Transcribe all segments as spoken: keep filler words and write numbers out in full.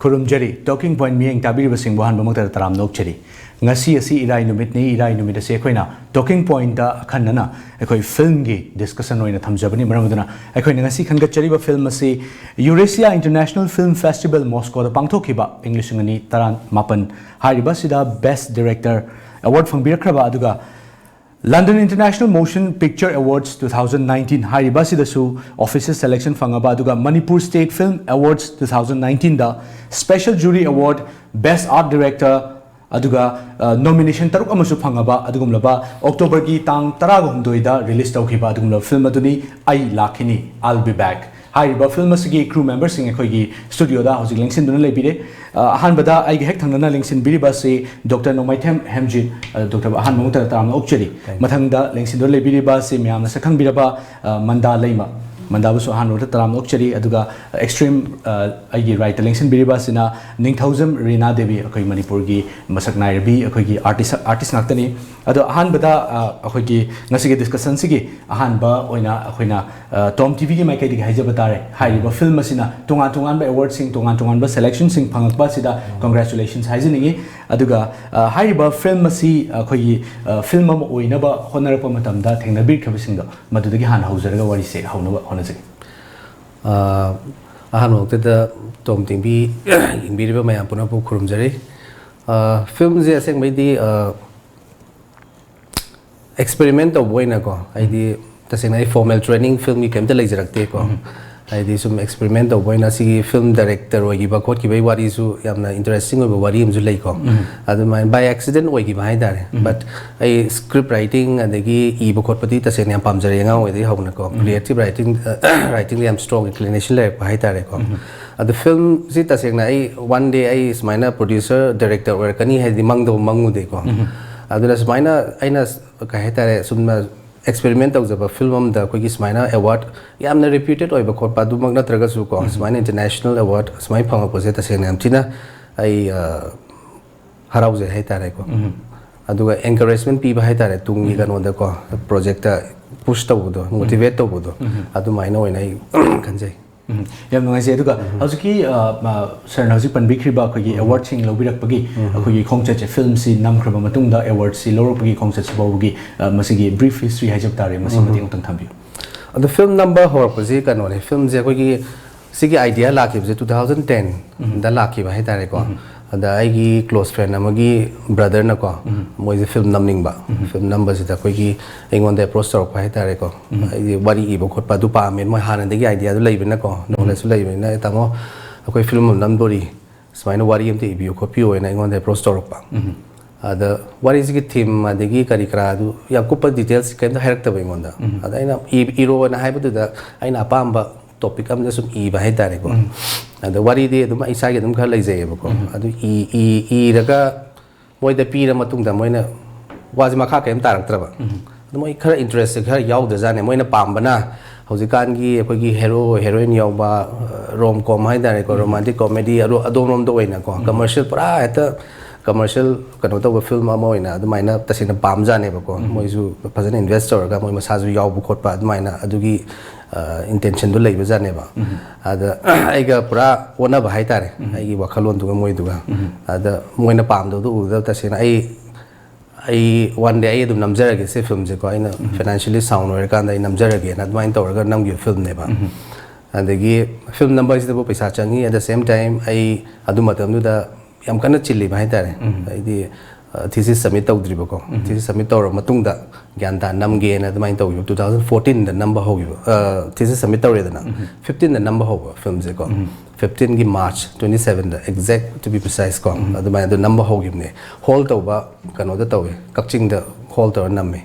ꯈꯨꯔꯨꯝꯖꯔꯤ꯫ Talking Point ꯃꯤꯠꯌꯦꯡ ꯇꯥꯕꯤꯔꯤꯕꯁꯤꯡꯕꯨ ꯑꯍꯥꯟꯕꯃꯛꯇꯗ ꯇꯔꯥꯝꯅ ꯑꯣꯛꯆꯔꯤ꯫ ꯉꯁꯤ ꯑꯁꯤ ꯏꯔꯥꯏ ꯅꯨꯃꯤꯠꯅꯤ꯫ ꯏꯔꯥꯏ ꯅꯨꯃꯤꯠ ꯑꯁꯤ ꯑꯩꯈꯣꯏꯅ Talking Pointꯇ ꯑꯈꯟꯅꯅ ꯑꯩꯈꯣꯏ filmꯒꯤ discussion ꯑꯣꯏꯅ ꯊꯝꯖꯕꯅꯤ꯫ ꯃꯔꯝ ꯑꯗꯨꯅ ꯑꯩꯈꯣꯏꯅ ꯉꯁꯤ ꯈꯟꯒꯠꯆꯔꯤꯕ film ꯑꯁꯤ Eurasia International Film Festival Moscowꯗ ꯄꯥꯡꯊꯣꯛꯈꯤꯕ ꯏꯪ ꯂꯤꯁꯤꯡ ꯑꯅꯤ ꯇꯔꯥꯃꯥꯄꯟ ꯍꯥꯏꯔꯤꯕ ꯑꯁꯤꯗ Best Director Award ꯐꯪꯕꯤꯔꯛꯈ꯭ꯔꯕ, ꯑꯗꯨꯒ London International Motion Picture Awards two thousand nineteen ꯍꯥꯏꯔꯤꯕ ꯑꯁꯤꯗꯁꯨ official selection ꯐꯪꯉꯕ, ꯑꯗꯨꯒ Manipur State Film Awards two thousand nineteenꯗ Special Jury Award, Best Art Director, ꯑꯗꯨꯒ nomination ꯇꯔꯨꯛ ꯑꯃꯁꯨ ꯐꯪꯉꯕ ꯑꯗꯨꯒꯨꯝꯂꯕ Octoberꯒꯤ ꯇꯥꯡ ꯇꯔꯥꯒ ꯍꯨꯝꯗꯣꯏꯗ release ꯇꯧꯈꯤꯕ ꯑꯗꯨꯒꯨꯝꯂꯕ film ꯑꯗꯨꯅꯤ ꯑꯩ ꯂꯥꯛꯈꯤꯅꯤ, I'll Be Back꯫ ꯍꯥꯏꯔꯤꯕ film ꯑꯁꯤꯒꯤ crew memberꯁꯤꯡ ꯑꯩꯈꯣꯏꯒꯤ studioꯗ ꯍꯧꯖꯤꯛ ꯂꯦꯡꯁꯤꯟꯗꯨꯅ ꯂꯩꯕꯤꯔꯦ꯫ ꯑ, ꯑꯍꯥꯟꯕꯗ ꯑꯩꯒꯤ ꯍꯦꯛ ꯊꯪꯅꯅ ꯂꯦꯡꯁꯤꯟꯕꯤꯔꯤꯕ ꯑꯁꯤ Doctor ꯅꯣꯡꯃꯩꯊꯦꯝ ꯍꯦꯝꯖꯤꯠ꯫ ꯑ, Doctor, ꯑꯍꯥꯟꯕ ꯃꯛꯇꯗ ꯇꯔꯥꯝꯅ ꯑꯣꯛꯆꯔꯤ꯫ Thank you. ꯃꯊꯪꯗ ꯂꯦꯡꯁꯤꯟꯗꯨꯅ ꯂꯩꯕꯤꯔꯤꯕ ꯑꯁꯤ ꯃꯌꯥꯝꯅ ꯁꯛ ꯈꯪꯕꯤꯔꯕ, ꯑ, ꯃꯟꯗꯥ ꯂꯩꯃ꯫ ꯃꯟꯗꯥꯕꯨꯁꯨ ꯑꯍꯥꯟꯕ ꯃꯛꯇꯗ ꯇꯔꯥꯝꯅ ꯑꯣꯛꯆꯔꯤ꯫ ꯑꯗꯨꯒ extreme, ꯑ, ꯑꯩꯒꯤ rightꯇ ꯂꯦꯡꯁꯤꯟꯕꯤꯔꯤꯕ ꯑꯁꯤꯅ ꯅꯤꯡꯊꯧꯖꯝ ꯔꯤꯅꯥ ꯗꯦꯕꯤ, ꯑꯩꯈꯣꯏ ꯃꯅꯤꯄꯨꯔꯒꯤ ꯃꯁꯛ ꯅꯥꯏꯔꯕꯤ ꯑꯩꯈꯣꯏꯒꯤ artist, artist ꯉꯥꯛꯇꯅꯤ꯫ ꯑꯗꯣ ꯑꯍꯥꯟꯕꯗ, ꯑ, ꯑꯩꯈꯣꯏꯒꯤ ꯉꯁꯤꯒꯤ discussionꯁꯤꯒꯤ ꯑꯍꯥꯟꯕ ꯑꯣꯏꯅ ꯑꯩꯈꯣꯏꯅ, ꯑ, Tom TVꯒꯤ ꯃꯥꯏꯀꯩꯗꯒꯤ ꯍꯥꯏꯖꯕ ꯇꯥꯔꯦ, ꯍꯥꯏꯔꯤꯕ film ꯑꯁꯤꯅ ꯇꯣꯉꯥꯟ ꯇꯣꯉꯥꯟꯕ awardꯁꯤꯡ, ꯇꯣꯉꯥꯟ ꯇꯣꯉꯥꯟꯕ selectionꯁꯤꯡ ꯐꯪꯉꯛꯄ ꯑꯁꯤꯗ congratulations ꯍꯥꯏꯖꯅꯤꯡꯉꯤ꯫ ꯑꯗꯨꯒ, ꯑ, ꯍꯥꯏꯔꯤꯕ film ꯑꯁꯤ ꯑꯩꯈꯣꯏꯒꯤ, ꯑ, film ꯑꯃ ꯑꯣꯏꯅꯕ ꯍꯣꯠꯅꯔꯛꯄ ꯃꯇꯝꯗ ꯊꯦꯡꯅꯕꯤꯈ꯭ꯔꯕꯁꯤꯡꯗꯣ ꯃꯗꯨꯗꯒꯤ ꯍꯥꯟꯅ ꯍꯧꯖꯔꯒ ꯋꯥꯔꯤꯁꯦ ꯍꯧꯅꯕ ꯍꯣꯠꯅꯖꯒꯦ꯫ ꯑ, ꯑꯍꯥꯟꯕ ꯃꯛꯇꯗ Tom TV ꯌꯦꯡꯕꯤꯔꯤꯕ ꯃꯌꯥꯝ ꯄꯨꯝꯅꯃꯛꯄꯨ ꯈꯨꯔꯨꯝꯖꯔꯤ꯫ ꯑ, filmꯁꯦ ꯑꯁꯦꯡꯕꯩꯗꯤ, ꯑ, experiment ꯇꯧꯕ ꯑꯣꯏꯅꯀꯣ, ꯑꯩꯗꯤ ꯇꯁꯦꯡꯅ ꯑꯩ formal training filmꯒꯤ ꯀꯩꯝꯇ ꯂꯩꯖꯔꯛꯇꯦꯀꯣ꯫ ꯎꯝ꯫ ꯍꯥꯏꯗꯤ ꯁꯨꯝ experiment ꯇꯧꯕ ꯑꯣꯏꯅ ꯁꯤꯒꯤ film director ꯑꯣꯏꯈꯤꯕ ꯈꯣꯠꯈꯤꯕꯒꯤ ꯋꯥꯔꯤꯁꯨ ꯌꯥꯝꯅ interesting ꯑꯣꯏꯕ ꯋꯥꯔꯤ ꯑꯃꯁꯨ ꯂꯩꯀꯣ꯫ ꯎꯝ꯫ ꯑꯗꯨꯃꯥꯏꯅ by accident ꯑꯣꯏꯈꯤꯕ ꯍꯥꯏꯇꯥꯔꯦ꯫ ꯎꯝ꯫ But ꯑꯩ script writing ꯑꯗꯒꯤ ꯏꯕ ꯈꯣꯠꯄꯗꯤ ꯇꯁꯦꯡꯅ ꯌꯥꯝ ꯄꯥꯝꯖꯔꯛꯑꯦ ꯑꯉꯥꯡ ꯑꯣꯏꯗꯩ ꯍꯧꯅꯀꯣ꯫ ꯎꯝ꯫ Creative writing, writingꯗ ꯌꯥꯝ strong inclination ꯂꯩꯔꯛꯄ ꯍꯥꯏꯇꯥꯔꯦꯀꯣ꯫ ꯎꯝ꯫ ꯑꯗꯣ filmꯁꯤ ꯇꯁꯦꯡꯅ ꯑꯩ one day ꯑꯩ ꯁꯨꯃꯥꯏꯅ producer director ꯑꯣꯏꯔꯛꯀꯅꯤ ꯍꯥꯏꯗꯤ ꯃꯪꯗꯕꯨ ꯃꯪꯉꯨꯗꯦꯀꯣ꯫ ꯎꯝ꯫ ꯑꯗꯨꯅ ꯁꯨꯃꯥꯏꯅ ꯑꯩꯅ ꯀꯩ ꯍꯥꯏꯇꯥꯔꯦ, ꯁꯨꯝꯅ experiment ꯇꯧꯖꯕ film ꯑꯃꯗ ꯑꯩꯈꯣꯏꯒꯤ ꯁꯨꯃꯥꯏꯅ award ꯌꯥꯝꯅ reputed ꯑꯣꯏꯕ ꯈꯣꯠꯄ ꯑꯗꯨꯃꯛ ꯅꯠꯇ꯭ꯔꯒꯁꯨ ꯀꯣ, ꯎꯝ꯫ ꯁꯨꯃꯥꯏꯅ international award ꯁꯨꯃꯥꯏꯅ ꯐꯪꯉꯛꯄꯁꯦ ꯇꯁꯦꯡꯅ ꯌꯥꯝ ꯊꯤꯅ ꯑꯩ, ꯑ, ꯍꯔꯥꯎꯖꯩ ꯍꯥꯏꯇꯥꯔꯦꯀꯣ꯫ ꯎꯝ꯫ ꯑꯗꯨꯒ encouragement ꯄꯤꯕ ꯍꯥꯏꯇꯥꯔꯦ, ꯇꯨꯡꯒꯤ ꯎꯝ꯫ ꯀꯩꯅꯣꯗꯀꯣ, projectꯇ push ꯇꯧꯕꯗꯣ, ꯎꯝ꯫ Motivate ꯇꯧꯕꯗꯣ, ꯎꯝ꯫ ꯑꯗꯨꯃꯥꯏꯅ ꯑꯣꯏꯅ ꯑꯩ ꯈꯟꯖꯩ꯫ ꯎꯝ, ꯌꯥꯝ ꯅꯨꯡꯉꯥꯏꯖꯩ꯫ ꯑꯗꯨꯒ ꯍꯧꯖꯤꯛꯀꯤ, ꯑ, ꯑ, ꯁꯥꯔꯅ ꯍꯧꯖꯤꯛ ꯄꯟꯕꯤꯈ꯭ꯔꯤꯕ ꯑꯩꯈꯣꯏꯒꯤ ꯑꯦꯋꯥꯔꯗꯁꯤꯡ ꯂꯧꯕꯤꯔꯛꯄꯒꯤ ꯑꯩꯈꯣꯏꯒꯤ ꯈꯣꯡꯆꯠꯁꯦ, ꯐꯤꯂꯝꯁꯤ ꯅꯝꯈ꯭ꯔꯕ ꯃꯇꯨꯡꯗ ꯑꯦꯋꯥꯔꯗꯁꯤ ꯂꯧꯔꯛꯄꯒꯤ ꯈꯣꯡꯆꯠꯁꯤ ꯐꯥꯎꯕꯒꯤ, ꯑ, ꯃꯁꯤꯒꯤ ꯕ꯭ꯔꯤꯐ ꯍꯤꯁꯇ꯭ꯔꯤ ꯍꯥꯏꯖꯕ ꯇꯥꯔꯦ, ꯃꯁꯤ ꯃꯇꯦꯛ ꯑꯃꯇꯪ ꯊꯝꯕꯤꯌꯨ꯫ ꯑꯗꯣ ꯐꯤꯂꯝ ꯅꯝꯕ ꯍꯧꯔꯛꯄꯁꯤ ꯀꯩꯅꯣꯅꯦ, ꯐꯤꯂꯝꯁꯦ ꯑꯩꯈꯣꯏꯒꯤ ꯁꯤꯒꯤ ꯑꯥꯏꯗꯤꯌꯥ ꯂꯥꯛꯈꯤꯕꯁꯦ ꯇꯨ ꯊꯥꯎꯖꯟ ꯇꯦꯟꯗ ꯂꯥꯛꯈꯤꯕ ꯍꯥꯏꯇꯥꯔꯦꯀꯣ꯫ ꯑꯗ ꯑꯩꯒꯤ ꯀ꯭ꯂꯣꯁ ꯐ꯭ꯔꯦꯟ ꯑꯃꯒꯤ ꯕ꯭ꯔꯗꯔꯅꯀꯣ, ꯃꯣꯏꯁꯦ ꯐꯤꯂꯝ ꯅꯝꯅꯤꯡꯕ, ꯐꯤꯂꯝ ꯅꯝꯕꯁꯤꯗ ꯑꯩꯈꯣꯏꯒꯤ ꯑꯩꯉꯣꯟꯗ ꯑꯦꯄ꯭ꯔꯣꯁ ꯇꯧꯔꯛꯄ ꯍꯥꯏꯇꯥꯔꯦꯀꯣ꯫ ꯑꯩꯗꯤ ꯋꯥꯔꯤ ꯏꯕ ꯈꯣꯠꯄ ꯑꯗꯨ ꯄꯥꯝꯃꯦ, ꯃꯣꯏ ꯍꯥꯟꯅꯗꯒꯤ ꯑꯥꯏꯗꯤꯌꯥꯗꯨ ꯂꯩꯕꯅꯤꯅꯀꯣ, ꯅꯣꯂꯦꯖꯁꯨ ꯂꯩꯕꯅꯤꯅ, "ꯑꯦ ꯇꯥꯃꯣ, ꯑꯩꯈꯣꯏ ꯐꯤꯂꯝ ꯑꯃ ꯅꯝꯗꯣꯔꯤ, ꯁꯨꯃꯥꯏꯅ ꯋꯥꯔꯤ ꯑꯝꯇ ꯏꯕꯤꯌꯨ ꯈꯣꯠꯄꯤꯌꯨ" ꯍꯥꯏꯅ ꯑꯩꯉꯣꯟꯗ ꯑꯦꯄ꯭ꯔꯣꯁ ꯇꯧꯔꯛꯄ꯫ ꯑꯗ ꯋꯥꯔꯤꯁꯤꯒꯤ ꯊꯤꯝ ꯑꯗꯒꯤ ꯀꯔꯤ ꯀꯔꯥꯗꯨ ꯌꯥꯝ ꯀꯨꯞꯄ ꯗꯤꯇꯦꯜꯁ ꯀꯩꯝꯇ ꯍꯥꯏꯔꯛꯇꯕ ꯑꯩꯉꯣꯟꯗ꯫ ꯑꯗ ꯑꯩꯅ ꯏ-, ꯏꯔꯣꯅ ꯍꯥꯏꯕꯗꯨꯗ ꯑꯩꯅ ꯑꯄꯥꯝꯕ ꯇꯣꯄꯤꯛ ꯑꯃꯗ ꯁꯨꯝ ꯏꯕ ꯍꯥꯏꯇꯥꯔꯦꯀꯣ꯫ ꯑꯗ ꯋꯥꯔꯤꯗꯤ ꯑꯗꯨꯝ ꯑꯩ ꯏꯁꯥꯒꯤ ꯑꯗꯨꯝ ꯈꯔ ꯂꯩꯖꯩꯌꯦꯕꯀꯣ꯫ ꯑꯗꯨ ꯏ-, ꯏ-, ꯏꯔꯒ ꯃꯣꯏꯗ ꯄꯤꯔ ꯃꯇꯨꯡꯗ ꯃꯣꯏꯅ ꯋꯥꯁꯦ ꯃꯈꯥ ꯀꯔꯤꯝ ꯇꯥꯔꯛꯇ꯭ꯔꯕ꯫ ꯑꯗꯨ ꯃꯣꯏ ꯈꯔ ꯏꯟꯇꯔꯦꯁꯁꯦ ꯈꯔ ꯌꯥꯎꯗꯖꯥꯠꯅꯦ꯫ ꯃꯣꯏꯅ ꯄꯥꯝꯕꯅ ꯍꯧꯖꯤꯛꯀꯥꯟꯒꯤ ꯑꯩꯈꯣꯏꯒꯤ ꯍꯦꯔꯣ ꯍꯦꯔꯣꯏꯟ ꯌꯥꯎꯕ, ꯔꯣꯝ ꯀꯣꯝ ꯍꯥꯏꯇꯥꯔꯦꯀꯣ, ꯔꯣꯃꯥꯟꯇꯤꯛ ꯀꯣꯃꯦꯗꯤ, ꯑꯗꯣ ꯑꯗꯣꯝꯔꯣꯝꯗ ꯑꯣꯏꯅꯀꯣ, ꯀꯃꯔꯁꯤꯌꯦꯜ, ꯄꯨꯔꯥ ꯍꯦꯛꯇ ꯀꯃꯔꯁꯤꯌꯦꯜ ꯀꯩꯅꯣ ꯇꯧꯕ ꯐꯤꯂꯝ ꯑꯃ ꯑꯣꯏꯅ ꯑꯗꯨꯃꯥꯏꯅ ꯇꯁꯦꯡꯅ ꯄꯥꯝꯖꯥꯠꯅꯦꯕꯀꯣ꯫ ꯃꯣꯏꯁꯨ ꯐꯖꯅ ꯏꯟꯚꯦꯁ ꯇꯧꯔꯒ ꯃꯣꯏ ꯃꯁꯥꯁꯨ ꯌꯥꯎꯕ ꯈꯣꯠꯄ ꯑꯗꯨꯃꯥꯏꯅ ꯑꯗꯨꯒꯤ ꯏꯟꯇꯦꯟꯁꯟꯗꯣ ꯂꯩꯕꯖꯥꯠꯅꯦꯕ꯫ ꯑꯗ ꯑꯩꯒ ꯄꯨꯔꯥ ꯑꯣꯟꯅꯕ ꯍꯥꯏꯇꯥꯔꯦ, ꯑꯩꯒꯤ ꯋꯥꯈꯜꯂꯣꯟꯗꯨꯒ ꯃꯣꯏꯗꯨꯒ꯫ ꯑꯗ ꯃꯣꯏꯅ ꯄꯥꯝꯗꯕꯗꯣ ꯎꯕꯗ ꯇꯁꯦꯡꯅ ꯑꯩ, ꯑꯩ ꯋꯥꯟ ꯗꯦ ꯑꯩ ꯑꯗꯨꯝ ꯅꯝꯖꯔꯒꯦ ꯁꯤ ꯐꯤꯂꯝꯁꯦꯀꯣ, ꯑꯩꯅ ꯐꯥꯏꯅꯥꯟꯁꯤꯌꯦꯜꯂꯤ ꯁꯥꯎꯟ ꯑꯣꯏꯔꯀꯥꯟꯗ ꯑꯩ ꯅꯝꯖꯔꯒꯦꯅ ꯑꯗꯨꯃꯥꯏꯅ ꯇꯧꯔꯒ ꯅꯝꯈꯤꯕ ꯐꯤꯂꯝꯅꯦꯕ꯫ ꯑꯗꯒꯤ ꯐꯤꯂꯝ ꯅꯝꯕ ꯍꯥꯏꯁꯤꯗꯕꯨ ꯄꯩꯁꯥ ꯆꯪꯉꯤ, at the same time ꯑꯩ ꯑꯗꯨ ꯃꯇꯝꯗꯨꯗ ꯌꯥꯝ ꯀꯟꯅ ꯆꯤꯜꯂꯤꯕ ꯍꯥꯏꯇꯥꯔꯦ꯫ ꯑꯩꯗꯤ ꯊꯤꯁꯤꯁ ꯁꯕꯃꯤꯠ ꯇꯧꯗ꯭ꯔꯤꯕꯀꯣ꯫ ꯊꯤꯁꯤꯁ ꯁꯕꯃꯤꯠ ꯇꯧꯔꯕ ꯃꯇꯨꯡꯗ ꯒ꯭ꯌꯥꯟ ꯇꯥ ꯅꯝꯒꯦꯅ ꯑꯗꯨꯃꯥꯏꯅ ꯇꯧꯈꯤꯕ꯫ ꯇꯨ ꯊꯥꯎꯖꯟ ꯐꯣꯔꯇꯤꯟꯗ ꯅꯝꯕ ꯍꯧꯈꯤꯕ, ꯊꯤꯁꯤꯁ ꯁꯕꯃꯤꯠ ꯇꯧꯔꯦꯗꯅ, ꯐꯤꯐꯇꯤꯟꯗ ꯅꯝꯕ ꯍꯧꯕ ꯐꯤꯂꯝꯁꯦꯀꯣ꯫ ꯐꯤꯐꯇꯤꯟꯒꯤ ꯃꯥꯔꯆ ꯇ꯭ꯋꯦꯟꯇꯤ ꯁꯕꯦꯟꯗ, exact to be precise ꯀꯣ, ꯑꯗꯨꯃꯥꯏꯅ ꯑꯗꯨ ꯅꯝꯕ ꯍꯧꯈꯤꯕꯅꯦ꯫ ꯍꯣꯜ ꯇꯧꯕ ꯀꯩꯅꯣꯗ ꯇꯧꯋꯦ, ꯀꯛꯆꯤꯡꯗ ꯍꯣꯜ ꯇꯧꯔ ꯅꯝꯃꯦ꯫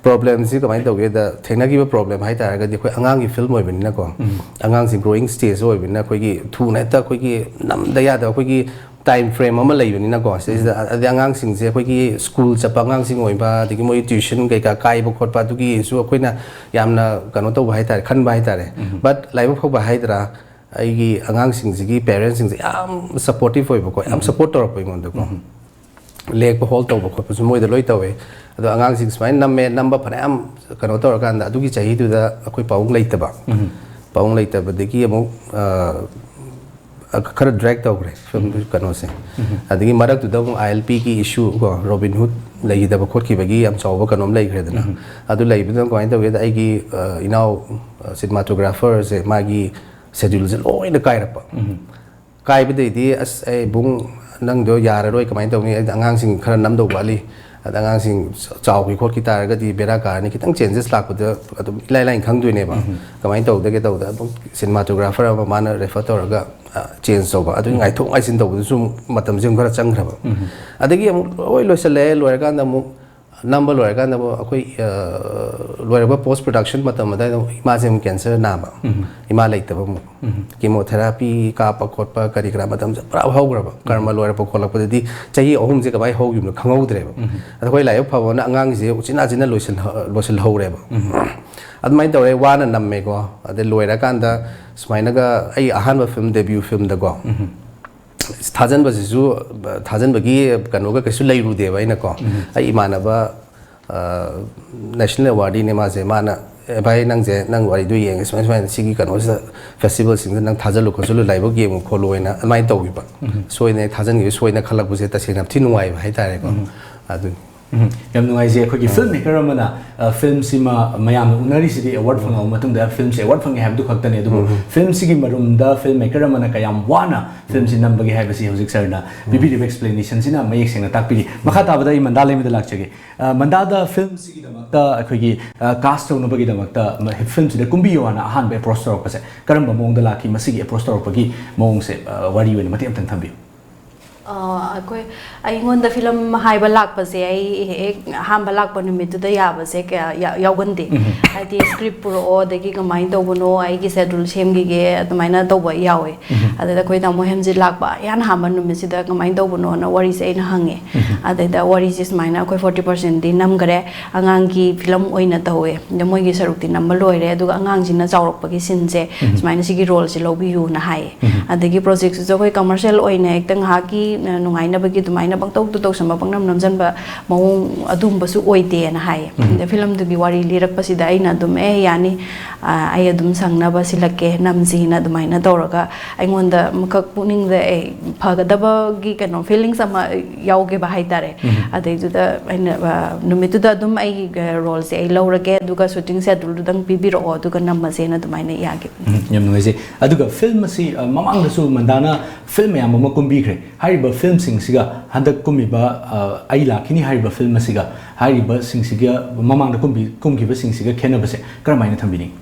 ꯄ꯭ꯔꯣꯕ꯭ꯂꯦꯝꯁꯤ ꯀꯃꯥꯏꯅ ꯇꯧꯒꯦꯗ, ꯊꯦꯡꯅꯈꯤꯕ ꯄ꯭ꯔꯣꯕ꯭ꯂꯦꯝ ꯍꯥꯏꯇꯥꯔꯒꯗꯤ ꯑꯩꯈꯣꯏ ꯑꯉꯥꯡꯒꯤ ꯐꯤꯂꯝ ꯑꯣꯏꯕꯅꯤꯅꯀꯣ, ꯑꯉꯥꯡꯁꯤ ꯒ꯭ꯔꯣꯋꯤꯡ ꯁ꯭ꯇꯦꯖ ꯑꯣꯏꯕꯅꯤꯅ ꯑꯩꯈꯣꯏꯒꯤ ꯊꯨꯅ ꯍꯦꯛꯇ ꯑꯩꯈꯣꯏꯒꯤ ꯅꯝꯗ ꯌꯥꯗꯕ ꯑꯩꯈꯣꯏꯒꯤ ꯇꯥꯏꯝ ꯐ꯭ꯔꯦꯝ ꯑꯃ ꯂꯩꯕꯅꯤꯅꯀꯣ꯫ ꯁꯤꯗꯩꯁꯤꯗ ꯑꯗꯩ ꯑꯉꯥꯡꯁꯤꯡꯁꯦ ꯑꯩꯈꯣꯏꯒꯤ ꯁ꯭ꯀꯨꯜ ꯆꯠꯄ ꯑꯉꯥꯡꯁꯤꯡ ꯑꯣꯏꯕ, ꯑꯗꯒꯤ ꯃꯣꯏ ꯇ꯭ꯌꯨꯁꯟ ꯀꯩꯀꯥ ꯀꯥꯏꯕ ꯈꯣꯠꯄ ꯑꯗꯨꯒꯤꯁꯨ ꯑꯩꯈꯣꯏꯅ ꯌꯥꯝꯅ ꯀꯩꯅꯣ ꯇꯧꯕ ꯍꯥꯏꯇꯥꯔꯦ, ꯈꯟꯕ ꯍꯥꯏꯇꯥꯔꯦ꯫ ꯕꯠ ꯂꯥꯏꯕꯛ ꯐꯕ ꯍꯥꯏꯗ꯭ꯔꯥ, ꯑꯩꯒꯤ ꯑꯉꯥꯡꯁꯤꯡꯁꯤꯒꯤ ꯄꯦꯔꯦꯟꯁꯁꯤꯡꯁꯦ ꯌꯥꯝ ꯁꯞꯄꯣꯔꯇꯤꯞ ꯑꯣꯏꯕꯀꯣ, ꯌꯥꯝ ꯁꯞꯄꯣꯔꯠ ꯇꯧꯔꯛꯄ ꯑꯩꯉꯣꯟꯗꯀꯣ꯫ ꯂꯦꯛꯄ ꯍꯣꯜ ꯇꯧꯕ ꯈꯣꯠꯄꯁꯨ ꯃꯣꯏꯗ ꯂꯣꯏ ꯇꯧꯋꯦ꯫ ꯑꯗꯣ ꯑꯉꯥꯡꯁꯤꯡ ꯁꯨꯃꯥꯏꯅ ꯅꯝꯃꯦ, ꯅꯝꯕ ꯐꯅꯌꯥꯝ ꯀꯩꯅꯣ ꯇꯧꯔꯀꯥꯟꯗ ꯑꯗꯨꯒꯤ ꯆꯍꯤꯗꯨꯗ ꯑꯩꯈꯣꯏ ꯄꯥꯕꯨꯡ ꯂꯩꯇꯕ꯫ ꯄꯥꯕꯨꯡ ꯂꯩꯇꯕꯗꯒꯤ ꯑꯃꯨꯛ ꯑ, ꯈꯔ ꯗ꯭ꯔꯦꯛ ꯇꯧꯈ꯭ꯔꯦ ꯐꯤꯂꯝ ꯀꯩꯅꯣꯁꯦ꯫ ꯑꯗꯒꯤ ꯃꯔꯛꯇꯨꯗ ꯑꯃꯨꯛ ꯑꯥꯏ ꯑꯦꯜ ꯄꯤꯒꯤ ꯏꯁꯨ ꯀꯣ, ꯔꯣꯕꯤꯟ ꯍꯨꯗ ꯂꯩꯈꯤꯗꯕ ꯈꯣꯠꯈꯤꯕꯒꯤ ꯌꯥꯝ ꯆꯥꯎꯕ ꯀꯩꯅꯣꯝ ꯂꯩꯈ꯭ꯔꯦꯗꯅ꯫ ꯑꯗꯨ ꯂꯩꯕꯗꯨꯅ ꯀꯃꯥꯏꯅ ꯇꯧꯒꯦꯗ, ꯑꯩꯒꯤ ꯑ, ꯏꯅꯥꯎ ꯁꯤꯅꯦꯃꯥꯇꯣꯒ꯭ꯔꯥꯐꯔꯁꯦ ꯃꯥꯒꯤ ꯁꯦꯗ꯭ꯌꯨꯜꯁꯦ ꯂꯣꯏꯅ ꯀꯥꯏꯔꯛꯄ꯫ ꯀꯥꯏꯕꯗꯩꯗꯤ ꯑꯁ ꯑꯩ ꯕꯨꯡ, ꯅꯪꯗꯣ ꯌꯥꯔꯔꯣꯏ, ꯀꯃꯥꯏꯅ ꯇꯧꯅꯤ? ꯑꯩꯗꯤ ꯑꯉꯥꯡꯁꯤꯡ ꯈꯔ ꯅꯝꯗꯧ ꯋꯥꯠꯂꯤ, ꯑꯗ ꯑꯉꯥꯡꯁꯤꯡ ꯆꯥꯎꯈꯤ ꯈꯣꯠꯈꯤ ꯇꯥꯔꯒꯗꯤ ꯕꯦꯔꯥ ꯀꯥꯔꯅꯤ꯫ ꯈꯤꯇꯪ ꯆꯦꯟꯖꯦꯁ ꯂꯥꯛꯄꯗ ꯑꯗꯨꯝ ꯏꯂꯥꯏ ꯂꯥꯏꯅ ꯈꯪꯗꯣꯏꯅꯦꯕ꯫ ꯀꯃꯥꯏꯅ ꯇꯧꯗꯒꯦ ꯇꯧꯕꯗ ꯑꯗꯨꯝ ꯁꯤꯅꯦꯃꯥꯇꯣꯒ꯭ꯔꯥꯐꯔ ꯑꯃ ꯃꯥꯅ ꯔꯦꯐꯔ ꯇꯧꯔꯒ ꯆꯦꯟꯖ ꯇꯧꯕ, ꯑꯗꯨꯒꯤ ꯉꯥꯏꯊꯣꯛ ꯉꯥꯏꯁꯤꯟ ꯇꯧꯕꯗꯁꯨ ꯃꯇꯝꯁꯦ ꯑꯃꯨꯛ ꯈꯔ ꯆꯪꯈ꯭ꯔꯕ꯫ ꯑꯗꯒꯤ ꯑꯃꯨꯛ ꯂꯣꯏ ꯂꯣꯏꯁꯤꯜꯂꯛꯑꯦ, ꯂꯣꯏꯔꯀꯥꯟꯗ ꯑꯃꯨꯛ ꯅꯝꯕ ꯂꯣꯏꯔꯀꯥꯟꯗ ꯑꯃꯨꯛ ꯑꯩꯈꯣꯏ ꯑ, ꯂꯣꯏꯔꯛꯄ ꯄꯣꯁ ꯄ꯭ꯔꯗꯛꯁꯟ ꯃꯇꯝ ꯑꯗꯨꯋꯥꯏꯗ ꯑꯃꯨꯛ ꯏꯃꯥꯁꯦ ꯑꯃꯨꯛ ꯀꯦꯟꯁꯔ ꯅꯥꯕ꯫ ꯏꯃꯥ ꯂꯩꯇꯕ ꯑꯃꯨꯛ꯫ ꯀꯤꯃꯣꯊꯦꯔꯥꯄꯤ ꯀꯥꯞꯄ ꯈꯣꯠꯄ ꯀꯔꯤ ꯀꯔꯥ ꯃꯇꯝꯁꯦ ꯄꯨꯔꯥ ꯍꯧꯈ꯭ꯔꯕ꯫ ꯀꯔꯃ ꯂꯣꯏꯔꯛꯄ ꯈꯣꯠꯂꯛꯄꯗꯗꯤ ꯆꯍꯤ ꯑꯍꯨꯝꯁꯦ ꯀꯃꯥꯏꯅ ꯍꯧꯈꯤꯕꯅꯣ ꯈꯪꯍꯧꯗ꯭ꯔꯦꯕ꯫ ꯑꯗ ꯑꯩꯈꯣꯏ ꯂꯥꯏꯕꯛ ꯐꯕꯅ ꯑꯉꯥꯡꯁꯦ ꯎꯆꯤꯟ ꯅꯥꯆꯤꯟꯅ ꯂꯣꯏꯁꯤꯜꯍ-, ꯂꯣꯏꯁꯤꯜꯍꯧꯔꯦꯕ꯫ ꯑꯗꯨꯃꯥꯏꯅ ꯇꯧꯔꯦ, ꯋꯥꯅ ꯅꯝꯃꯦꯀꯣ꯫ ꯑꯗꯩ ꯂꯣꯏꯔꯀꯥꯟꯗ ꯁꯨꯃꯥꯏꯅꯒ ꯑꯩ ꯑꯍꯥꯟꯕ ꯐꯤꯂꯝ, ꯗꯦꯕ꯭ꯌꯨ ꯐꯤꯂꯝꯗꯀꯣ, ꯊꯥꯖꯟꯕꯁꯤꯁꯨ, ꯊꯥꯖꯟꯕꯒꯤ ꯀꯩꯅꯣꯒ ꯀꯩꯁꯨ ꯂꯩꯔꯨꯗꯦꯕ ꯑꯩꯅꯀꯣ꯫ ꯑꯩ ꯏꯃꯥꯟꯅꯕ, ꯑ, ꯅꯦꯁꯅꯦꯜ ꯑꯦꯋꯥꯔꯗꯤꯅꯦ ꯃꯥꯁꯦ, ꯃꯥꯅ, "ꯑꯦ ꯚꯥꯏ, ꯅꯪꯁꯦ, ꯅꯪ ꯋꯥꯔꯤꯗꯣ ꯌꯦꯡꯉꯦ, ꯁꯨꯃꯥꯏ ꯁꯨꯃꯥꯏꯅ ꯁꯤꯒꯤ ꯀꯩꯅꯣꯁꯤꯗ, ꯐꯦꯁꯇꯤꯚꯦꯜꯁꯤꯡꯗ ꯅꯪ ꯊꯥꯖꯜꯂꯨ ꯈꯣꯠꯆꯜꯂꯨ, ꯂꯥꯏꯕꯛ ꯌꯦꯡꯉꯨ ꯈꯣꯠꯂꯨ" ꯍꯥꯏꯅ ꯑꯗꯨꯃꯥꯏꯅ ꯇꯧꯕꯤꯕ꯫ ꯁꯣꯏꯗꯅ ꯍꯦꯛ ꯊꯥꯖꯟꯈꯤꯕ, ꯁꯣꯏꯗꯅ ꯈꯜꯂꯛꯄꯁꯦ ꯇꯁꯦꯡꯅ ꯌꯥꯝ ꯊꯤ ꯅꯨꯡꯉꯥꯏꯕ ꯍꯥꯏꯇꯥꯔꯦꯀꯣ꯫ ꯑꯗꯨꯅꯤ꯫ ꯎꯝ, ꯌꯥꯝ ꯅꯨꯡꯉꯥꯏꯖꯩ꯫ ꯑꯩꯈꯣꯏꯒꯤ ꯐꯤꯜꯝ ꯃꯦꯀꯔ ꯑꯃꯅ, ꯑ, ꯐꯤꯜꯝꯁꯤꯃ ꯃꯌꯥꯝꯅ ꯎꯅꯔꯤꯁꯤꯗꯤ ꯑꯦꯋꯥꯔꯗ ꯐꯪꯉꯕ ꯃꯇꯨꯡꯗ ꯐꯤꯜꯝꯁꯦ ꯑꯦꯋꯥꯔꯗ ꯐꯪꯉꯦ ꯍꯥꯏꯕꯗꯨ ꯈꯛꯇꯅꯤ, ꯑꯗꯨꯕꯨ ꯐꯤꯜꯝꯁꯤꯒꯤ ꯃꯔꯨꯝꯗ ꯐꯤꯜꯝ ꯃꯦꯀꯔ ꯑꯃꯅ ꯀꯌꯥꯝ ꯋꯥꯅ ꯐꯤꯜꯝꯁꯤ ꯅꯝꯕꯒꯦ ꯍꯥꯏꯕꯁꯤ ꯍꯧꯖꯤꯛ ꯁꯔꯅ ꯄꯤꯕꯤꯔꯤꯕ ꯑꯦꯛꯁꯄ꯭ꯂꯦꯅꯦꯁꯟꯁꯤꯅ ꯃꯌꯦꯛ ꯁꯦꯡꯅ ꯇꯥꯛꯄꯤꯔꯤ꯫ ꯃꯈꯥ ꯇꯥꯕꯗ ꯑꯩ ꯃꯟꯗꯥ ꯂꯩꯃꯗ ꯂꯥꯛꯆꯒꯦ꯫ ꯑ, ꯃꯟꯗꯥꯗ ꯐꯤꯜꯝꯁꯤꯒꯤꯗꯃꯛꯇ ꯑꯩꯈꯣꯏꯒꯤ, ꯑ, ꯀꯥꯁ ꯇꯧꯅꯕꯒꯤꯗꯃꯛꯇ ꯃ-, ꯐꯤꯜꯝꯁꯤꯗ ꯀꯨꯝꯕꯤꯌꯣ ꯍꯥꯏꯅ ꯑꯍꯥꯟꯕ ꯑꯦꯄ꯭ꯔꯣꯁ ꯇꯧꯔꯛꯄꯁꯦ ꯀꯔꯝꯕ ꯃꯑꯣꯡꯗ ꯂꯥꯛꯈꯤ? ꯃꯁꯤꯒꯤ ꯑꯦꯄ꯭ꯔꯣꯁ ꯇꯧꯔꯛꯄꯒꯤ ꯃꯑꯣꯡꯁꯦ, ꯑ, ꯋꯥꯔꯤ ꯑꯣꯏꯅ ꯃꯇꯦꯛ ꯑꯃꯇꯪ ꯊꯝꯕꯤꯌꯨ꯫ ꯑ, ꯑꯩꯈꯣꯏ, ꯑꯩꯉꯣꯟꯗ ꯐꯤꯂꯝ ꯍꯥꯏꯕ ꯂꯥꯛꯄꯁꯦ, ꯑꯩ ꯍꯦꯛ ꯑꯍꯥꯟꯕ ꯂꯥꯛꯄ ꯅꯨꯃꯤꯠꯇꯨꯗ ꯌꯥꯕꯁꯦ ꯀꯌꯥ ꯌꯥ-, ꯌꯥꯎꯒꯟꯗꯦ꯫ ꯍꯥꯏꯗꯤ ꯁ꯭ꯀ꯭ꯔꯤꯞ ꯄꯨꯔꯛꯑꯣ, ꯑꯗꯒꯤ ꯀꯃꯥꯏꯅ ꯇꯧꯕꯅꯣ, ꯑꯩꯒꯤ ꯁꯦꯗꯨꯜ ꯁꯦꯝꯈꯤꯒꯦ, ꯑꯗꯨꯃꯥꯏꯅ ꯇꯧꯕ ꯌꯥꯎꯋꯦ꯫ ꯑꯗꯩꯗ ꯑꯩꯈꯣꯏ ꯇꯥꯃꯣ ꯍꯦꯝꯖꯤꯠ ꯂꯥꯛꯄ ꯏꯍꯥꯟ ꯍꯥꯟꯕ ꯅꯨꯃꯤꯠꯁꯤꯗ ꯀꯃꯥꯏꯅ ꯇꯧꯕꯅꯣꯅ ꯋꯥꯔꯤꯁꯦ ꯑꯩꯅ ꯍꯪꯉꯦ꯫ ꯑꯗꯩꯗ ꯋꯥꯔꯤꯁꯦ ꯁꯨꯃꯥꯏꯅ ꯑꯩꯈꯣꯏ ꯐꯣꯔꯇꯤ ꯄꯥꯔꯁꯦꯟꯗꯤ ꯅꯝꯈꯔꯦ, ꯑꯉꯥꯡꯒꯤ ꯐꯤꯂꯝ ꯑꯣꯏꯅ ꯇꯧꯋꯦ꯫ ꯑꯗ ꯃꯣꯏꯒꯤ ꯁꯔꯨꯛꯇꯤ ꯅꯝꯕ ꯂꯣꯏꯔꯦ, ꯑꯗꯨꯒ ꯑꯉꯥꯡꯁꯤꯅ ꯆꯥꯎꯔꯛꯄꯒꯤ ꯁꯤꯟꯁꯦ ꯁꯨꯃꯥꯏꯅ ꯁꯤꯒꯤ ꯔꯣꯜꯁꯦ ꯂꯧꯕꯤꯌꯨꯅ ꯍꯥꯏꯌꯦ꯫ ꯑꯗꯒꯤ ꯄ꯭ꯔꯣꯖꯦꯛꯁꯤꯁꯨ ꯑꯩꯈꯣꯏ ꯀꯃꯔꯁꯤꯌꯦꯜ ꯑꯣꯏꯅ ꯍꯦꯛꯇ ꯉꯥꯏꯍꯥꯛꯀꯤ ꯅꯨꯡꯉꯥꯏꯅꯕꯒꯤ ꯑꯗꯨꯃꯥꯏꯅ ꯄꯪꯇꯧꯗ ꯇꯧꯁꯟꯕ, ꯄꯪꯅꯝ ꯅꯝꯖꯟꯕ ꯃꯑꯣꯡ ꯑꯗꯨꯝꯕꯁꯨ ꯑꯣꯏꯗꯦꯅ ꯍꯥꯏꯌꯦ꯫ ꯑꯗ ꯐꯤꯂꯝꯗꯨꯒꯤ ꯋꯥꯔꯤ ꯂꯤꯔꯛꯄꯁꯤꯗ ꯑꯩꯅ ꯑꯗꯨꯝ, "ꯑꯦ, ꯌꯥꯅꯤ, ꯑ, ꯑꯩ ꯑꯗꯨꯝ ꯁꯪꯅꯕ ꯁꯤꯜꯂꯛꯀꯦ, ꯅꯝꯁꯤꯅ" ꯑꯗꯨꯃꯥꯏꯅ ꯇꯧꯔꯒ ꯑꯩꯉꯣꯟꯗ ꯑꯃꯈꯛ ꯄꯨꯛꯅꯤꯡꯗ, ꯑꯦ, ꯐꯒꯗꯕꯒꯤ ꯀꯩꯅꯣ feelings ꯑꯃ ꯌꯥꯎꯈꯤꯕ ꯍꯥꯏꯇꯥꯔꯦ꯫ ꯑꯗꯩꯗꯨꯗ ꯑꯩꯅ, ꯑ, ꯅꯨꯃꯤꯠꯇꯨꯗ ꯑꯗꯨꯝ ꯑꯩꯒꯤ, ꯑ, roleꯁꯦ ꯑꯩ ꯂꯧꯔꯒꯦ, ꯑꯗꯨꯒ shooting scheduleꯗꯨꯗꯪ ꯄꯤꯕꯤꯔꯛꯑꯣ, ꯑꯗꯨꯒ ꯅꯝꯃꯁꯦꯅ ꯑꯗꯨꯃꯥꯏꯅ ꯌꯥꯈꯤꯕꯅꯤ꯫ ꯎꯝ, ꯌꯥꯝ ꯅꯨꯡꯉꯥꯏꯖꯩ꯫ ꯑꯗꯨꯒ film ꯑꯁꯤ, ꯑ, ꯃꯃꯥꯡꯗꯁꯨ ꯃꯟꯗꯥꯅ film ꯃꯌꯥꯝ ꯑꯃ ꯀꯨꯝꯕꯤꯈ꯭ꯔꯦ꯫ ꯍꯥꯏꯔꯤꯕ filmꯁꯤꯡꯁꯤꯒ ꯍꯟꯗꯛ ꯀꯨꯝꯃꯤꯕ, ꯑ, ꯑꯩ ꯂꯥꯛꯈꯤꯅꯤ ꯍꯥꯏꯔꯤꯕ film ꯑꯁꯤꯒ, ꯍꯥꯏꯔꯤꯕꯁꯤꯡꯁꯤꯒ ꯃꯃꯥꯡꯗ ꯀꯨꯝꯕꯤ-, ꯀꯨꯝꯈꯤꯕꯁꯤꯡꯁꯤꯒ ꯈꯦꯠꯅꯕꯁꯦ ꯀꯔꯝꯍꯥꯏꯅ ꯊꯝꯕꯤꯅꯤꯡꯉꯤ?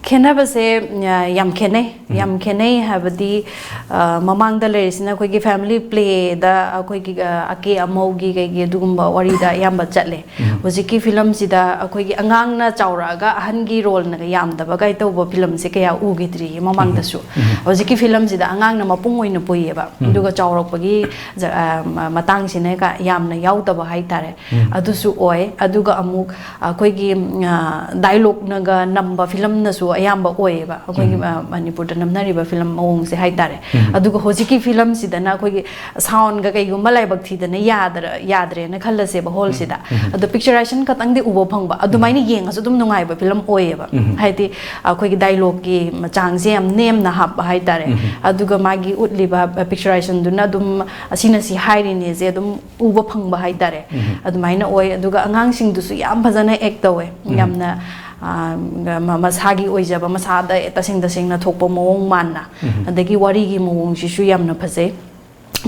ꯈꯦꯠꯅꯕꯁꯦ, ꯑ, ꯌꯥꯝ ꯈꯦꯠꯅꯩ꯫ ꯌꯥꯝ ꯈꯦꯠꯅꯩ ꯍꯥꯏꯕꯗꯤ, ꯑ, ꯃꯃꯥꯡꯗ ꯂꯩꯔꯤꯁꯤꯅ ꯑꯩꯈꯣꯏꯒꯤ family playꯗ ꯑꯩꯈꯣꯏꯒꯤ, ꯑ, ꯑꯀꯦ ꯑꯃꯧꯒꯤ ꯀꯩꯒꯤ ꯑꯗꯨꯒꯨꯝꯕ ꯋꯥꯔꯤꯗ ꯑꯌꯥꯝꯕ ꯆꯠꯂꯦ꯫ ꯍꯧꯖꯤꯛꯀꯤ filmꯁꯤꯗ ꯑꯩꯈꯣꯏꯒꯤ ꯑꯉꯥꯡꯅ ꯆꯥꯎꯔꯛꯑꯒ ꯑꯍꯟꯒꯤ roleꯅꯒ ꯌꯥꯝꯗꯕ ꯀꯥꯏ ꯇꯧꯕ filmꯁꯦ ꯀꯌꯥ ꯎꯈꯤꯗ꯭ꯔꯤꯌꯦ ꯃꯃꯥꯡꯗꯁꯨ꯫ ꯍꯧꯖꯤꯛꯀꯤ filmꯁꯤꯗ ꯑꯉꯥꯡꯅ ꯃꯄꯨꯡ ꯑꯣꯏꯅ ꯄꯨꯏꯌꯦꯕ꯫ ꯑꯗꯨꯒ ꯆꯥꯎꯔꯛꯄꯒꯤ ꯖ-, ꯑ, ꯃ-, ꯃꯇꯥꯡꯁꯤꯅ ꯀ-, ꯌꯥꯝꯅ ꯌꯥꯎꯗꯕ ꯍꯥꯏꯇꯥꯔꯦ꯫ ꯑꯗꯨꯁꯨ ꯑꯣꯏ꯫ ꯑꯗꯨꯒ ꯑꯃꯨꯛ ꯑꯩꯈꯣꯏꯒꯤ, ꯑ, dialogueꯅꯒ ꯅꯝꯕ filmꯅꯁꯨ ꯑꯌꯥꯝꯕ ꯑꯣꯏꯌꯦꯕ꯫ ꯑꯩꯈꯣꯏꯒꯤ, ꯑ, ꯃꯅꯤꯄꯨꯔꯗ ꯅꯝꯅꯔꯤꯕ film ꯃꯑꯣꯡꯁꯦ ꯍꯥꯏꯇꯥꯔꯦ꯫ ꯑꯗꯨꯒ ꯍꯧꯖꯤꯛꯀꯤ filmꯁꯤꯗꯅ ꯑꯩꯈꯣꯏꯒꯤ soundꯒ ꯀꯩꯒꯨꯝꯕ ꯂꯥꯏꯕꯛ ꯊꯤꯗꯅ ꯌꯥꯗ꯭ꯔ-, ꯌꯥꯗ꯭ꯔꯦꯅ ꯈꯜꯂꯁꯦꯕ hallꯁꯤꯗ꯫ ꯑꯗꯣ picturization ꯈꯛꯇꯪꯗꯤ ꯎꯕ ꯐꯪꯕ, ꯑꯗꯨꯃꯥꯏꯅ ꯌꯦꯡꯉꯁꯨ ꯑꯗꯨꯝ ꯅꯨꯡꯉꯥꯏꯕ film ꯑꯣꯏꯌꯦꯕ꯫ ꯍꯥꯏꯗꯤ ꯑꯩꯈꯣꯏꯒꯤ dialogueꯀꯤ ꯆꯥꯡꯁꯦ ꯌꯥꯝ ꯅꯦꯝꯅ ꯍꯥꯞꯄ ꯍꯥꯏꯇꯥꯔꯦ꯫ ꯑꯗꯨꯒ ꯃꯥꯒꯤ ꯎꯠꯂꯤꯕ picturizationꯗꯨꯅ ꯑꯗꯨꯝ ꯑꯁꯤꯅ ꯁꯤ ꯍꯥꯏꯔꯤꯅꯦꯁꯦ ꯑꯗꯨꯝ ꯎꯕ ꯐꯪꯕ ꯍꯥꯏꯇꯥꯔꯦ꯫ ꯑꯗꯨꯃꯥꯏꯅ ꯑꯣꯏ꯫ ꯑꯗꯨꯒ ꯑꯉꯥꯡꯁꯤꯡꯗꯨꯁꯨ ꯌꯥꯝ ꯐꯖꯅ act ꯇꯧꯋꯦ꯫ ꯌꯥꯝꯅ, ꯑ, ꯃ-, ꯃꯁꯥꯒꯤ ꯑꯣꯏꯖꯕ, ꯃꯁꯥꯗ ꯇꯁꯦꯡ ꯇꯁꯦꯡꯅ ꯊꯣꯛꯄ ꯃꯑꯣꯡ ꯃꯥꯟꯅ꯫ ꯑꯗꯒꯤ ꯋꯥꯔꯤꯒꯤ ꯃꯑꯣꯡꯁꯤꯁꯨ ꯌꯥꯝꯅ ꯐꯖꯩ꯫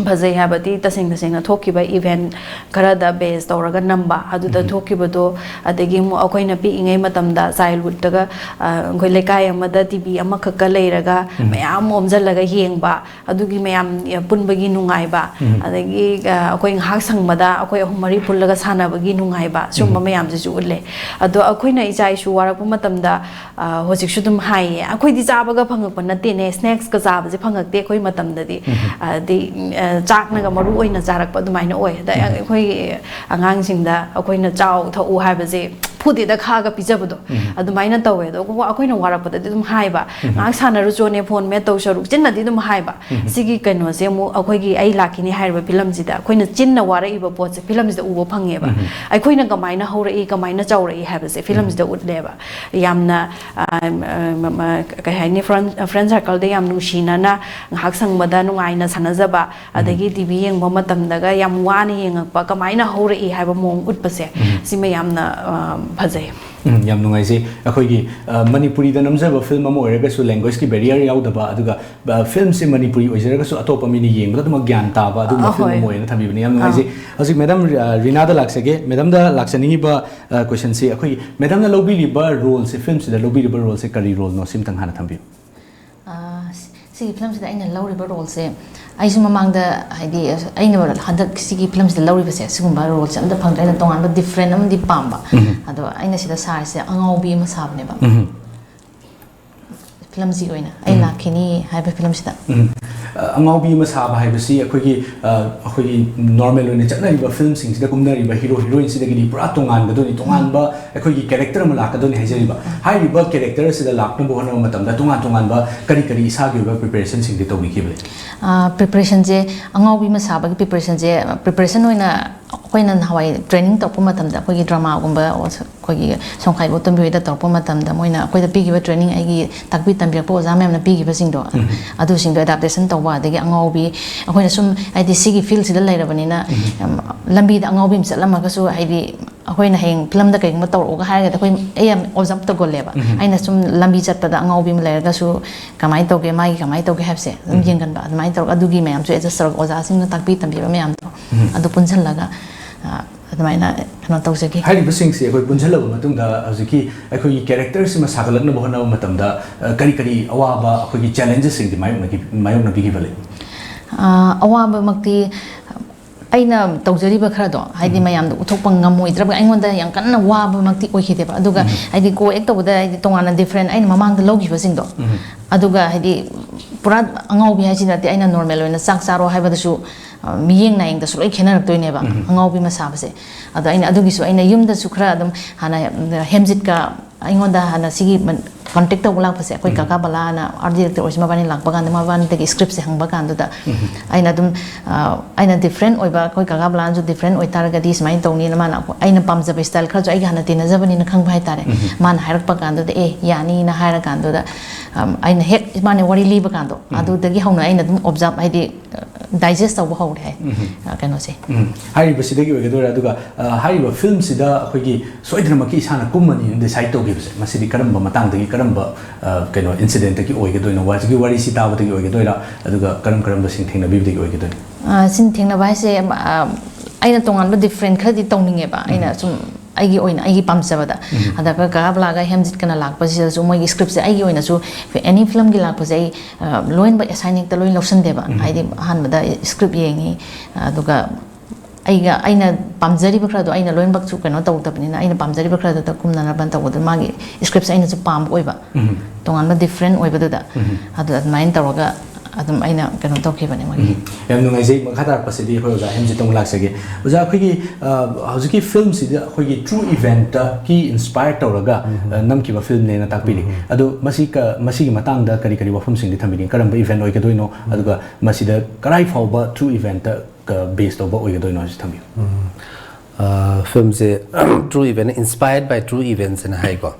ꯐꯖꯩ ꯍꯥꯏꯕꯗꯤ ꯇꯁꯦꯡ ꯇꯁꯦꯡꯅ ꯊꯣꯛꯈꯤꯕ event ꯈꯔꯗ base ꯇꯧꯔꯒ ꯅꯝꯕ, ꯑꯗꯨꯗ ꯊꯣꯛꯈꯤꯕꯗꯣ꯫ ꯑꯗꯒꯤ ꯑꯃꯨꯛ ꯑꯩꯈꯣꯏꯅ ꯄꯤꯛꯏꯉꯩ ꯃꯇꯝꯗ childhoodꯇꯒ, ꯑ, ꯑꯩꯈꯣꯏ ꯂꯩꯀꯥꯏ ꯑꯃꯗ TV ꯑꯃꯈꯛꯀ ꯂꯩꯔꯒ ꯃꯌꯥꯝ ꯑꯣꯝꯁꯤꯜꯂꯒ ꯌꯦꯡꯕ, ꯑꯗꯨꯒꯤ ꯃꯌꯥꯝ ꯄꯨꯟꯕꯒꯤ ꯅꯨꯡꯉꯥꯏꯕ, ꯑꯗꯒꯤ, ꯑ, ꯑꯩꯈꯣꯏ ꯉꯥꯏꯍꯥꯛ ꯁꯪꯕꯗ ꯑꯩꯈꯣꯏ ꯑꯍꯨꯝ ꯃꯔꯤ ꯄꯨꯜꯂꯒ ꯁꯥꯟꯅꯕꯒꯤ ꯅꯨꯡꯉꯥꯏꯕ, ꯁꯨꯝꯕ ꯃꯌꯥꯝꯁꯤꯁꯨ ꯎꯠꯂꯦ꯫ ꯑꯗꯣ ꯑꯩꯈꯣꯏꯅ ꯏꯆꯥ ꯏꯁꯨ ꯋꯥꯔꯛꯄ ꯃꯇꯝꯗ, ꯑ, ꯍꯧꯖꯤꯛꯁꯨ ꯑꯗꯨꯝ ꯍꯥꯏꯌꯦ, "ꯑꯩꯈꯣꯏꯗꯤ ꯆꯥꯕꯒ ꯐꯪꯉꯛꯄ ꯅꯠꯇꯦꯅꯦ, snacksꯀ ꯆꯥꯕꯁꯦ ꯐꯪꯉꯛꯇꯦ ꯑꯩꯈꯣꯏ ꯃꯇꯝꯗꯗꯤ"꯫ ꯑꯗꯤ, ꯑ, ꯆꯥꯛꯅꯒ ꯃꯔꯨ ꯑꯣꯏꯅ ꯆꯥꯔꯛꯄ ꯑꯗꯨꯃꯥꯏꯅ ꯑꯣꯏ꯫ ꯑꯗ ꯑꯩꯈꯣꯏ ꯑꯉꯥꯡꯁꯤꯡꯗ ꯑꯩꯈꯣꯏꯅ "ꯆꯥꯎ ꯊꯛꯎ" ꯍꯥꯏꯕꯁꯦ ꯈꯨꯗꯦꯗ ꯈꯥꯛꯑꯒ ꯄꯤꯖꯕꯗꯣ꯫ ꯑꯗꯨꯃꯥꯏꯅ ꯇꯧꯋꯦ꯫ ꯑꯗꯣ ꯑꯩꯈꯣꯏꯅ ꯋꯥꯔꯛꯄꯗꯗꯤ ꯑꯗꯨꯝ ꯍꯥꯏꯕ, "ꯉꯥꯏꯍꯥꯛ ꯁꯥꯟꯅꯔꯨꯆꯣꯅꯦ, ꯐꯣꯟ ꯃꯦꯠ ꯇꯧ ꯁꯔꯨꯛ", ꯆꯤꯟꯅꯗꯤ ꯑꯗꯨꯝ ꯍꯥꯏꯕ꯫ ꯁꯤꯒꯤ ꯀꯩꯅꯣꯁꯦ ꯑꯃꯨꯛ ꯑꯩꯈꯣꯏꯒꯤ "ꯑꯩ ꯂꯥꯛꯈꯤꯅꯤ" ꯍꯥꯏꯔꯤꯕ ꯐꯤꯂꯝꯁꯤꯗ ꯑꯩꯈꯣꯏꯅ ꯆꯤꯟꯅ ꯋꯥꯔꯛꯏꯕ ꯄꯣꯠꯁꯦ ꯐꯤꯂꯝꯁꯤꯗ ꯎꯕ ꯐꯪꯉꯦꯕ꯫ ꯑꯩꯈꯣꯏꯅ ꯀꯃꯥꯏꯅ ꯍꯧꯔꯛꯏ, ꯀꯃꯥꯏꯅ ꯆꯥꯎꯔꯛꯏ ꯍꯥꯏꯕꯁꯦ ꯐꯤꯂꯝꯁꯤꯗ ꯎꯠꯂꯦꯕ꯫ ꯌꯥꯝꯅ, ꯑ, ꯑ, ꯃ-, ꯃ-, ꯀꯩ ꯍꯥꯏꯅꯤ, ꯐ꯭ꯔꯦꯟ, ꯐ꯭ꯔꯦꯟ ꯁꯔꯀꯜꯗ ꯌꯥꯝ ꯅꯨꯡꯁꯤꯅꯅ ꯉꯥꯏꯍꯥꯛ ꯁꯪꯕꯗ ꯅꯨꯡꯉꯥꯏꯅ ꯁꯥꯟꯅꯖꯕ, ꯑꯗꯒꯤ ꯇꯤ ꯚꯤ ꯌꯦꯡꯕ ꯃꯇꯝꯗꯒ ꯌꯥꯝ ꯋꯥꯅ ꯌꯦꯡꯉꯛꯄ, ꯀꯃꯥꯏꯅ ꯍꯧꯔꯛꯏ ꯍꯥꯏꯕ ꯃꯑꯣꯡ ꯎꯠꯄꯁꯦ, ꯁꯤꯃ ꯌꯥꯝꯅ, ꯑ, ꯐꯖꯩ꯫ ꯎꯝ, ꯌꯥꯝ ꯅꯨꯡꯉꯥꯏꯖꯩ꯫ ꯑꯩꯈꯣꯏꯒꯤ, ꯑ, ꯃꯅꯤꯄꯨꯔꯤꯗ ꯅꯝꯖꯕ ꯐꯤꯂꯝ ꯑꯃ ꯑꯣꯏꯔꯒꯁꯨ languageꯀꯤ barrier ꯌꯥꯎꯗꯕ, ꯑꯗꯨꯒ, ꯑ, ꯐꯤꯂꯝꯁꯦ ꯃꯅꯤꯄꯨꯔꯤ ꯑꯣꯏꯖꯔꯒꯁꯨ ꯑꯇꯣꯞꯄ ꯃꯤꯅ ꯌꯦꯡꯕꯗ ꯑꯗꯨꯃꯛ ꯒ꯭ꯌꯥꯟ ꯇꯥꯕ ꯑꯗꯨꯒꯨꯝꯕ ꯑ, ꯐꯤꯂꯝ ꯍꯣꯏ꯫ ꯑꯃ ꯑꯣꯏꯅ ꯊꯝꯕꯤꯕꯅꯤ꯫ ꯌꯥꯝ ꯑ꯫ ꯅꯨꯡꯉꯥꯏꯖꯩ꯫ ꯍꯧꯖꯤꯛ ꯃꯦꯗꯥꯝ, ꯑ, ꯔꯤꯅꯥꯗ ꯂꯥꯛꯆꯒꯦ꯫ ꯃꯦꯗꯥꯝꯗ ꯂꯥꯛꯆꯅꯤꯡꯉꯤꯕ, ꯑ, questionꯁꯦ, ꯑꯩꯈꯣꯏꯒꯤ ꯃꯦꯗꯥꯝꯅ ꯂꯧꯕꯤꯔꯤꯕ roleꯁꯦ, ꯐꯤꯂꯝꯁꯤꯗ ꯂꯧꯕꯤꯔꯤꯕ roleꯁꯦ ꯀꯔꯤ roleꯅꯣ? ꯁꯤꯝꯇꯪ ꯍꯥꯟꯅ ꯊꯝꯕꯤꯌꯨ꯫ ꯑ, ꯁꯤ-, ꯁꯤꯒꯤ ꯐꯤꯂꯝꯁꯤꯗ ꯑꯩꯅ ꯂꯧꯔꯤꯕ roleꯁꯦ, ꯑꯩꯁꯨ ꯃꯃꯥꯡꯗ, ꯍꯥꯏꯗꯤ, ꯑꯩꯅ ꯍꯟꯗꯛ ꯁꯤꯒꯤ ꯐꯤꯂꯝꯁꯤꯗ ꯂꯧꯔꯤꯕꯁꯦ, ꯁꯤꯒꯨꯝꯕ roleꯁꯦ ꯑꯝꯇ ꯐꯪꯗ꯭ꯔꯦ꯫ ꯑꯩꯅ ꯇꯣꯉꯥꯟꯕ different ꯑꯃꯗꯤ ꯄꯥꯝꯕ꯫ ꯑꯗꯣ ꯑꯩꯅ ꯁꯤꯗ ꯁꯥꯔꯤꯁꯦ ꯑꯉꯥꯎꯕꯤ ꯑꯃ ꯁꯥꯕꯅꯦꯕ꯫ ꯐꯤꯂꯝꯁꯤꯒꯤ ꯑꯣꯏꯅ ꯑꯩ ꯂꯥꯛꯈꯤꯅꯤ ꯍꯥꯏꯕ ꯐꯤꯂꯝꯁꯤꯗ꯫ ꯎꯝ꯫ ꯑ, ꯑꯉꯥꯎꯕꯤ ꯑꯃ ꯁꯥꯕ ꯍꯥꯏꯕꯁꯤ ꯑꯩꯈꯣꯏꯒꯤ, ꯑ, ꯑꯩꯈꯣꯏꯒꯤ normal ꯑꯣꯏꯅ ꯆꯠꯅꯔꯤꯕ ꯐꯤꯂꯝꯁꯤꯡꯁꯤꯗ ꯀꯨꯝꯅꯔꯤꯕ hero heroineꯁꯤꯗꯒꯤꯗꯤ ꯄꯨꯔꯥ ꯇꯣꯉꯥꯟꯒꯗꯣꯏꯅꯤ, ꯇꯣꯉꯥꯟꯕ ꯑꯩꯈꯣꯏꯒꯤ character ꯑꯃ ꯂꯥꯛꯀꯗꯣꯏꯅꯤ ꯍꯥꯏꯖꯔꯤꯕ꯫ ꯍꯥꯏꯔꯤꯕ character ꯑꯁꯤꯗ ꯂꯥꯛꯅꯕ ꯍꯣꯠꯅꯕ ꯃꯇꯝꯗ ꯇꯣꯉꯥꯟ ꯇꯣꯉꯥꯟꯕ ꯀꯔꯤ ꯀꯔꯤ ꯏꯁꯥꯒꯤ ꯑꯣꯏꯕ preparationꯁꯤꯡꯗꯤ ꯇꯧꯕꯤꯈꯤꯕꯅꯤ? ꯑ, preparationꯁꯦ, ꯑꯉꯥꯎꯕꯤ ꯑꯃ ꯁꯥꯕꯒꯤ preparationꯁꯦ, preparation ꯑꯣꯏꯅ ꯑꯩꯈꯣꯏꯅ ꯅꯍꯥꯟꯋꯥꯏ training ꯇꯧꯔꯛꯄ ꯃꯇꯝꯗ ꯑꯩꯈꯣꯏꯒꯤ dramaꯒꯨꯝꯕ, ꯑꯩꯈꯣꯏꯒꯤ ꯁꯣꯡꯈꯥꯏꯕ ꯇꯣꯝꯕꯤ ꯍꯣꯏꯗ ꯇꯧꯔꯛꯄ ꯃꯇꯝꯗ ꯃꯣꯏꯅ ꯑꯩꯈꯣꯏꯗ ꯄꯤꯈꯤꯕ training, ꯑꯩꯒꯤ ꯇꯥꯛꯄꯤ ꯇꯝꯕꯤꯔꯛꯄ ꯑꯣꯖꯥ ꯃꯌꯥꯝꯅ ꯄꯤꯈꯤꯕꯁꯤꯡꯗꯣ, ꯑꯗꯨꯁꯤꯡꯗꯣ adaptation ꯇꯧꯕ, ꯑꯗꯒꯤ ꯑꯉꯥꯎꯕꯤ, ꯑꯩꯈꯣꯏꯅ ꯁꯨꯝ, ꯍꯥꯏꯗꯤ, ꯁꯤꯒꯤ fieldꯁꯤꯗ ꯂꯩꯔꯕꯅꯤꯅ, ꯌꯥꯝ ꯂꯝꯕꯤꯗ ꯑꯉꯥꯎꯕꯤ ꯑꯃ ꯆꯠꯂꯝꯃꯒꯁꯨ, ꯍꯥꯏꯗꯤ, ꯑꯩꯈꯣꯏꯅ ꯍꯌꯦꯡ ꯐꯤꯂꯝꯗ ꯀꯩꯒꯨꯝꯕ ꯇꯧꯔꯛꯎꯒ ꯍꯥꯏꯔꯒꯗꯤ ꯑꯩꯈꯣꯏ, ꯑꯩ ꯌꯥꯝ observe ꯇꯧꯒꯜꯂꯦꯕ꯫ ꯑꯩꯅ ꯁꯨꯝ ꯂꯝꯕꯤ ꯆꯠꯄꯗ ꯑꯉꯥꯎꯕꯤ ꯑꯃ ꯂꯩꯔꯒꯁꯨ ꯀꯃꯥꯏꯅ ꯇꯧꯒꯦ, ꯃꯥꯒꯤ ꯀꯃꯥꯏꯅ ꯇꯧꯒꯦ ꯍꯥꯏꯕꯁꯦ ꯑꯗꯨꯝ ꯌꯦꯡꯒꯟꯕ꯫ ꯑꯗꯨꯃꯥꯏꯅ ꯇꯧꯔꯒ ꯑꯗꯨꯒꯤ ꯃꯌꯥꯝꯁꯨ adjust ꯇꯧꯔꯒ ꯑꯣꯖꯥꯁꯤꯡꯅ ꯇꯥꯛꯄꯤ ꯇꯝꯕꯤꯕ ꯃꯌꯥꯝꯗꯣ ꯑꯗꯨ ꯄꯨꯟꯁꯤꯜꯂꯒ, ꯑ, ꯑꯗꯨꯃꯥꯏꯅ ꯀꯩꯅꯣ ꯇꯧꯖꯈꯤ꯫ ꯍꯥꯏꯔꯤꯕꯁꯤꯡꯁꯤ ꯑꯩꯈꯣꯏ ꯄꯨꯟꯁꯤꯜꯂꯕ ꯃꯇꯨꯡꯗ ꯍꯧꯖꯤꯛꯀꯤ ꯑꯩꯈꯣꯏꯒꯤ characterꯁꯤꯃ ꯁꯥꯒꯠꯂꯛꯅꯕ ꯍꯣꯠꯅꯕ ꯃꯇꯝꯗ, ꯑ, ꯀꯔꯤ ꯀꯔꯤ ꯑꯋꯥꯕ, ꯑꯩꯈꯣꯏꯒꯤ challengesꯁꯤꯡꯗꯤ ꯃꯥꯌꯣꯛꯅꯈꯤ-, ꯃꯥꯌꯣꯛꯅꯕꯤꯈꯤꯕ ꯂꯩ? ꯑ, ꯑꯋꯥꯕꯃꯛꯇꯤ ꯑꯩꯅ ꯇꯧꯖꯔꯤꯕ ꯈꯔꯗꯣ, ꯍꯥꯏꯗꯤ, ꯃꯌꯥꯝꯗ ꯎꯠꯊꯣꯛꯄ ꯉꯝꯃꯣꯏꯗ꯭ꯔꯕ, ꯑꯩꯉꯣꯟꯗ ꯌꯥꯝ ꯀꯟꯅ ꯋꯥꯕꯃꯛꯇꯤ ꯑꯣꯏꯈꯤꯗꯦꯕ꯫ ꯑꯗꯨꯒ, ꯍꯥꯏꯗꯤ, co-act ꯇꯧꯕꯗ, ꯍꯥꯏꯗꯤ, ꯇꯣꯉꯥꯟꯅ different ꯑꯩꯅ ꯃꯃꯥꯡꯗ ꯂꯧꯈꯤꯕꯁꯤꯡꯗꯣ, ꯑꯗꯨꯒ, ꯍꯥꯏꯗꯤ, ꯄꯨꯔꯥ ꯑꯉꯥꯎꯕꯤ ꯍꯥꯏꯁꯤ ꯅꯠꯇꯦ, ꯑꯩꯅ normal ꯑꯣꯏꯅ ꯆꯥꯛ ꯆꯥꯔꯣ ꯍꯥꯏꯕꯗꯁꯨ ꯃꯤꯠꯌꯦꯡ ꯅꯥꯌꯦꯡꯗꯁꯨ ꯂꯣꯏ ꯈꯦꯠꯅꯔꯛꯇꯣꯏꯅꯦꯕ ꯑꯉꯥꯎꯕꯤ ꯃꯁꯥꯕꯁꯦ꯫ ꯑꯗꯣ ꯑꯩꯅ ꯑꯗꯨꯒꯤꯁꯨ ꯑꯩꯅ ꯌꯨꯝꯗꯁꯨ ꯈꯔ ꯑꯗꯨꯝ ꯍꯥꯟꯅ ꯍꯦꯝꯖꯤꯠꯀ ꯑꯩꯉꯣꯟꯗ ꯍꯥꯟꯅ ꯁꯤꯒꯤ ꯀꯣꯟꯇꯦꯛ ꯇꯧꯕ ꯂꯥꯛꯄꯁꯦ, ꯑꯩꯈꯣꯏ ꯀꯥꯀꯥ ꯕꯂꯥꯅ ꯑꯥꯔꯠ ꯗꯤꯔꯦꯛꯇꯔ ꯑꯣꯏꯁꯦ, ꯃꯕꯥꯅꯤ ꯂꯥꯛꯄ ꯀꯥꯟꯗ ꯃꯕꯥꯅꯤꯗꯒꯤ ꯁ꯭ꯀ꯭ꯔꯤꯞꯁꯦ ꯍꯪꯕ ꯀꯥꯟꯗꯨꯗ ꯑꯩꯅ ꯑꯗꯨꯝ ꯑꯩꯅ ꯗꯤꯐ꯭ꯔꯦꯟ ꯑꯣꯏꯕ, ꯑꯩꯈꯣꯏ ꯀꯥꯀꯥ ꯕꯂꯥꯅꯁꯨ ꯗꯤꯐ꯭ꯔꯦꯟ ꯑꯣꯏꯇꯥꯔꯒꯗꯤ ꯁꯨꯃꯥꯏꯅ ꯇꯧꯅꯤꯅ ꯃꯥꯅ ꯑꯩꯅ ꯄꯥꯝꯖꯕ ꯁ꯭ꯇꯥꯏꯜ ꯈꯔꯁꯨ ꯑꯩꯒ ꯍꯥꯟꯅ ꯇꯤꯟꯅꯖꯕꯅꯤꯅ ꯈꯪꯕ ꯍꯥꯏꯇꯥꯔꯦ꯫ ꯃꯥꯅ ꯍꯥꯏꯔꯛꯄ ꯀꯥꯟꯗꯨꯗ ꯑꯦ ꯌꯥꯅꯤꯅ ꯍꯥꯏꯔ ꯀꯥꯟꯗꯨꯗ ꯑꯩꯅ ꯍꯦꯛ ꯃꯥꯅ ꯋꯥꯔꯤ ꯂꯤꯕ ꯀꯥꯟꯗꯣ ꯑꯗꯨꯗꯒꯤ ꯍꯧꯅ ꯑꯩꯅ ꯑꯗꯨꯝ ꯑꯣꯕꯖꯥꯔꯕ, ꯍꯥꯏꯗꯤ ꯗꯥꯏꯖꯦꯁ ꯇꯧꯕ ꯍꯧꯔꯦ ꯍꯥꯏ꯫ ꯀꯩꯅꯣꯁꯦ꯫ ꯍꯥꯏꯔꯤꯕꯁꯤꯗꯒꯤ ꯑꯣꯏꯒꯗꯣꯏꯔꯥ? ꯑꯗꯨꯒ ꯍꯥꯏꯔꯤꯕ ꯐꯤꯂꯝꯁꯤꯗ ꯑꯩꯈꯣꯏꯒꯤ ꯁꯣꯏꯗꯅꯃꯛꯀꯤ ꯏꯁꯥꯅ ꯀꯨꯝꯃꯅꯤꯅ ꯗꯤꯁꯥꯏꯠ ꯇꯧꯈꯤꯕꯁꯦ, ꯃꯁꯤꯗꯤ ꯀꯔꯝꯕ ꯃꯇꯥꯡꯗꯒꯤ, ꯀꯔꯝꯕ ꯀꯩꯅꯣ ꯏꯟꯁꯤꯗꯦꯟꯠꯇꯒꯤ ꯑꯣꯏꯒꯗꯣꯏꯅꯣ? ꯍꯧꯖꯤꯛꯀꯤ ꯋꯥꯔꯤꯁꯤ ꯇꯥꯕꯗꯒꯤ ꯑꯣꯏꯒꯗꯣꯏꯔꯥ, ꯑꯗꯨꯒ ꯀꯔꯝ ꯀꯔꯝꯕꯁꯤꯡ ꯊꯦꯡꯅꯕꯤꯕꯗꯒꯤ ꯑꯣꯏꯒꯗꯣꯏꯅꯣ? ꯁꯤꯟ ꯊꯦꯡꯅꯕ ꯍꯥꯏꯁꯦ ꯑꯩꯅ ꯇꯣꯉꯥꯟꯕ ꯗꯤꯐ꯭ꯔꯦꯟ ꯈꯔꯗꯤ ꯇꯧꯅꯤꯡꯉꯦꯕ꯫ ꯑꯩꯅ ꯁꯨꯝ ꯑꯩꯒꯤ ꯑꯣꯏꯅ ꯑꯩꯒꯤ ꯄꯥꯝꯖꯕꯗ꯫ ꯑꯗ ꯑꯩꯈꯣꯏ ꯀꯥꯀꯥ ꯕꯂꯥꯒ ꯍꯦꯝꯖꯤꯠꯀꯅ ꯂꯥꯛꯄꯁꯤꯗꯁꯨ ꯃꯣꯏꯒꯤ ꯁ꯭ꯀ꯭ꯔꯤꯞꯁꯦ ꯑꯩꯒꯤ ꯑꯣꯏꯅꯁꯨ ꯑꯦꯅꯤ ꯐꯤꯂꯝꯒꯤ ꯂꯥꯛꯄꯁꯦ ꯑꯩ ꯂꯣꯏꯅꯃꯛ ꯑꯦꯁꯥꯏꯟ ꯍꯦꯛꯇ ꯂꯣꯏ ꯂꯧꯁꯟꯗꯦꯕ꯫ ꯍꯥꯏꯗꯤ ꯑꯍꯥꯟꯕꯗ ꯁ꯭ꯀ꯭ꯔꯤꯞ ꯌꯦꯡꯉꯤ, ꯑꯗꯨꯒ ꯑꯩꯒ ꯑꯩꯅ ꯄꯥꯝꯖꯔꯤꯕ ꯈꯔꯗꯣ ꯑꯩꯅ ꯂꯣꯏꯅꯃꯛꯁꯨ ꯀꯩꯅꯣ ꯇꯧꯗꯕꯅꯤꯅ ꯑꯩꯅ ꯄꯥꯝꯖꯔꯤꯕ ꯈꯔꯗꯨꯗ ꯀꯨꯝꯅꯅꯕ ꯇꯧꯕꯗ ꯃꯥꯒꯤ ꯁ꯭ꯀ꯭ꯔꯤꯞꯁꯦ ꯑꯩꯅꯁꯨ ꯄꯥꯝꯕ ꯑꯣꯏꯕ꯫ ꯇꯣꯉꯥꯟꯕ ꯗꯤꯐ꯭ꯔꯦꯟ ꯑꯣꯏꯕꯗꯨꯗ꯫ ꯑꯗꯨ ꯑꯗꯨꯃꯥꯏꯅ ꯇꯧꯔꯒ ꯑꯗꯨꯝ ꯑꯩꯅ ꯀꯩꯅꯣ ꯇꯧꯈꯤꯕꯅꯦ ꯃꯣꯏꯒꯤ꯫ ꯌꯥꯝ ꯅꯨꯡꯉꯥꯏꯖꯩ꯫ ꯃꯈꯥ ꯇꯥꯔꯛꯄꯁꯤꯗꯤ ꯑꯩꯈꯣꯏ ꯑꯣꯖꯥ ꯍꯦꯝꯖꯤꯠꯇ ꯑꯃꯨꯛ ꯂꯥꯛꯆꯒꯦ꯫ ꯑꯣꯖꯥ, ꯑꯩꯈꯣꯏꯒꯤ ꯍꯧꯖꯤꯛꯀꯤ ꯐꯤꯂꯝꯁꯤꯗ ꯑꯩꯈꯣꯏꯒꯤ ꯇ꯭ꯔꯨ ꯏꯚꯦꯟꯠꯇꯒꯤ ꯏꯟꯁꯄꯥꯌꯔ ꯇꯧꯔꯒ ꯅꯝꯈꯤꯕ ꯐꯤꯂꯝꯅꯦꯅ ꯇꯥꯛꯄꯤꯔꯤ꯫ ꯑꯗꯣ ꯃꯁꯤ ꯃꯁꯤꯒꯤ ꯃꯇꯥꯡꯗ ꯀꯔꯤ ꯀꯔꯤ ꯋꯥꯐꯝꯁꯤꯡꯗꯤ ꯊꯝꯕꯤꯅꯤꯡꯉꯤ? ꯀꯔꯝꯕ ꯏꯚꯦꯟꯠ ꯑꯣꯏꯒꯗꯣꯏꯅꯣ? ꯑꯗꯨꯒ ꯃꯁꯤꯗ ꯀꯔꯥꯏ ꯐꯥꯎꯕ ꯇ꯭ꯔꯨ ꯏꯚꯦꯟꯠꯇ ꯕꯦꯁ ꯇꯧꯕ ꯑꯣꯏꯒꯗꯣꯏꯅꯣ ꯍꯥꯏꯁꯤ ꯊꯝꯕꯤꯌꯨ꯫ ꯐꯤꯂꯝꯁꯦ ꯇ꯭ꯔꯨ ꯏꯚꯦꯟꯠ, ꯏꯟꯁꯄꯥꯌꯔꯠ ꯕꯥꯏ ꯇ꯭ꯔꯨ ꯏꯚꯦꯟꯠꯁ ꯍꯥꯏꯅ ꯍꯥꯏꯀꯣ꯫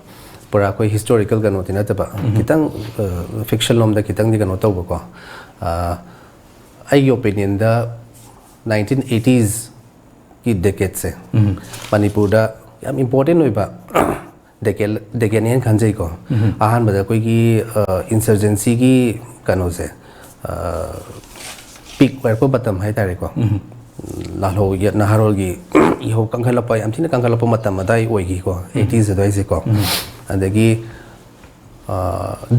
ꯄꯨꯔꯥ ꯑꯩꯈꯣꯏ ꯍꯤꯁꯇꯣꯔꯤꯀꯦꯜ ꯀꯩꯅꯣꯗꯤ ꯅꯠꯇꯕ, ꯈꯤꯇꯪ ꯐꯤꯛꯁꯟ ꯂꯣꯝꯗ ꯈꯤꯇꯪꯗꯤ ꯀꯩꯅꯣ ꯇꯧꯕꯀꯣ꯫ ꯑꯩꯒꯤ ꯑꯣꯄꯤꯅꯤꯌꯟꯗ ꯅꯥꯏꯟꯇꯤꯟ ꯑꯩꯠꯇꯤꯁꯀꯤ ꯗꯦꯀꯦꯠꯁꯦ ꯃꯅꯤꯄꯨꯔꯗ ꯌꯥꯝ ꯏꯝꯄꯣꯔꯇꯦꯟ ꯑꯣꯏꯕ ꯗꯦꯀꯦꯠꯅꯦꯅ ꯈꯟꯖꯩꯀꯣ꯫ ꯑꯍꯥꯟꯕꯗ ꯑꯩꯈꯣꯏꯒꯤ ꯏꯟꯁꯔꯖꯦꯟꯁꯤꯒꯤ ꯀꯩꯅꯣꯁꯦ ꯄꯤꯛ ꯑꯣꯏꯔꯛꯄ ꯃꯇꯝ ꯍꯥꯏꯇꯥꯔꯦꯀꯣ꯫ ꯂꯥꯜꯍꯧ ꯅꯍꯥꯔꯣꯜꯒꯤ ꯏꯍꯧ ꯀꯟꯈꯠꯂꯛꯄ, ꯌꯥꯝ ꯊꯤꯅ ꯀꯟꯈꯠꯂꯛꯄ ꯃꯇꯝ ꯑꯗꯥꯏ ꯑꯣꯏꯈꯤꯀꯣ, ꯑꯩꯠꯇꯤꯁ ꯑꯗꯨꯋꯥꯏꯁꯦꯀꯣ꯫ ꯑꯗꯒꯤ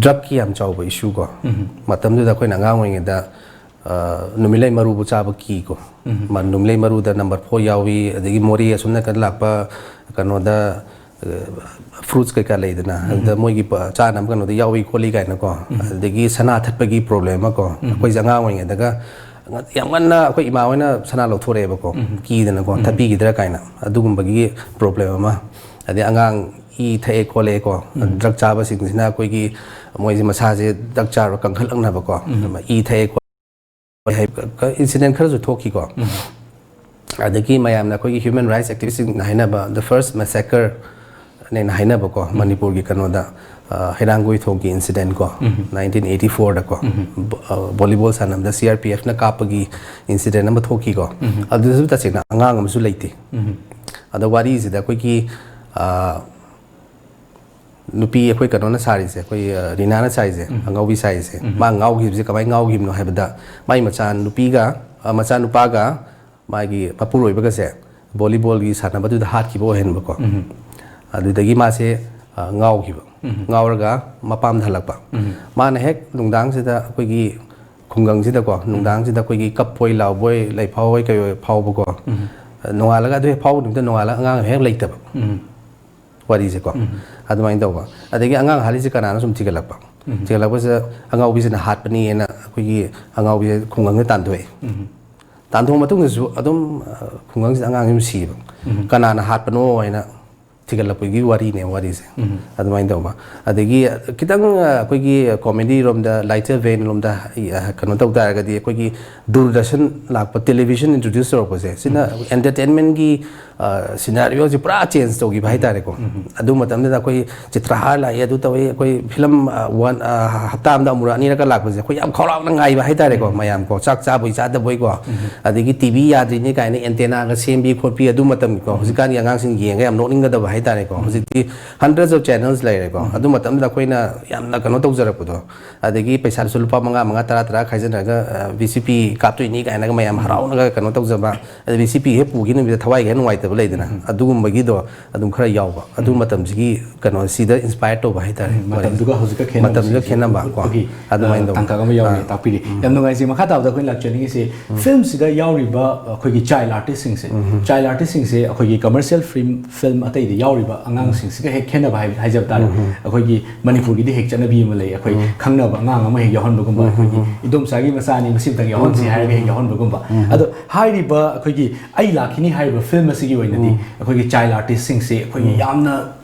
ꯗ꯭ꯔꯛꯀꯤ ꯌꯥꯝ ꯆꯥꯎꯕ ꯏꯁꯨ ꯀꯣ꯫ ꯃꯇꯝꯗꯨꯗ ꯑꯩꯈꯣꯏꯅ ꯑꯉꯥꯡ ꯑꯣꯏꯔꯤꯉꯩꯗ ꯅꯨꯃꯤꯠꯂꯩ ꯃꯔꯨꯕꯨ ꯆꯥꯕ ꯀꯤꯀꯣ꯫ ꯅꯨꯃꯤꯠꯂꯩ ꯃꯔꯨꯗ ꯅꯝꯕꯔ ꯐꯣꯔ ꯌꯥꯎꯏ, ꯑꯗꯒꯤ ꯃꯣꯔꯦ ꯑꯁꯨꯝ ꯅꯥꯀꯟ ꯂꯥꯛꯄ ꯀꯩꯅꯣꯗ ꯐ꯭ꯔꯨꯠꯁ ꯀꯩꯀꯥ ꯂꯩꯗꯅ, ꯑꯗꯨꯗ ꯃꯣꯏꯒꯤ ꯆꯥꯅꯕ ꯀꯩꯅꯣꯗ ꯌꯥꯎꯏ ꯈꯣꯠꯂꯤ ꯀꯥꯏꯅꯀꯣ꯫ ꯑꯗꯒꯤ ꯁꯅꯥ ꯊꯠꯄꯒꯤ ꯄ꯭ꯔꯣꯕ꯭ꯂꯦꯝ ꯑꯃꯀꯣ꯫ ꯑꯩꯈꯣꯏꯁꯦ ꯑꯉꯥꯡ ꯑꯣꯏꯔꯤꯉꯩꯗꯒ ꯌꯥꯝ ꯉꯟꯅ ꯑꯩꯈꯣꯏ ꯏꯃꯥ ꯍꯣꯏꯅ ꯁꯅꯥ ꯂꯧꯊꯣꯔꯛꯑꯦꯕꯀꯣ, ꯀꯤꯗꯅꯀꯣ, ꯊꯠꯄꯤꯈꯤꯗ꯭ꯔꯥ ꯀꯥꯏꯅ, ꯑꯗꯨꯒꯨꯝꯕꯒꯤ ꯄ꯭ꯔꯣꯕ꯭ꯂꯦꯝ ꯑꯃ꯫ ꯑꯗꯩ ꯑꯉꯥꯡ ꯏ ꯊꯛꯑꯦ ꯈꯣꯠꯂꯦꯀꯣ, ꯗ꯭ꯔꯛ ꯆꯥꯕꯁꯤꯡꯁꯤꯅ ꯑꯩꯈꯣꯏꯒꯤ ꯃꯣꯏꯁꯦ ꯃꯁꯥꯁꯦ ꯗ꯭ꯔꯛ ꯆꯥꯔꯒ ꯀꯟꯈꯠꯂꯛꯅꯕꯀꯣ, ꯏ ꯊꯛꯑꯦ ꯈꯣꯠꯂꯦ ꯍꯥꯏ, ꯏꯟꯁꯤꯗꯦꯟ ꯈꯔꯁꯨ ꯊꯣꯛꯈꯤꯀꯣ꯫ ꯑꯗꯒꯤ ꯃꯌꯥꯝꯅ ꯑꯩꯈꯣꯏꯒꯤ ꯍ꯭ꯌꯨꯃꯦꯟ ꯔꯥꯏꯠꯁ ꯑꯦꯛꯇꯤꯚꯤꯁꯁꯤꯡꯅ ꯍꯥꯏꯅꯕ the first massacre ꯅꯦꯅ ꯍꯥꯏꯅꯕꯀꯣ, ꯃꯅꯤꯄꯨꯔꯒꯤ ꯀꯩꯅꯣꯗ, ꯑ, ꯍꯩꯔꯥꯡꯒꯣꯏ ꯊꯣꯡꯒꯤ ꯏꯟꯁꯤꯗꯦꯟ ꯀꯣ, ꯅꯥꯏꯟꯇꯤꯟ ꯑꯩꯠꯇꯤ ꯐꯣꯔꯗꯀꯣ, ꯕ-, ꯑ, ꯚꯣꯂꯤꯕꯣꯜ ꯁꯥꯟꯅꯕꯗ ꯁꯤ ꯑꯥꯔ ꯄꯤ ꯑꯦꯐꯅ ꯀꯥꯞꯄꯒꯤ ꯏꯟꯁꯤꯗꯦꯟ ꯑꯃ ꯊꯣꯛꯈꯤꯀꯣ꯫ ꯑꯗꯨꯗꯁꯨ ꯇꯁꯦꯡꯅ ꯑꯉꯥꯡ ꯑꯃꯁꯨ ꯂꯩꯇꯦ꯫ ꯑꯗꯣ ꯋꯥꯔꯤꯁꯤꯗ ꯑꯩꯈꯣꯏꯒꯤ, ꯑ, ꯅꯨꯄꯤ ꯑꯩꯈꯣꯏ ꯀꯩꯅꯣꯅ ꯁꯥꯔꯤꯁꯦ, ꯑꯩꯈꯣꯏ, ꯑ, ꯔꯤꯅꯥꯅ ꯁꯥꯔꯤꯁꯦ, ꯑꯉꯥꯎꯕꯤ ꯁꯥꯔꯤꯁꯦ, ꯃꯥ ꯉꯥꯎꯈꯤꯕꯁꯦ ꯀꯃꯥꯏꯅ ꯉꯥꯎꯈꯤꯕꯅꯣ ꯍꯥꯏꯕꯗ, ꯃꯥꯏ ꯃꯆꯥ ꯅꯨꯄꯤꯒ, ꯑ, ꯃꯆꯥ ꯅꯨꯄꯥꯒ ꯃꯥꯒꯤ ꯃꯄꯨꯔꯣꯏꯕꯒꯁꯦ ꯚꯣꯂꯤꯕꯣꯜꯒꯤ ꯁꯥꯟꯅꯕꯗꯨꯗ ꯍꯥꯠꯈꯤꯕ ꯑꯣꯏꯍꯟꯕꯀꯣ꯫ ꯑꯗꯨꯗꯒꯤ ꯃꯥꯁꯦ, ꯑ, ꯉꯥꯎꯈꯤꯕ꯫ ꯉꯥꯎꯔꯒ ꯃꯄꯥꯝꯗ ꯍꯜꯂꯛꯄ꯫ ꯃꯥꯅ ꯍꯦꯛ ꯅꯨꯡꯗꯥꯡꯁꯤꯗ ꯑꯩꯈꯣꯏꯒꯤ ꯈꯨꯡꯒꯪꯁꯤꯗꯀꯣ, ꯅꯨꯡꯗꯥꯡꯁꯤꯗ ꯑꯩꯈꯣꯏꯒꯤ ꯀꯞꯄꯣꯏ ꯂꯥꯎꯕꯣꯏ ꯂꯩꯐꯥꯎꯕꯣꯏ ꯀꯩꯑꯣꯏ ꯐꯥꯎꯕꯀꯣ꯫ ꯅꯣꯡꯉꯥꯜꯂꯒ ꯑꯗꯨ ꯍꯦꯛ ꯐꯥꯎꯕ ꯅꯨꯃꯤꯠꯇ ꯅꯣꯡꯉꯥꯜꯂꯒ ꯑꯉꯥꯡ ꯍꯦꯛ ꯂꯩꯇꯕ꯫ ꯋꯥꯔꯤꯁꯦꯀꯣ꯫ ꯑꯗꯨꯃꯥꯏꯅ ꯇꯧꯕ꯫ ꯑꯗꯒꯤ ꯑꯉꯥꯡ ꯍꯥꯠꯂꯤꯁꯦ ꯀꯅꯥꯅꯣ ꯁꯨꯝ ꯊꯤꯒꯠꯂꯛꯄ꯫ ꯊꯤꯒꯠꯂꯛꯄꯁꯤꯗ ꯑꯉꯥꯎꯕꯤꯁꯤꯅ ꯍꯥꯠꯄꯅꯤꯅ ꯑꯩꯈꯣꯏꯒꯤ ꯑꯉꯥꯎꯕꯤꯁꯦ ꯈꯨꯡꯒꯪꯗ ꯇꯥꯟꯊꯣꯛꯑꯦ꯫ ꯇꯥꯟꯊꯣꯛꯑ ꯃꯇꯨꯡꯗꯁꯨ ꯑꯗꯨꯝ, ꯑ, ꯈꯨꯡꯒꯪꯁꯤꯗ ꯑꯉꯥꯡꯁꯤ ꯑꯗꯨꯝ ꯁꯤꯌꯦꯕ꯫ ꯀꯅꯥꯅ ꯍꯥꯠꯄꯅꯣ ꯍꯥꯏꯅ ꯊꯤꯒꯠꯂꯛꯄꯒꯤ ꯋꯥꯔꯤꯅꯦ ꯋꯥꯔꯤꯁꯦ꯫ ꯑꯗꯨꯃꯥꯏꯅ ꯇꯧꯕ꯫ ꯑꯗꯒꯤ ꯈꯤꯇꯪ, ꯑ, ꯑꯩꯈꯣꯏꯒꯤ comedy ꯔꯣꯝꯗ, lighter vein ꯔꯣꯝꯗ, ꯑ, ꯀꯩꯅꯣ ꯇꯧ ꯇꯥꯔꯒꯗꯤ ꯑꯩꯈꯣꯏꯒꯤ ꯗꯨꯔꯗꯔꯁꯟ ꯂꯥꯛꯄ, ꯇꯦꯂꯤꯚꯤꯖꯟ introduce ꯇꯧꯔꯛꯄꯁꯦ, ꯁꯤꯅ entertainment ꯒꯤ, ꯑ, scenario ꯁꯦ ꯄꯨꯔꯥ change ꯇꯧꯈꯤꯕ ꯍꯥꯏꯇꯥꯔꯦꯀꯣ꯫ ꯑꯗꯨ ꯃꯇꯝꯗꯨꯗ ꯑꯩꯈꯣꯏ ꯆꯤꯇ꯭ꯔꯍꯥꯔ ꯂꯥꯛꯏ, ꯑꯗꯨ ꯇꯧꯏ, ꯑꯩꯈꯣꯏ ꯐꯤꯂꯝ, ꯑ, one, ꯑ, ꯍꯞꯇꯥ ꯑꯃꯗ ꯑꯃꯨꯔꯛ ꯑꯅꯤꯔꯛꯀ ꯂꯥꯛꯄꯁꯦ ꯑꯩꯈꯣꯏ ꯌꯥꯝ ꯈꯧꯔꯥꯡꯅ ꯉꯥꯏꯕ ꯍꯥꯏꯇꯥꯔꯦꯀꯣ, ꯃꯌꯥꯝ ꯀꯣ, ꯆꯥꯛ ꯆꯥꯕꯣꯏ ꯆꯥꯗꯕꯣꯏꯀꯣ꯫ ꯑꯗꯒꯤ ꯇꯤ ꯚꯤ ꯌꯥꯗ꯭ꯔꯤꯅꯤ ꯀꯥꯏꯅ antenna ꯒ ꯁꯦꯝꯕꯤ ꯈꯣꯠꯄꯤ ꯑꯗꯨ ꯃꯇꯝꯒꯤꯀꯣ꯫ ꯍꯧꯖꯤꯛꯀꯥꯟꯒꯤ ꯑꯉꯥꯡꯁꯤꯡ ꯌꯦꯡꯉꯒ ꯌꯥꯝ ꯅꯣꯛꯅꯤꯡꯒꯗꯕ ꯍꯥꯏꯇꯥꯔꯦꯀꯣ꯫ ꯍꯧꯖꯤꯛꯇꯤ hundreds of channels ꯂꯩꯔꯦꯀꯣ꯫ ꯑꯗꯨ ꯃꯇꯝꯗꯨꯗ ꯑꯩꯈꯣꯏꯅ ꯌꯥꯝꯅ ꯀꯩꯅꯣ ꯇꯧꯖꯔꯛꯄꯗꯣ꯫ ꯑꯗꯒꯤ ꯄꯩꯁꯥꯗꯨꯁꯨ ꯂꯨꯄꯥ ꯃꯉꯥ, ꯃꯉꯥ, ꯇꯔꯥ, ꯇꯔꯥ ꯈꯥꯏꯖꯤꯟꯅꯔꯒ, ꯑ, ꯚꯤ ꯁꯤ ꯄꯤ ꯀꯥꯞꯇꯣꯏꯅꯤ ꯀꯥꯏꯅꯒ ꯃꯌꯥꯝ ꯍꯔꯥꯎꯅꯒ ꯀꯩꯅꯣ ꯇꯧꯖꯕ꯫ ꯑꯗ ꯚꯤ ꯁꯤ ꯄꯤ ꯍꯦꯛ ꯄꯨꯈꯤ ꯅꯨꯃꯤꯠꯇ ꯊꯋꯥꯏꯒ ꯍꯦꯛ ꯅꯨꯡꯉꯥꯏꯇꯕ ꯂꯩꯗꯅ, ꯑꯗꯨꯒꯨꯝꯕꯒꯤꯗꯣ ꯑꯗꯨꯝ ꯈꯔ ꯌꯥꯎꯕ꯫ ꯑꯗꯨ ꯃꯇꯝꯁꯤꯒꯤ ꯀꯩꯅꯣꯁꯤꯗ inspire ꯇꯧꯕ ꯍꯥꯏꯇꯥꯔꯦ꯫ ꯃꯇꯝꯗꯨꯒ ꯍꯧꯖꯤꯛꯀ ꯈꯦꯠꯅꯕꯁꯤꯡꯁꯦ ꯃꯇꯝꯗꯨꯒ ꯈꯦꯠꯅꯕ ꯀꯣ꯫ ꯎꯠꯄꯒꯤ, ꯑꯗꯨꯃꯥꯏꯅ ꯑ, ꯇꯧꯕ꯫ ꯇꯥꯡꯀꯛ ꯑꯃ ꯌꯥꯎꯔꯤ, ꯑꯥ꯫ ꯇꯥꯛꯄꯤꯔꯤ꯫ ꯌꯥꯝ ꯅꯨꯡꯉꯥꯏꯖꯩ꯫ ꯃꯈꯥ ꯇꯥꯕꯗ ꯑꯩꯈꯣꯏꯅ ꯂꯥꯛꯆꯅꯤꯡꯉꯤꯁꯤ, ꯐꯤꯂꯝꯁꯤꯗ ꯌꯥꯎꯔꯤꯕ ꯑꯩꯈꯣꯏꯒꯤ child artist ꯁꯤꯡꯁꯦ, child artist ꯁꯤꯡꯁꯦ ꯑꯩꯈꯣꯏꯒꯤ commercial film, film ꯑꯇꯩꯗ ꯌꯥꯎꯔꯤꯕ ꯑꯉꯥꯡꯁꯤꯡꯁꯤꯒ ꯍꯦꯛ ꯈꯦꯠꯅꯕ ꯍꯥꯏ-, ꯍꯥꯏꯖꯕ ꯇꯥꯔꯦ꯫ ꯑꯩꯈꯣꯏꯒꯤ ꯃꯅꯤꯄꯨꯔꯒꯤꯗꯤ ꯍꯦꯛ ꯆꯠꯅꯕꯤ ꯑꯃ ꯂꯩ, ꯑꯩꯈꯣꯏ ꯈꯪꯅꯕ ꯑꯉꯥꯡ ꯑꯃ ꯍꯦꯛ ꯌꯥꯎꯍꯟꯕꯒꯨꯝꯕ, ꯑꯩꯈꯣꯏꯒꯤ ꯏꯗꯣꯝꯆꯥꯒꯤ ꯃꯆꯥꯅꯤ, ꯃꯁꯤꯃꯇꯪ ꯌꯥꯎꯍꯟꯁꯤ ꯍꯥꯏꯔꯒ ꯍꯦꯛ ꯌꯥꯎꯍꯟꯕꯒꯨꯝꯕ꯫ ꯑꯗꯣ ꯍꯥꯏꯔꯤꯕ ꯑꯩꯈꯣꯏꯒꯤ ꯑꯩ ꯂꯥꯛꯈꯤꯅꯤ ꯍꯥꯏꯔꯤꯕ ꯐꯤꯂꯝ ꯑꯁꯤꯒꯤ ꯑꯣꯏꯅꯗꯤ ꯑꯩꯈꯣꯏꯒꯤ ꯆꯥꯏꯜ ꯑꯥꯔꯇꯤꯁꯁꯤꯡꯁꯦ ꯑꯩꯈꯣꯏꯒꯤ ꯌꯥꯝꯅ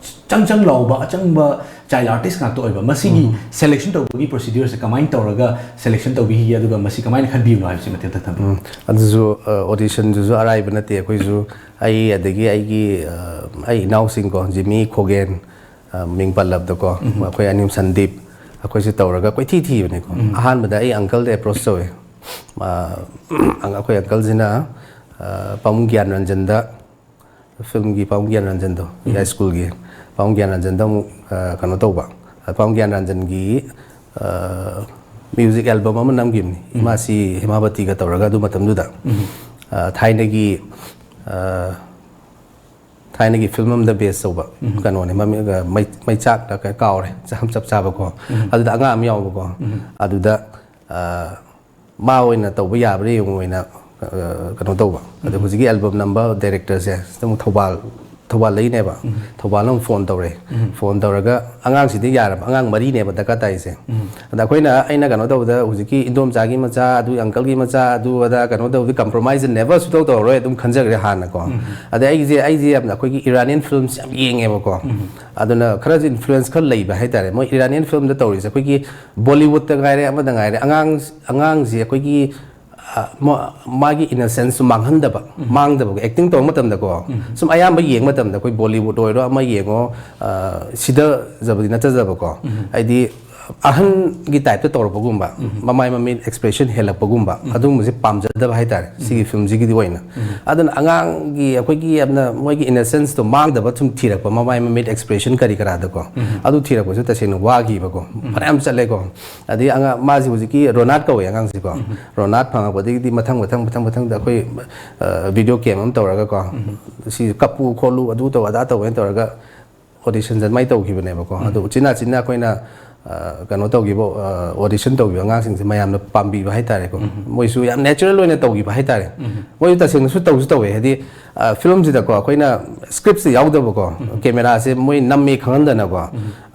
ꯆꯪ ꯆꯪ ꯂꯥꯎꯕ ꯑꯆꯪꯕ ꯆꯥꯏꯜ ꯑꯥꯔꯇꯤꯁ ꯉꯥꯛꯇ ꯑꯣꯏꯕ꯫ ꯃꯁꯤꯒꯤ ꯁꯦꯂꯦꯛꯁꯟ ꯇꯧꯕꯒꯤ ꯄ꯭ꯔꯣꯁꯤꯗ꯭ꯌꯨꯔꯁꯦ ꯀꯃꯥꯏꯅ ꯇꯧꯔꯒ ꯁꯦꯂꯦꯛꯁꯟ ꯇꯧꯕꯤꯈꯤꯒꯦ, ꯑꯗꯨꯒ ꯃꯁꯤ ꯀꯃꯥꯏꯅ ꯈꯟꯕꯤꯕꯅꯣ ꯍꯥꯏꯕꯁꯤ ꯃꯇꯦꯛ ꯊꯝꯕꯤꯌꯨ꯫ ꯑꯗꯨꯁꯨ ꯑꯣꯗꯤꯁꯟꯗꯨꯁꯨ ꯑꯔꯥꯏꯕ ꯅꯠꯇꯦ꯫ ꯑꯩꯈꯣꯏꯁꯨ, ꯑꯩ ꯑꯗꯒꯤ ꯑꯩꯒꯤ, ꯑ, ꯑꯩ ꯏꯅꯥꯎꯁꯤꯡꯀꯣ, ꯖꯤꯃꯤ, ꯈꯣꯒꯦꯟ, ꯑ, ꯃꯤꯡ ꯄꯜꯂꯕꯗꯀꯣ, ꯑꯩꯈꯣꯏ ꯑꯅꯤ, ꯁꯟꯗꯤꯞ, ꯑꯩꯈꯣꯏꯁꯦ ꯇꯧꯔꯒ ꯀꯣꯏꯊꯤ ꯊꯤꯕꯅꯤꯀꯣ꯫ ꯑꯍꯥꯟꯕꯗ ꯑꯩ ꯑꯪꯀꯜꯗ ꯑꯦꯄ꯭ꯔꯣꯁ ꯇꯧꯋꯦ꯫ ꯑ, ꯑꯩꯈꯣꯏ ꯑꯪꯀꯜꯁꯤꯅ, ꯑ, ꯄꯥꯕꯨꯡ ꯒ꯭ꯌꯥꯟ ꯔꯟꯖꯟꯗ, ꯐꯤꯂꯝꯒꯤ ꯄꯥꯕꯨꯡ ꯒ꯭ꯌꯥꯟ ꯔꯟꯖꯟꯗꯣ, ꯌꯥꯏ ꯁ꯭ꯀꯨꯜꯒꯤ ꯄꯥꯕꯨꯡ ꯒ꯭ꯌꯥꯟ ꯔꯟꯖꯟꯗ ꯑꯃꯨꯛ, ꯑ, ꯀꯩꯅꯣ ꯇꯧꯕ꯫ ꯑ, ꯄꯥꯕꯨꯡ ꯒ꯭ꯌꯥꯟ ꯔꯟꯖꯟꯒꯤ, ꯑ, ꯃ꯭ꯌꯨꯖꯤꯛ ꯑꯦꯜꯕꯝ ꯑꯃ ꯅꯝꯈꯤꯕꯅꯤ, ꯏꯃꯥꯁꯤ ꯍꯦꯃꯥꯕꯇꯤꯒ ꯇꯧꯔꯒ꯫ ꯑꯗꯨ ꯃꯇꯝꯗꯨꯗ, ꯑ, ꯊꯥꯏꯅꯒꯤ, ꯑ, ꯊꯥꯏꯅꯒꯤ ꯐꯤꯂꯝ ꯑꯃꯗ ꯕꯦꯁ ꯇꯧꯕ ꯀꯩꯅꯣꯅꯦ, ꯃꯃꯤꯡ, ꯑ, ꯃꯩ-, ꯃꯩꯆꯥꯛꯂ ꯀ-, ꯀꯥꯎꯔꯦ, ꯆꯞ ꯆꯞ ꯆꯥꯕꯀꯣ꯫ ꯑꯗꯨꯗ ꯑꯉꯥꯡ ꯑꯃ ꯌꯥꯎꯕꯀꯣ꯫ ꯑꯗꯨꯗ, ꯑ, ꯃꯥ ꯑꯣꯏꯅ ꯇꯧꯕ ꯌꯥꯕ꯭ꯔꯥ ꯌꯦꯡꯉꯨ ꯑꯣꯏꯅ, ꯑ, ꯀꯩꯅꯣ ꯇꯧꯕ꯫ ꯑꯗꯣ ꯍꯧꯖꯤꯛꯀꯤ ꯑꯦꯜꯕꯝ ꯅꯝꯕ ꯗꯥꯏꯔꯦꯛꯇꯔꯁꯦ ꯁꯤꯗ ꯑꯃꯨꯛ ꯊꯧꯕꯥꯜ, ꯊꯧꯕꯥꯜꯗꯒꯤꯅꯦꯕ꯫ ꯊꯧꯕꯥꯜꯗ ꯑꯃꯨꯛ ꯐꯣꯟ ꯇꯧꯔꯦ꯫ ꯐꯣꯟ ꯇꯧꯔꯒ ꯑꯉꯥꯡꯁꯤꯗꯤ ꯌꯥꯔꯕ, ꯑꯉꯥꯡ ꯃꯔꯤꯅꯦꯕ ꯗꯔꯀꯥꯔ ꯇꯥꯏꯁꯦ꯫ ꯑꯗ ꯑꯩꯈꯣꯏꯅ, ꯑꯩꯅ ꯀꯩꯅꯣ ꯇꯧꯕꯗ, ꯍꯧꯖꯤꯛꯀꯤ ꯏꯟꯗꯣꯝꯆꯥꯒꯤ ꯃꯆꯥ, ꯑꯗꯨ ꯑꯪꯀꯜꯒꯤ ꯃꯆꯥ, ꯑꯗꯨ ꯑꯗꯥ ꯀꯩꯅꯣ ꯇꯧꯕꯗꯤ compromise never ꯁꯨꯇꯧ ꯇꯧꯔꯔꯣꯏ ꯑꯗꯨꯝ ꯈꯟꯖꯈ꯭ꯔꯦ ꯍꯥꯟꯅꯀꯣ꯫ ꯑꯗꯩ ꯑꯩꯁꯦ, ꯑꯩꯁꯦ ꯌꯥꯝꯅ ꯑꯩꯈꯣꯏꯒꯤ Iranian filmꯁꯦ ꯌꯥꯝ ꯌꯦꯡꯉꯦꯕꯀꯣ꯫ ꯑꯗꯨꯅ ꯈꯔꯁꯨ influence ꯈꯔ ꯂꯩꯕ ꯍꯥꯏꯇꯥꯔꯦ꯫ ꯃꯣꯏ Iranian filmꯗ ꯇꯧꯔꯤꯁꯦ ꯑꯩꯈꯣꯏꯒꯤ Bollywoodꯇ ꯉꯥꯏꯔꯦ, ꯑꯃꯗ ꯉꯥꯏꯔꯦ, ꯑꯉꯥꯡ, ꯑꯉꯥꯡꯁꯦ ꯑꯩꯈꯣꯏꯒꯤ, ꯑ, ꯃ-, ꯃꯥꯒꯤ innocenceꯁꯨ ꯃꯥꯡꯍꯟꯗꯕ, ꯃꯥꯡꯗꯕꯀꯣ꯫ Acting ꯇꯧꯕ ꯃꯇꯝꯗꯀꯣ, ꯁꯨꯝ ꯑꯌꯥꯝꯕ ꯌꯦꯡꯕ ꯃꯇꯝꯗ ꯑꯩꯈꯣꯏ Bollywood ꯑꯣꯏꯔꯣ, ꯑꯃ ꯌꯦꯡꯉꯣ, ꯑ, ꯁꯤꯗꯖꯕꯗꯤ ꯅꯠꯇꯖꯕꯀꯣ꯫ ꯍꯥꯏꯗꯤ ꯑꯍꯟꯒꯤ typeꯇ ꯇꯧꯔꯛꯄꯒꯨꯝꯕ, ꯃꯃꯥꯏ ꯃꯃꯤꯠ expression ꯍꯦꯜꯂꯛꯄꯒꯨꯝꯕ, ꯑꯗꯨꯒꯨꯝꯕꯁꯦ ꯄꯥꯝꯖꯗꯕ ꯍꯥꯏꯇꯥꯔꯦ ꯁꯤꯒꯤ filmꯁꯤꯒꯤꯗꯤ ꯑꯣꯏꯅ꯫ ꯑꯗꯨꯅ ꯑꯉꯥꯡꯒꯤ ꯑꯩꯈꯣꯏꯒꯤ ꯌꯥꯝꯅ ꯃꯣꯏꯒꯤ innocenceꯇꯣ ꯃꯥꯡꯗꯕ ꯁꯨꯝ ꯊꯤꯔꯛꯄ, ꯃꯃꯥꯏ ꯃꯃꯤꯠ expression ꯀꯔꯤ ꯀꯔꯥꯗꯀꯣ꯫ ꯑꯗꯨ ꯊꯤꯔꯛꯄꯁꯨ ꯇꯁꯦꯡꯅ ꯋꯥꯈꯤꯕꯀꯣ꯫ ꯐꯅꯌꯥꯝ ꯆꯠꯂꯦꯀꯣ꯫ ꯑꯗꯩ ꯑꯉꯥꯡ, ꯃꯥꯁꯤ ꯍꯧꯖꯤꯛꯀꯤ ꯔꯣꯅꯥꯠ ꯀꯧꯋꯦ ꯑꯉꯥꯡꯁꯤꯀꯣ꯫ ꯔꯣꯅꯥꯠ ꯐꯪꯉꯛꯄꯗꯒꯤꯗꯤ ꯃꯊꯪ, ꯃꯊꯪ, ꯃꯊꯪ, ꯃꯊꯪꯗ ꯑꯩꯈꯣꯏ, ꯑ, video game ꯑꯃ ꯇꯧꯔꯒꯀꯣ꯫ ꯁꯤ ꯀꯞꯄꯨ ꯈꯣꯠꯂꯨ, ꯑꯗꯨ ꯇꯧ, ꯑꯗꯥ ꯇꯧ ꯍꯥꯏꯅ ꯇꯧꯔꯒ audition ꯑꯗꯨꯃꯥꯏꯅ ꯇꯧꯈꯤꯕꯅꯦꯕꯀꯣ꯫ ꯑꯗꯣ ꯎꯆꯤꯟ ꯅꯥꯆꯤꯟꯅ ꯑꯩꯈꯣꯏꯅ, ꯑ, ꯀꯩꯅꯣ ꯇꯧꯈꯤꯕ, ꯑ, audition ꯇꯧꯈꯤꯕ ꯑꯉꯥꯡꯁꯤꯡꯁꯦ ꯃꯌꯥꯝꯅ ꯄꯥꯝꯕꯤꯕ ꯍꯥꯏꯇꯥꯔꯦꯀꯣ꯫ ꯃꯣꯏꯁꯨ ꯌꯥꯝ natural ꯑꯣꯏꯅ ꯇꯧꯈꯤꯕ ꯍꯥꯏꯇꯥꯔꯦ꯫ ꯃꯣꯏꯁꯨ ꯇꯁꯦꯡꯅꯁꯨ ꯇꯧꯁꯨ ꯇꯧꯋꯦ, ꯍꯥꯏꯗꯤ, ꯑ, film ꯁꯤꯗꯀꯣ ꯑꯩꯈꯣꯏꯅ script ꯁꯦ ꯌꯥꯎꯗꯕꯀꯣ, camera ꯁꯦ ꯃꯣꯏ ꯅꯝꯃꯦ ꯈꯪꯍꯟꯗꯅꯀꯣ,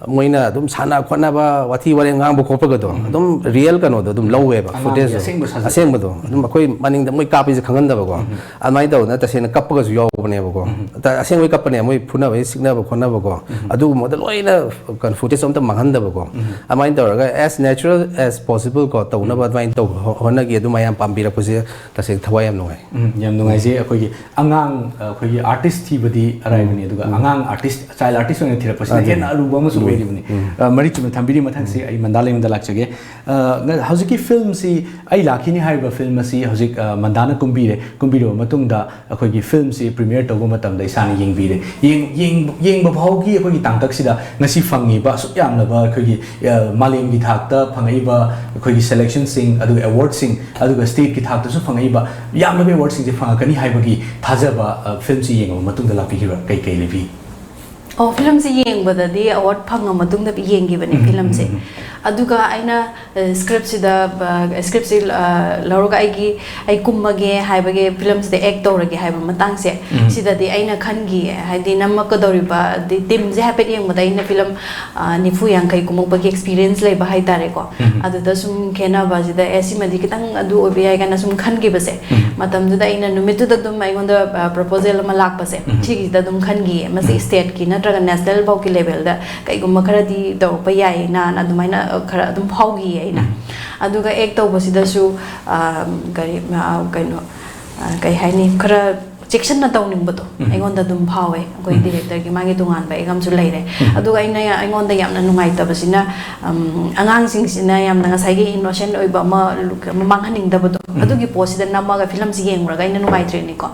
ꯃꯣꯏꯅ ꯑꯗꯨꯝ ꯁꯥꯟꯅ ꯈꯣꯠꯅꯕ, ꯋꯥꯊꯤ ꯋꯥꯔꯦꯡ ꯉꯥꯡꯕ ꯈꯣꯠꯄꯒꯗꯣ ꯑꯗꯨꯝ real ꯀꯩꯅꯣꯗꯣ ꯑꯗꯨꯝ ꯂꯧꯋꯦꯕ, footage ꯗꯣ꯫ ꯑꯁꯦꯡꯕ ꯁꯥꯖꯕ꯫ ꯑꯁꯦꯡꯕꯗꯣ ꯑꯗꯨꯝ ꯑꯩꯈꯣꯏ ꯃꯅꯤꯡꯗ ꯃꯣꯏ ꯀꯥꯞꯄꯤꯁꯦ ꯈꯪꯍꯟꯗꯕꯀꯣ꯫ ꯑꯗꯨꯃꯥꯏꯅ ꯇꯧꯗꯅ ꯇꯁꯦꯡꯅ ꯀꯞꯄꯒꯁꯨ ꯌꯥꯎꯕꯅꯦꯕꯀꯣ꯫ ꯇ-, ꯑꯁꯦꯡꯕꯩ ꯀꯞꯄꯅꯦ, ꯃꯣꯏ ꯐꯨꯅꯕꯒꯤ ꯁꯤꯛꯅꯕ ꯈꯣꯠꯅꯕꯀꯣ꯫ ꯑꯗꯨꯒꯨꯝꯕꯗ ꯂꯣꯏꯅ ꯀꯩꯅꯣ footage ꯑꯝꯇ ꯃꯥꯡꯍꯟꯗꯕꯀꯣ꯫ ꯑꯗꯨꯃꯥꯏꯅ ꯇꯧꯔꯒ as natural as possible ꯀꯣ ꯇꯧꯅꯕ ꯑꯗꯨꯃꯥꯏꯅ ꯇꯧꯕ ꯍꯣ-, ꯍꯣꯠꯅꯈꯤ꯫ ꯑꯗꯨ ꯃꯌꯥꯝ ꯄꯥꯝꯕꯤꯔꯛꯄꯁꯦ ꯇꯁꯦꯡꯅ ꯊꯋꯥꯏ ꯌꯥꯝ ꯅꯨꯡꯉꯥꯏ꯫ ꯎꯝ, ꯌꯥꯝ ꯅꯨꯡꯉꯥꯏꯖꯩ꯫ ꯑꯩꯈꯣꯏꯒꯤ ꯑꯉꯥꯡ, ꯑ, ꯑꯩꯈꯣꯏꯒꯤ artist ꯊꯤꯕꯗꯤ ꯑꯔꯥꯏꯕꯅꯤ, ꯑꯗꯨꯒ ꯑꯉꯥꯡ artist, child artist ꯑꯣꯏꯅ ꯊꯤꯔꯛꯄꯁꯤꯅ ꯑꯗꯨꯅꯤ꯫ ꯍꯦꯟꯅ ꯑꯔꯨꯕ ꯑꯃꯁꯨ ꯂꯨꯏ꯫ ꯑꯣꯏꯔꯤꯕꯅꯤ꯫ ꯑ, ꯃꯔꯤꯆꯨꯝꯅ ꯊꯝꯕꯤꯔꯤ꯫ ꯃꯊꯪꯁꯤ ꯑꯩ ꯃꯟꯗꯥ ꯂꯩꯃꯗ ꯂꯥꯛꯆꯒꯦ꯫ ꯑ, ꯉ-, ꯍꯧꯖꯤꯛꯀꯤ film ꯁꯤ ꯑꯩ ꯂꯥꯛꯈꯤꯅꯤ ꯍꯥꯏꯔꯤꯕ film ꯑꯁꯤ ꯍꯧꯖꯤꯛ, ꯑ, ꯃꯟꯗꯥꯅ ꯀꯨꯝꯕꯤꯔꯦ꯫ ꯀꯨꯝꯕꯤꯔꯕ ꯃꯇꯨꯡꯗ ꯑꯩꯈꯣꯏꯒꯤ film ꯁꯤ premiere ꯇꯧꯕ ꯃꯇꯝꯗ ꯏꯁꯥꯅ ꯌꯦꯡꯕꯤꯔꯦ꯫ ꯌꯦꯡ-, ꯌꯦꯡ-, ꯌꯦꯡꯕ ꯐꯥꯎꯒꯤ ꯑꯩꯈꯣꯏꯒꯤ ꯇꯥꯡꯀꯛꯁꯤꯗ ꯉꯁꯤ ꯐꯪꯉꯤꯕ ꯑꯁꯨꯛ ꯌꯥꯝꯂꯕ ꯑꯩꯈꯣꯏꯒꯤ, ꯑ, ꯃꯥꯂꯦꯝꯒꯤ ꯊꯥꯛꯇ ꯐꯪꯉꯛꯏꯕ ꯑꯩꯈꯣꯏꯒꯤ selection ꯁꯤꯡ, ꯑꯗꯨꯒ award ꯁꯤꯡ, ꯑꯗꯨꯒ state ꯀꯤ ꯊꯥꯛꯇꯁꯨ ꯐꯪꯉꯛꯏꯕ ꯌꯥꯝꯂꯕ award ꯁꯤꯡꯁꯦ ꯐꯪꯉꯛꯀꯅꯤ ꯍꯥꯏꯕꯒꯤ ꯊꯥꯖꯕ, ꯑ, film ꯁꯤ ꯌꯦꯡꯉꯕ ꯃꯇꯨꯡꯗ ꯂꯥꯛꯄꯤꯈꯤꯕ꯭ꯔꯥ? ꯀꯩ ꯀꯩ ꯂꯩꯕꯤ? ꯑꯣ, film ꯁꯤ ꯌꯦꯡꯕꯗꯗꯤ award ꯐꯪꯉ ꯃꯇꯨꯡꯗ ꯌꯦꯡꯈꯤꯕꯅꯦ film ꯁꯦ꯫ ꯑꯗꯨꯒ ꯑꯩꯅ, ꯑ, script ꯁꯤꯗ, ꯑ, script ꯁꯤ, ꯑ, ꯂꯧꯔꯒ ꯑꯩꯒꯤ, ꯑꯩ ꯀꯨꯝꯃꯒꯦ ꯍꯥꯏꯕꯒꯤ, film ꯁꯤꯗ act ꯇꯧꯔꯒꯦ ꯍꯥꯏꯕ ꯃꯇꯥꯡꯁꯦ, ꯁꯤꯗꯗꯤ ꯑꯩꯅ ꯈꯟꯈꯤꯌꯦ, ꯍꯥꯏꯗꯤ ꯅꯝꯃꯛꯀꯗꯧꯔꯤꯕ, ꯑꯗꯩ team ꯁꯦ ꯍꯥꯏꯐꯦꯠ ꯌꯦꯡꯕꯗ ꯑꯩꯅ film, ꯑ, ꯅꯤꯐꯨ ꯌꯥꯡꯈꯩ ꯀꯨꯝꯃꯛꯄꯒꯤ experience ꯂꯩꯕ ꯍꯥꯏꯇꯥꯔꯦꯀꯣ꯫ ꯑꯗꯨꯗ ꯁꯨꯝ ꯈꯦꯠꯅꯕꯁꯤꯗ, "ꯑꯦ, ꯁꯤꯃꯗꯤ ꯈꯤꯇꯪ ꯑꯗꯨ ꯑꯣꯏꯕ ꯌꯥꯏ" ꯀꯥꯏꯅ ꯁꯨꯝ ꯈꯟꯈꯤꯕꯁꯦ, ꯃꯇꯝꯗꯨꯗ ꯑꯩꯅ ꯅꯨꯃꯤꯠꯇꯨꯗ ꯑꯗꯨꯝ ꯑꯩꯉꯣꯟꯗ, ꯑ, proposal ꯑꯃ ꯂꯥꯛꯄꯁꯦ, ꯁꯤꯒꯤꯁꯤꯗ ꯑꯗꯨꯝ ꯈꯟꯈꯤꯌꯦ꯫ ꯃꯁꯤ state ꯀꯤ ꯅꯠꯇ꯭ꯔꯒ national ꯐꯥꯎꯒꯤ level ꯗ ꯀꯩꯒꯨꯝꯕ ꯈꯔꯗꯤ ꯇꯧꯔꯛꯄ ꯌꯥꯏꯌꯦꯅ ꯑꯗꯨꯃꯥꯏꯅ, ꯑ, ꯈꯔ ꯑꯗꯨꯝ ꯐꯥꯎꯈꯤꯌꯦ ꯑꯩꯅ꯫ ꯑꯗꯨꯒ act ꯇꯧꯕꯁꯤꯗꯁꯨ, ꯑ, ꯀꯔꯤ, ꯑ, ꯀꯩꯅꯣ, ꯑ, ꯀꯩ ꯍꯥꯏꯅꯤ, ꯈꯔ ꯆꯦꯛꯁꯤꯟꯅ ꯇꯧꯅꯤꯡꯕꯗꯣ ꯑꯩꯉꯣꯟꯗ ꯑꯗꯨꯝ ꯐꯥꯎꯋꯦ꯫ ꯑꯩꯈꯣꯏ director ꯒꯤ ꯃꯥꯒꯤ ꯇꯣꯉꯥꯟꯕ aim ꯑꯃꯁꯨ ꯂꯩꯔꯦ꯫ ꯑꯗꯨꯒ ꯑꯩꯅ, ꯑꯩꯉꯣꯟꯗ ꯌꯥꯝꯅ ꯅꯨꯡꯉꯥꯏꯇꯕꯁꯤꯅ, ꯑꯝ, ꯑꯉꯥꯡꯁꯤꯡꯁꯤꯅ ꯌꯥꯝꯅ ꯉꯁꯥꯏꯒꯤ innocent ꯑꯣꯏꯕ ꯑꯃ ꯂꯨ-, ꯑꯃ ꯃꯥꯡꯍꯟꯅꯤꯡꯗꯕꯗꯣ, ꯑꯗꯨꯒꯤ ꯄꯣꯠꯁꯤꯗ ꯅꯝꯃꯒ film ꯁꯤ ꯌꯦꯡꯉꯨꯔꯒ ꯑꯩꯅ ꯅꯨꯡꯉꯥꯏꯇ꯭ꯔꯤꯅꯤꯀꯣ꯫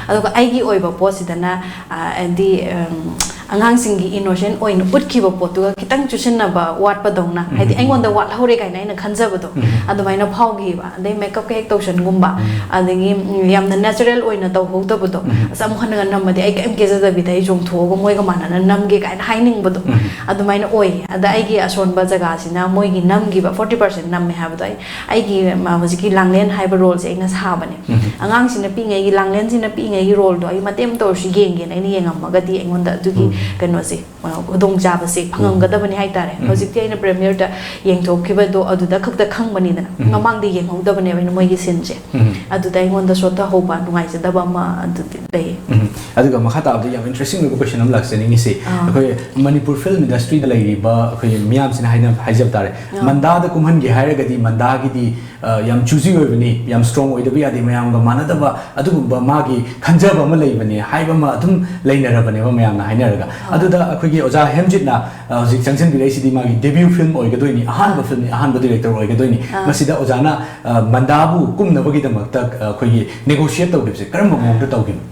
ꯑꯗꯨꯒ ꯑꯩꯒꯤ ꯑꯣꯏꯕ ꯄꯣꯠꯁꯤꯗꯅ, ꯑ, ꯍꯥꯏꯗꯤ, ꯑꯝ, ꯑꯉꯥꯡꯁꯤꯡꯒꯤ ꯏꯅꯣꯁꯦꯟ ꯑꯣꯏꯅ ꯎꯠꯈꯤꯕ ꯄꯣꯠꯇꯨꯒ ꯈꯤꯇꯪ ꯆꯨꯁꯤꯟꯅꯕ ꯋꯥꯠꯄꯗꯧꯅ, ꯍꯥꯏꯗꯤ ꯑꯩꯉꯣꯟꯗ ꯋꯥꯠꯍꯧꯔꯦ ꯀꯥꯏꯅ ꯑꯩꯅ ꯈꯟꯖꯕꯗꯣ, ꯑꯗꯨꯃꯥꯏꯅ ꯐꯥꯎꯈꯤꯕ꯫ ꯑꯗꯩ ꯃꯦꯀꯞꯀ ꯍꯦꯛ ꯇꯧꯁꯟꯒꯨꯝꯕ, ꯑꯗꯒꯤ ꯎꯝ, ꯌꯥꯝꯅ ꯅꯦꯆꯔꯦꯜ ꯑꯣꯏꯅ ꯇꯧꯍꯧꯗꯕꯗꯣ, ꯑꯁ, ꯑꯃꯨꯛ ꯍꯟꯅꯒ ꯅꯝꯃꯗꯤ ꯑꯩ ꯀꯩꯝ ꯀꯦꯖꯗꯕꯤꯗ ꯑꯩ ꯆꯣꯡꯊꯣꯛꯑꯒ ꯃꯣꯏꯒ ꯃꯥꯟꯅꯅ ꯅꯝꯒꯦ ꯀꯥꯏꯅ ꯍꯥꯏꯅꯤꯡꯕꯗꯣ, ꯑꯗꯨꯃꯥꯏꯅ ꯑꯣꯏꯌꯦ꯫ ꯑꯗ ꯑꯩꯒꯤ ꯑꯁꯣꯟꯕ ꯖꯒꯥꯁꯤꯅ ꯃꯣꯏꯒꯤ ꯅꯝꯈꯤꯕ ꯐꯣꯔꯇꯤ ꯄꯥꯔꯁꯦꯟ ꯅꯝꯃꯦ ꯍꯥꯏꯕꯗꯣ ꯑꯩ ꯑꯩꯒꯤ, ꯃ, ꯍꯧꯖꯤꯛꯀꯤ ꯂꯥꯡꯂꯦꯟ ꯍꯥꯏꯕ ꯔꯣꯜꯁꯦ ꯑꯩꯅ ꯁꯥꯕꯅꯦ꯫ ꯑꯉꯥꯡꯁꯤꯅ ꯄꯤꯛꯏꯉꯩꯒꯤ, ꯂꯥꯡꯂꯦꯟꯁꯤꯅ ꯄꯤꯛꯏꯉꯩꯒꯤ ꯔꯣꯜꯗꯣ ꯑꯩ ꯃꯇꯦꯛ ꯑꯃꯇ ꯑꯣꯏꯔꯁꯨ ꯌꯦꯡꯒꯦꯅ ꯑꯩꯅ ꯌꯦꯡꯉꯝꯃꯒꯗꯤ ꯑꯩꯉꯣꯟꯗ ꯑꯗꯨꯒꯤ ꯎꯝ꯫ ꯀꯩꯅꯣꯁꯦ, ꯑ, ꯈꯨꯗꯣꯡꯆꯥꯕꯁꯦ ꯎꯝ꯫ ꯐꯪꯉꯝꯒꯗꯕꯅꯤ ꯍꯥꯏꯇꯥꯔꯦ꯫ ꯎꯝ꯫ ꯍꯧꯖꯤꯛꯇꯤ ꯑꯩꯅ ꯄ꯭ꯔꯦꯃꯤꯌꯔꯗ ꯌꯦꯡꯊꯣꯛꯈꯤꯕꯗꯣ ꯑꯗꯨꯗ ꯈꯛꯇ ꯈꯪꯕꯅꯤꯗꯅ꯫ ꯎꯝ꯫ ꯃꯃꯥꯡꯗ ꯌꯦꯡꯍꯧꯗꯕꯅꯦꯕ ꯑꯩꯅ ꯃꯣꯏꯒꯤ ꯁꯤꯟꯁꯦ꯫ ꯎꯝ꯫ ꯑꯗꯨꯗ ꯑꯩꯉꯣꯟꯗ ꯁꯣꯠꯊꯍꯧꯕ ꯅꯨꯡꯉꯥꯏꯖꯗꯕ ꯑꯃ ꯑꯗꯨꯗꯤ ꯂꯩꯌꯦ꯫ ꯎꯝ꯫ ꯑꯗꯨꯒ ꯃꯈꯥ ꯇꯥꯕꯗ ꯌꯥꯝ ꯏꯟꯇꯔꯦꯁꯇꯤꯡ ꯑꯣꯏꯕ ꯀꯣꯏꯁꯟ ꯑꯃ ꯂꯥꯛꯆꯅꯤꯡꯉꯤꯁꯦ, ꯑꯥ꯫ ꯑꯩꯈꯣꯏ ꯃꯅꯤꯄꯨꯔ ꯐꯤꯜꯝ ꯏꯟꯗꯁꯇ꯭ꯔꯤꯗ ꯂꯩꯔꯤꯕ ꯑꯩꯈꯣꯏ ꯃꯤꯌꯥꯝꯁꯤꯅ ꯍꯥꯏꯅ-, ꯍꯥꯏꯖꯕ ꯇꯥꯔꯦ, ꯑꯥ꯫ ꯃꯟꯗꯥꯗ ꯀꯨꯝꯍꯟꯒꯦ ꯍꯥꯏꯔꯒꯗꯤ ꯃꯟꯗꯥꯒꯤꯗꯤ, ꯑ, ꯌꯥꯝ ꯆꯨꯖꯤ ꯑꯣꯏꯕꯅꯤ, ꯌꯥꯝ ꯁ꯭ꯇꯔꯣꯡ ꯑꯣꯏꯗꯕ ꯌꯥꯗꯦ, ꯃꯌꯥꯝꯒ ꯃꯥꯟꯅꯗꯕ ꯑꯗꯨꯒꯨꯝꯕ ꯃꯥꯒꯤ ꯈꯟꯖꯕ ꯑꯃ ꯂꯩꯕꯅꯦ ꯍꯥꯏꯕ ꯑꯃ ꯑꯗꯨꯝ ꯂꯩꯅꯔꯕꯅꯦꯕ ꯃꯌꯥꯝꯅ ꯍꯥꯏꯅꯔꯒ꯫ ꯑꯥ꯫ ꯑꯗꯨꯗ ꯑꯩꯈꯣꯏꯒꯤ ꯑꯣꯖꯥ ꯍꯦꯝꯖꯤꯠꯅ, ꯑ, ꯍꯧꯖꯤꯛ ꯆꯪꯁꯤꯟꯕꯤꯔꯛꯏꯁꯤꯗꯤ ꯃꯥꯒꯤ ꯗꯦꯕ꯭ꯌꯨ ꯐꯤꯜꯝ ꯑꯣꯏꯒꯗꯣꯏꯅꯤ, ꯑꯍꯥꯟꯕ ꯑꯥ꯫ ꯐꯤꯜꯝꯅꯤ, ꯑꯍꯥꯟꯕ ꯗꯤꯔꯦꯛꯇꯔ ꯑꯣꯏꯒꯗꯣꯏꯅꯤ꯫ ꯑꯥ꯫ ꯃꯁꯤꯗ ꯑꯣꯖꯥꯅ, ꯑ, ꯃꯟꯗꯥꯕꯨ ꯀꯨꯝꯅꯕꯒꯤꯗꯃꯛꯇ, ꯑ, ꯑꯩꯈꯣꯏꯒꯤ ꯅꯦꯒꯣꯁꯤꯌꯦꯠ ꯇꯧꯈꯤꯕꯁꯦ ꯀꯔꯝꯕ ꯃꯑꯣꯡꯗ ꯇꯧꯈꯤꯕꯅꯣ?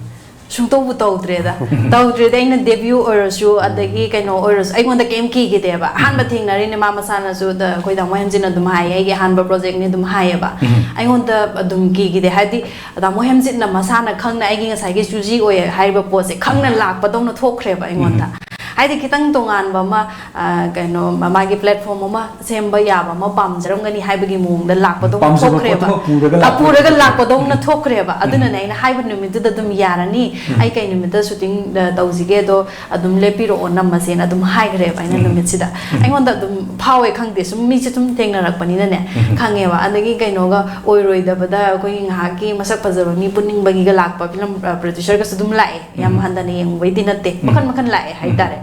ꯁꯨꯡꯇꯧꯕꯨ ꯇꯧꯗ꯭ꯔꯦꯗ꯫ ꯇꯧꯗ꯭ꯔꯦꯗ꯫ ꯑꯩꯅ ꯗꯦꯕ꯭ꯌꯨ ꯑꯣꯏꯔꯁꯨ, ꯑꯗꯒꯤ ꯀꯩꯅꯣ ꯑꯣꯏꯔꯁꯨ, ꯑꯩꯉꯣꯟꯗ ꯀꯩꯝ ꯀꯤꯈꯤꯗꯦꯕ꯫ ꯑꯍꯥꯟꯕ ꯎꯝ꯫ ꯊꯦꯡꯅꯔꯤꯅꯦ ꯃꯥ ꯃꯁꯥꯅꯁꯨ, ꯑꯗ ꯑꯩꯈꯣꯏ ꯇꯥꯃꯣ ꯍꯦꯝꯖꯤꯠꯅ ꯑꯗꯨꯝ ꯍꯥꯏꯌꯦ, "ꯑꯩꯒꯤ ꯑꯍꯥꯟꯕ ꯄ꯭ꯔꯣꯖꯦꯛꯅꯤ" ꯑꯗꯨꯝ ꯍꯥꯏꯌꯦꯕ꯫ ꯎꯝ꯫ ꯑꯩꯉꯣꯟꯗ ꯑꯗꯨꯝ ꯀꯤꯈꯤꯗꯦ꯫ ꯍꯥꯏꯗꯤ, ꯇꯥꯃꯣ ꯍꯦꯝꯖꯤꯠꯅ ꯃꯁꯥꯅ ꯈꯪꯅ ꯑꯩꯒꯤ ꯉꯁꯥꯏꯒꯤ ꯆꯨꯖꯤ ꯑꯣꯏ ꯍꯥꯏꯔꯤꯕ ꯄꯣꯠꯁꯦ ꯈꯪꯅ ꯎꯝ꯫ ꯂꯥꯛꯄꯗꯧꯅ ꯊꯣꯛꯈ꯭ꯔꯦꯕ ꯑꯩꯉꯣꯟꯗ꯫ ꯎꯝ꯫ ꯍꯥꯏꯗꯤ, ꯈꯤꯇꯪ ꯇꯣꯉꯥꯟꯕ ꯑꯃ, ꯑ, ꯀꯩꯅꯣ, ꯃꯥꯒꯤ ꯄ꯭ꯂꯦꯠꯐꯣꯔꯝ ꯑꯃ ꯁꯦꯝꯕ ꯌꯥꯕ ꯑꯃ ꯄꯥꯝꯖꯔꯝꯒꯅꯤ ꯍꯥꯏꯕꯒꯤ ꯃꯑꯣꯡꯗ ꯂꯥꯛꯄꯗꯧꯅ ꯄꯥꯝꯖꯕ ꯊꯣꯛꯈ꯭ꯔꯦꯕ꯫ ꯄꯣꯠꯇꯨꯃꯛ ꯄꯨꯔꯒ ꯑ, ꯂꯥꯛꯄ ꯄꯨꯔꯒ ꯅꯠꯇꯕ꯫ ꯂꯥꯛꯄꯗꯧꯅ ꯊꯣꯛꯈ꯭ꯔꯦꯕ꯫ ꯎꯝ꯫ ꯑꯗꯨꯅꯅꯦ ꯑꯩꯅ ꯍꯥꯏꯕ ꯅꯨꯃꯤꯠꯇꯨꯗ ꯑꯗꯨꯝ ꯌꯥꯔꯅꯤ, ꯎꯝ꯫ ꯑꯩ ꯀꯩ ꯅꯨꯃꯤꯠꯇ ꯁꯨꯇꯤꯡ, ꯑ, ꯇꯧꯁꯤꯒꯦ, ꯑꯗꯣ ꯑꯗꯨꯝ ꯂꯦꯞꯄꯤꯔꯛꯑꯣ, ꯅꯝꯃꯁꯦꯅ ꯑꯗꯨꯝ ꯍꯥꯏꯈ꯭ꯔꯦꯕ ꯑꯩꯅ ꯎꯝ꯫ ꯅꯨꯃꯤꯠꯁꯤꯗ꯫ ꯎꯝ꯫ ꯑꯩꯉꯣꯟꯗ ꯑꯗꯨꯝ ꯐꯥꯎꯋꯦ, ꯈꯪꯗꯦ, ꯁꯨꯝ ꯃꯤꯁꯦ ꯁꯨꯝ ꯊꯦꯡꯅꯔꯛꯄꯅꯤꯅꯅꯦ, ꯎꯝ꯫ ꯈꯪꯉꯦꯕ꯫ ꯑꯗꯒꯤ ꯀꯩꯅꯣꯒ ꯑꯣꯏꯔꯣꯏꯗꯕꯗ ꯑꯩꯈꯣꯏꯒꯤ ꯉꯥꯏꯍꯥꯛꯀꯤ ꯃꯁꯛ ꯐꯖꯕ ꯃꯤ ꯄꯨꯟꯅꯤꯡꯕꯒꯤꯒ ꯂꯥꯛꯄ ꯐꯤꯂꯝ, ꯑ, ꯄ꯭ꯔꯣꯗ꯭ꯌꯨꯁꯔꯒꯁꯨ ꯑꯗꯨꯝ ꯂꯥꯛꯑꯦ꯫ ꯌꯥꯝ ꯎꯝ꯫ ꯍꯟꯊꯅ ꯌꯦꯡꯉꯨꯕꯩꯗꯤ ꯅꯠꯇꯦ, ꯎꯝ꯫ ꯃꯈꯟ ꯃꯈꯟ ꯂꯥꯛꯑꯦ ꯎꯝ꯫ ꯍꯥꯏꯇꯥꯔꯦ꯫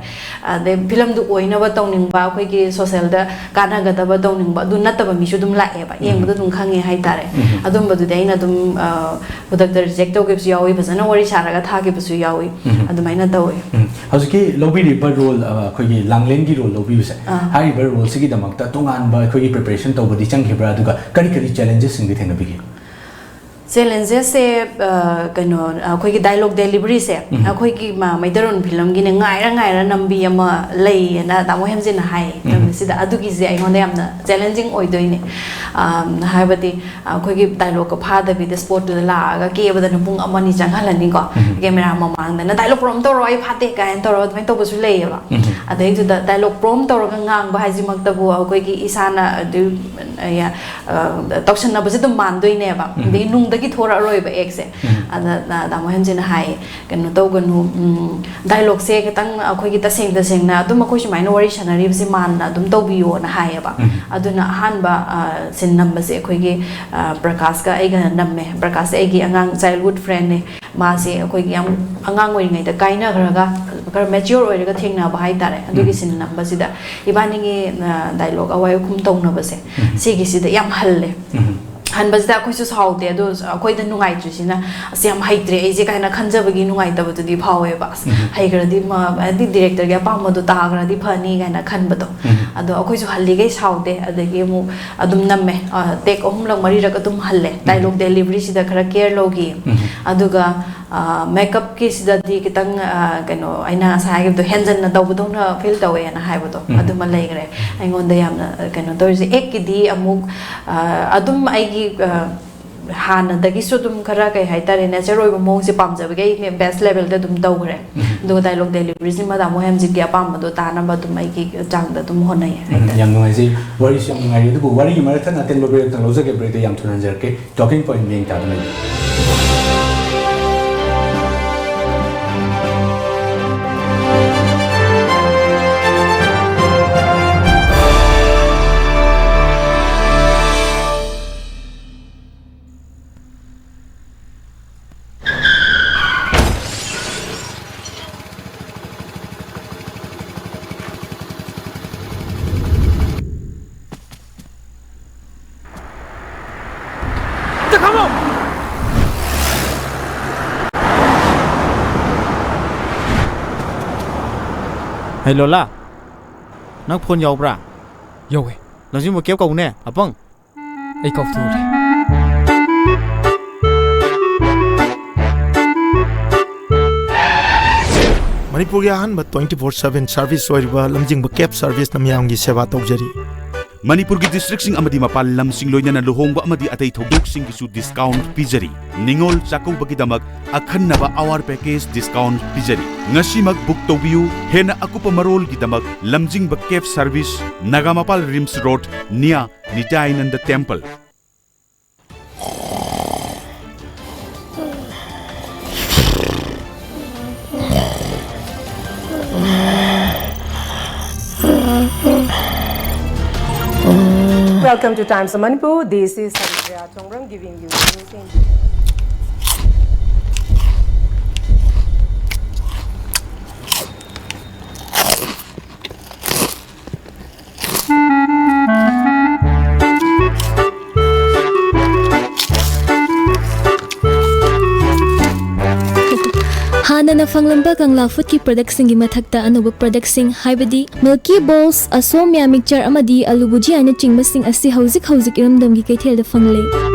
ꯑꯗꯩ ꯐꯤꯂꯝꯗꯨ ꯑꯣꯏꯅꯕ ꯇꯧꯅꯤꯡꯕ, ꯑꯩꯈꯣꯏꯒꯤ ꯁꯣꯁꯦꯜꯗ ꯀꯥꯟꯅꯒꯗꯕ ꯇꯧꯅꯤꯡꯕ, ꯑꯗꯨ ꯅꯠꯇꯕ ꯃꯤꯁꯨ ꯑꯗꯨꯝ ꯂꯥꯛꯑꯦꯕ, ꯎꯝ꯫ ꯌꯦꯡꯕꯗ ꯑꯗꯨꯝ ꯈꯪꯉꯦ ꯍꯥꯏꯇꯥꯔꯦ꯫ ꯎꯝ꯫ ꯑꯗꯨꯝꯕꯗꯨꯗꯤ ꯑꯩꯅ ꯑꯗꯨꯝ, ꯑ, ꯈꯨꯗꯛꯇ ꯔꯤꯖꯦꯛ ꯇꯧꯈꯤꯕꯁꯨ ꯌꯥꯎꯏ, ꯐꯖꯅ ꯋꯥꯔꯤ ꯁꯥꯔꯒ ꯊꯥꯈꯤꯕꯁꯨ ꯌꯥꯎꯏ꯫ ꯎꯝ꯫ ꯑꯗꯨꯃꯥꯏꯅ ꯇꯧꯋꯤ꯫ ꯎꯝ꯫ ꯍꯧꯖꯤꯛꯀꯤ ꯂꯧꯕꯤꯔꯤꯕ ꯔꯣꯜ, ꯑ, ꯑꯩꯈꯣꯏꯒꯤ ꯂꯥꯡꯂꯦꯟꯒꯤ ꯔꯣꯜ ꯂꯧꯕꯤꯕꯁꯦ, ꯑꯥ꯫ ꯍꯥꯏꯔꯤꯕ ꯔꯣꯜꯁꯤꯒꯤꯗꯃꯛꯇ ꯇꯣꯉꯥꯟꯕ ꯑꯩꯈꯣꯏꯒꯤ ꯄ꯭ꯔꯤꯄꯦꯔꯦꯁꯟ ꯇꯧꯕꯗꯤ ꯆꯪꯈꯤꯕ꯭ꯔꯥ? ꯑꯗꯨꯒ ꯀꯔꯤ ꯀꯔꯤ ꯆꯦꯂꯦꯟꯖꯦꯁꯁꯤꯡꯗꯤ ꯊꯦꯡꯅꯕꯤꯈꯤ? ꯆꯦꯂꯦꯟꯖꯦꯁꯁꯦ ꯀꯩꯅꯣ, ꯑꯩꯈꯣꯏꯒꯤ ꯗꯥꯏꯂꯣꯛ ꯗꯦꯂꯤꯚꯔꯤꯁꯦ, ꯎꯝ꯫ ꯑꯩꯈꯣꯏꯒꯤ ꯃ- ꯃꯩꯇꯩꯔꯣꯟ ꯐꯤꯂꯝꯒꯤꯅꯦ, ꯉꯥꯏꯔ ꯉꯥꯏꯔ ꯅꯝꯕꯤ ꯑꯃ ꯂꯩꯌꯦꯅ ꯇꯥꯃꯣ ꯍꯦꯝꯖꯤꯟꯅ ꯍꯥꯏ꯫ ꯎꯝ꯫ ꯅꯨꯃꯤꯠꯁꯤꯗ ꯑꯗꯨꯒꯤꯁꯦ ꯑꯩꯉꯣꯟꯗ ꯌꯥꯝꯅ ꯆꯦꯂꯦꯟꯖꯤꯡ ꯑꯣꯏꯗꯣꯏꯅꯦ꯫ ꯑꯝ, ꯍꯥꯏꯕꯗꯤ ꯑꯩꯈꯣꯏꯒꯤ ꯗꯥꯏꯂꯣꯛꯀ ꯐꯥꯗꯕꯤꯗ ꯁ꯭ꯄꯣꯠꯇꯨꯗ ꯂꯥꯛꯑꯒ ꯀꯦꯕꯗꯅ ꯄꯨꯡ ꯑꯃ ꯑꯅꯤ ꯆꯪꯍꯜꯂꯅꯤꯀꯣ꯫ ꯎꯝ꯫ ꯀꯦꯃꯦꯔꯥ ꯃꯃꯥꯡꯗꯅ "ꯗꯥꯏꯂꯣꯛ ꯄ꯭ꯔꯣꯝ ꯇꯧꯔꯣ, ꯑꯩ ꯐꯥꯠꯇꯦ" ꯀꯥꯏꯅ ꯇꯧꯔꯒ ꯑꯗꯨꯃꯥꯏꯅ ꯇꯧꯕꯁꯨ ꯂꯩꯌꯦꯕ꯫ ꯎꯝ꯫ ꯑꯗꯩꯗꯨꯗ ꯗꯥꯏꯂꯣꯛ ꯄ꯭ꯔꯣꯝ ꯇꯧꯔꯒ ꯉꯥꯡꯕ ꯍꯥꯏꯁꯤꯃꯛꯇꯕꯨ ꯑꯩꯈꯣꯏꯒꯤ ꯏꯁꯥꯅ ꯑꯗꯨ, ꯑ, ꯇꯧꯁꯟꯅꯕꯁꯦ ꯑꯗꯨꯝ ꯃꯥꯟꯗꯣꯏꯅꯦꯕ꯫ ꯎꯝ꯫ ꯑꯗꯩ ꯅꯨꯡꯗꯒꯤ ꯊꯣꯔꯛꯑꯔꯣꯏꯕ ꯑꯦꯛꯁꯦ꯫ ꯎꯝ꯫ ꯑꯗ, ꯑ, ꯇꯥꯃꯣ ꯍꯦꯝꯖꯤꯅ ꯍꯥꯏꯌꯦ, "ꯀꯩꯅꯣ ꯇꯧꯒꯅꯨ, ꯎꯝ, ꯗꯥꯏꯂꯣꯛꯁꯦ ꯈꯤꯇꯪ ꯑꯩꯈꯣꯏꯒꯤ ꯇꯁꯦꯡ ꯇꯁꯦꯡꯅ ꯑꯗꯨꯝ ꯑꯩꯈꯣꯏ ꯁꯨꯃꯥꯏꯅ ꯋꯥꯔꯤ ꯁꯥꯟꯅꯔꯤꯕꯁꯦ ꯃꯥꯟꯅ ꯑꯗꯨꯝ ꯇꯧꯕꯤꯌꯣꯅ" ꯍꯥꯏꯌꯦꯕ꯫ ꯎꯝ꯫ ꯑꯗꯨꯅ ꯑꯍꯥꯟꯕ, ꯑ, ꯁꯤꯟ ꯅꯝꯕꯁꯦ ꯑꯩꯈꯣꯏꯒꯤ, ꯑ, ꯄ꯭ꯔꯀꯥꯁꯀ ꯑꯩꯒ ꯅꯝꯃꯦ꯫ ꯄ꯭ꯔꯀꯥꯁꯁꯦ ꯑꯩꯒꯤ ꯑꯉꯥꯡ, ꯆꯥꯏꯜꯍꯨꯗ ꯐ꯭ꯔꯦꯟꯅꯦ꯫ ꯃꯥꯁꯦ ꯑꯩꯈꯣꯏꯒꯤ ꯌꯥꯝ ꯑꯉꯥꯡ ꯑꯣꯏꯔꯤꯉꯩꯗ ꯀꯥꯏꯅꯈ꯭ꯔꯒ ꯈꯔ ꯃꯦꯆꯤꯌꯣꯔ ꯑꯣꯏꯔꯒ ꯊꯦꯡꯅꯕ ꯍꯥꯏꯇꯥꯔꯦ꯫ ꯑꯗꯨꯒꯤ ꯎꯝ꯫ ꯁꯤꯟ ꯅꯝꯕꯁꯤꯗ ꯏꯕꯥꯅꯤꯒꯤ, ꯑ, ꯗꯥꯏꯂꯣꯛ ꯑꯋꯥꯏ ꯑꯈꯨꯝ ꯇꯧꯅꯕꯁꯦ, ꯎꯝ꯫ ꯁꯤꯒꯤꯁꯤꯗ ꯌꯥꯝ ꯍꯜꯂꯦ꯫ ꯎꯝ꯫ ꯍꯟꯕꯁꯤꯗ ꯑꯩꯈꯣꯏꯁꯨ ꯁꯥꯎꯗꯦ, ꯑꯗꯣ ꯑꯩꯈꯣꯏꯗ ꯅꯨꯡꯉꯥꯏꯇ꯭ꯔꯤꯁꯤꯅ, "ꯑꯁ, ꯌꯥꯝ ꯍꯩꯇ꯭ꯔꯦ ꯑꯩꯁꯦ" ꯀꯥꯏꯅ ꯈꯟꯖꯕꯒꯤ ꯅꯨꯡꯉꯥꯏꯇꯕꯗꯨꯗꯤ ꯐꯥꯎꯋꯦꯕ꯫ "ꯑꯁ, ꯎꯝ꯫ ꯍꯩꯈ꯭ꯔꯗꯤ ꯃ-, ꯍꯥꯏꯗꯤ ꯗꯤꯔꯦꯛꯇꯔꯒꯤ ꯑꯄꯥꯝꯕꯗꯣ ꯇꯥꯈ꯭ꯔꯗꯤ ꯐꯅꯤ" ꯀꯥꯏꯅ ꯈꯟꯕꯗꯣ꯫ ꯎꯝ꯫ ꯑꯗꯣ ꯑꯩꯈꯣꯏꯁꯨ ꯍꯜꯂꯤꯈꯩ ꯁꯥꯎꯗꯦ, ꯑꯗꯒꯤ ꯑꯃꯨꯛ ꯑꯗꯨꯝ ꯅꯝꯃꯦ꯫ ꯑ, ꯇꯦꯛ ꯑꯍꯨꯝꯂꯛ ꯃꯔꯤꯔꯛ ꯑꯗꯨꯝ ꯍꯜꯂꯦ꯫ ꯎꯝ꯫ ꯗꯥꯏꯂꯣꯛ ꯗꯦꯂꯤꯚꯔꯤꯁꯤꯗ ꯈꯔ ꯀꯦꯌꯔ ꯂꯧꯈꯤ꯫ ꯎꯝ꯫ ꯑꯗꯨꯒ, ꯑ, ꯃꯦꯀꯞꯀꯤꯁꯤꯗꯗꯤ ꯈꯤꯇꯪ, ꯑ, ꯀꯩꯅꯣ, ꯑꯩꯅ ꯉꯁꯥꯏ ꯍꯥꯏꯈꯤꯕꯗꯣ, ꯍꯦꯟꯖꯟꯅ ꯇꯧꯕꯗꯧꯅ ꯐꯤꯜ ꯇꯧꯋꯦꯅ ꯍꯥꯏꯕꯗꯣ, ꯎꯝ꯫ ꯑꯗꯨꯃ ꯂꯩꯈ꯭ꯔꯦ꯫ ꯑꯩꯉꯣꯟꯗ ꯌꯥꯝꯅ, ꯑ, ꯀꯩꯅꯣ ꯇꯧꯔꯤꯁꯦ꯫ ꯑꯦꯛꯀꯤꯗꯤ ꯑꯃꯨꯛ, ꯑ, ꯑꯗꯨꯝ ꯑꯩꯒꯤ, ꯑ, ꯍꯥꯟꯅꯗꯒꯤꯁꯨ ꯑꯗꯨꯝ ꯈꯔ, ꯀꯩ ꯍꯥꯏꯇꯥꯔꯦ, ꯅꯦꯆꯔ ꯑꯣꯏꯕ ꯃꯑꯣꯡꯁꯦ ꯄꯥꯝꯖꯕꯒꯤ ꯑꯩ ꯕꯦꯁ ꯂꯦꯚꯦꯜꯗ ꯑꯗꯨꯝ ꯇꯧꯈ꯭ꯔꯦ꯫ ꯎꯝ꯫ ꯑꯗꯨꯒ ꯗꯥꯏꯂꯣꯛ ꯗꯦꯂꯤꯚꯔꯤꯁꯤꯃ ꯇꯥꯃꯣ ꯍꯦꯝꯖꯤꯠꯀꯤ ꯑꯄꯥꯝꯕꯗꯣ ꯇꯥꯅꯕ ꯑꯗꯨꯝ ꯑꯩꯒꯤ ꯆꯥꯡꯗ ꯑꯗꯨꯝ ꯍꯣꯠꯅꯩ ꯎꯝ, ꯍꯥꯏꯇꯥꯔꯦ꯫ ꯌꯥꯝ ꯅꯨꯡꯉꯥꯏꯖꯩ꯫ ꯋꯥꯔꯤꯁꯨ ꯌꯥꯝ ꯅꯨꯡꯉꯥꯏꯔꯤ, ꯑꯗꯨꯕꯨ ꯋꯥꯔꯤꯒꯤ ꯃꯔꯛ ꯊꯠꯅ ꯑꯇꯦꯟꯕ ꯕ꯭ꯔꯦꯛ ꯑꯃꯇꯪ ꯂꯧꯖꯒꯦ꯫ ꯕ꯭ꯔꯦꯛꯇ ꯌꯥꯝ ꯊꯨꯅ ꯍꯟꯖꯔꯛꯀꯦ꯫ ꯇꯣꯀꯤꯡ ꯄꯣꯏꯟ ꯃꯤꯠꯌꯦꯡ ꯇꯥꯗꯨꯅ ꯂꯩꯕꯤꯌꯨ꯫ ꯍꯩ ꯂꯣꯂꯥ, ꯅꯪ ꯐꯣꯟ ꯌꯥꯎꯕ꯭ꯔꯥ? ꯌꯧꯋꯦ꯫ ꯂꯝꯖꯤꯡꯕ ꯀꯦꯞ ꯀꯧꯅꯦ, ꯑꯄꯪ꯫ ꯑꯩ ꯀꯥꯎꯊꯣꯛꯎꯔꯦ꯫ ꯃꯅꯤꯄꯨꯔꯒꯤ ꯑꯍꯥꯟꯕ twenty four seven service ꯑꯣꯏꯔꯤꯕ ꯂꯝꯖꯤꯡꯕ cab serviceꯅ ꯃꯤꯌꯥꯝꯒꯤ ꯁꯦꯕꯥ ꯇꯧꯖꯔꯤ꯫ ꯃꯅꯤꯄꯨꯔꯒꯤ districtꯁꯤꯡ ꯑꯃꯗꯤ ꯃꯄꯥꯟ ꯂꯝꯁꯤꯡ, ꯂꯣꯏꯅꯅ ꯂꯨꯍꯣꯡꯕ ꯑꯃꯗꯤ ꯑꯇꯩ ꯊꯧꯗꯣꯛꯁꯤꯡꯒꯤꯁꯨ discount ꯄꯤꯖꯔꯤ꯫ ꯅꯤꯉꯣꯜ ꯆꯥꯛꯀꯧꯕꯒꯤꯗꯃꯛ ꯑꯈꯟꯅꯕ award package discount ꯄꯤꯖꯔꯤ꯫ ꯉꯁꯤꯃꯛ book ꯇꯧꯕꯤꯌꯨ꯫ ꯍꯦꯟꯅ ꯑꯀꯨꯞꯄ ꯃꯔꯣꯜꯒꯤꯗꯃꯛ ꯂꯝꯖꯤꯡꯕ cab service, Nagampal RIMS road, near ꯅꯤꯇꯥꯌꯥꯅꯟꯗ temple꯫ Welcome to Times of Manipur. This is Sandhya Chongbrang giving you news in ꯍꯥꯟꯅꯅ ꯐꯪꯂꯝꯕ ꯀꯪꯂꯥ ꯐꯨꯗꯀꯤ productꯁꯤꯡꯒꯤ ꯃꯊꯛꯇ ꯑꯅꯧꯕ productꯁꯤꯡ, ꯍꯥꯏꯕꯗꯤ Milky Balls, ꯑꯁꯣꯝꯌꯥ mixture ꯑꯃꯗꯤ ꯑꯂꯨ ꯕꯨꯖꯤꯌꯥꯅꯆꯤꯡꯕꯁꯤꯡ ꯑꯁꯤ ꯍꯧꯖꯤꯛ ꯍꯧꯖꯤꯛ ꯏꯔꯝꯗꯝꯒꯤ ꯀꯩꯊꯦꯜꯗ ꯐꯪꯂꯦ꯫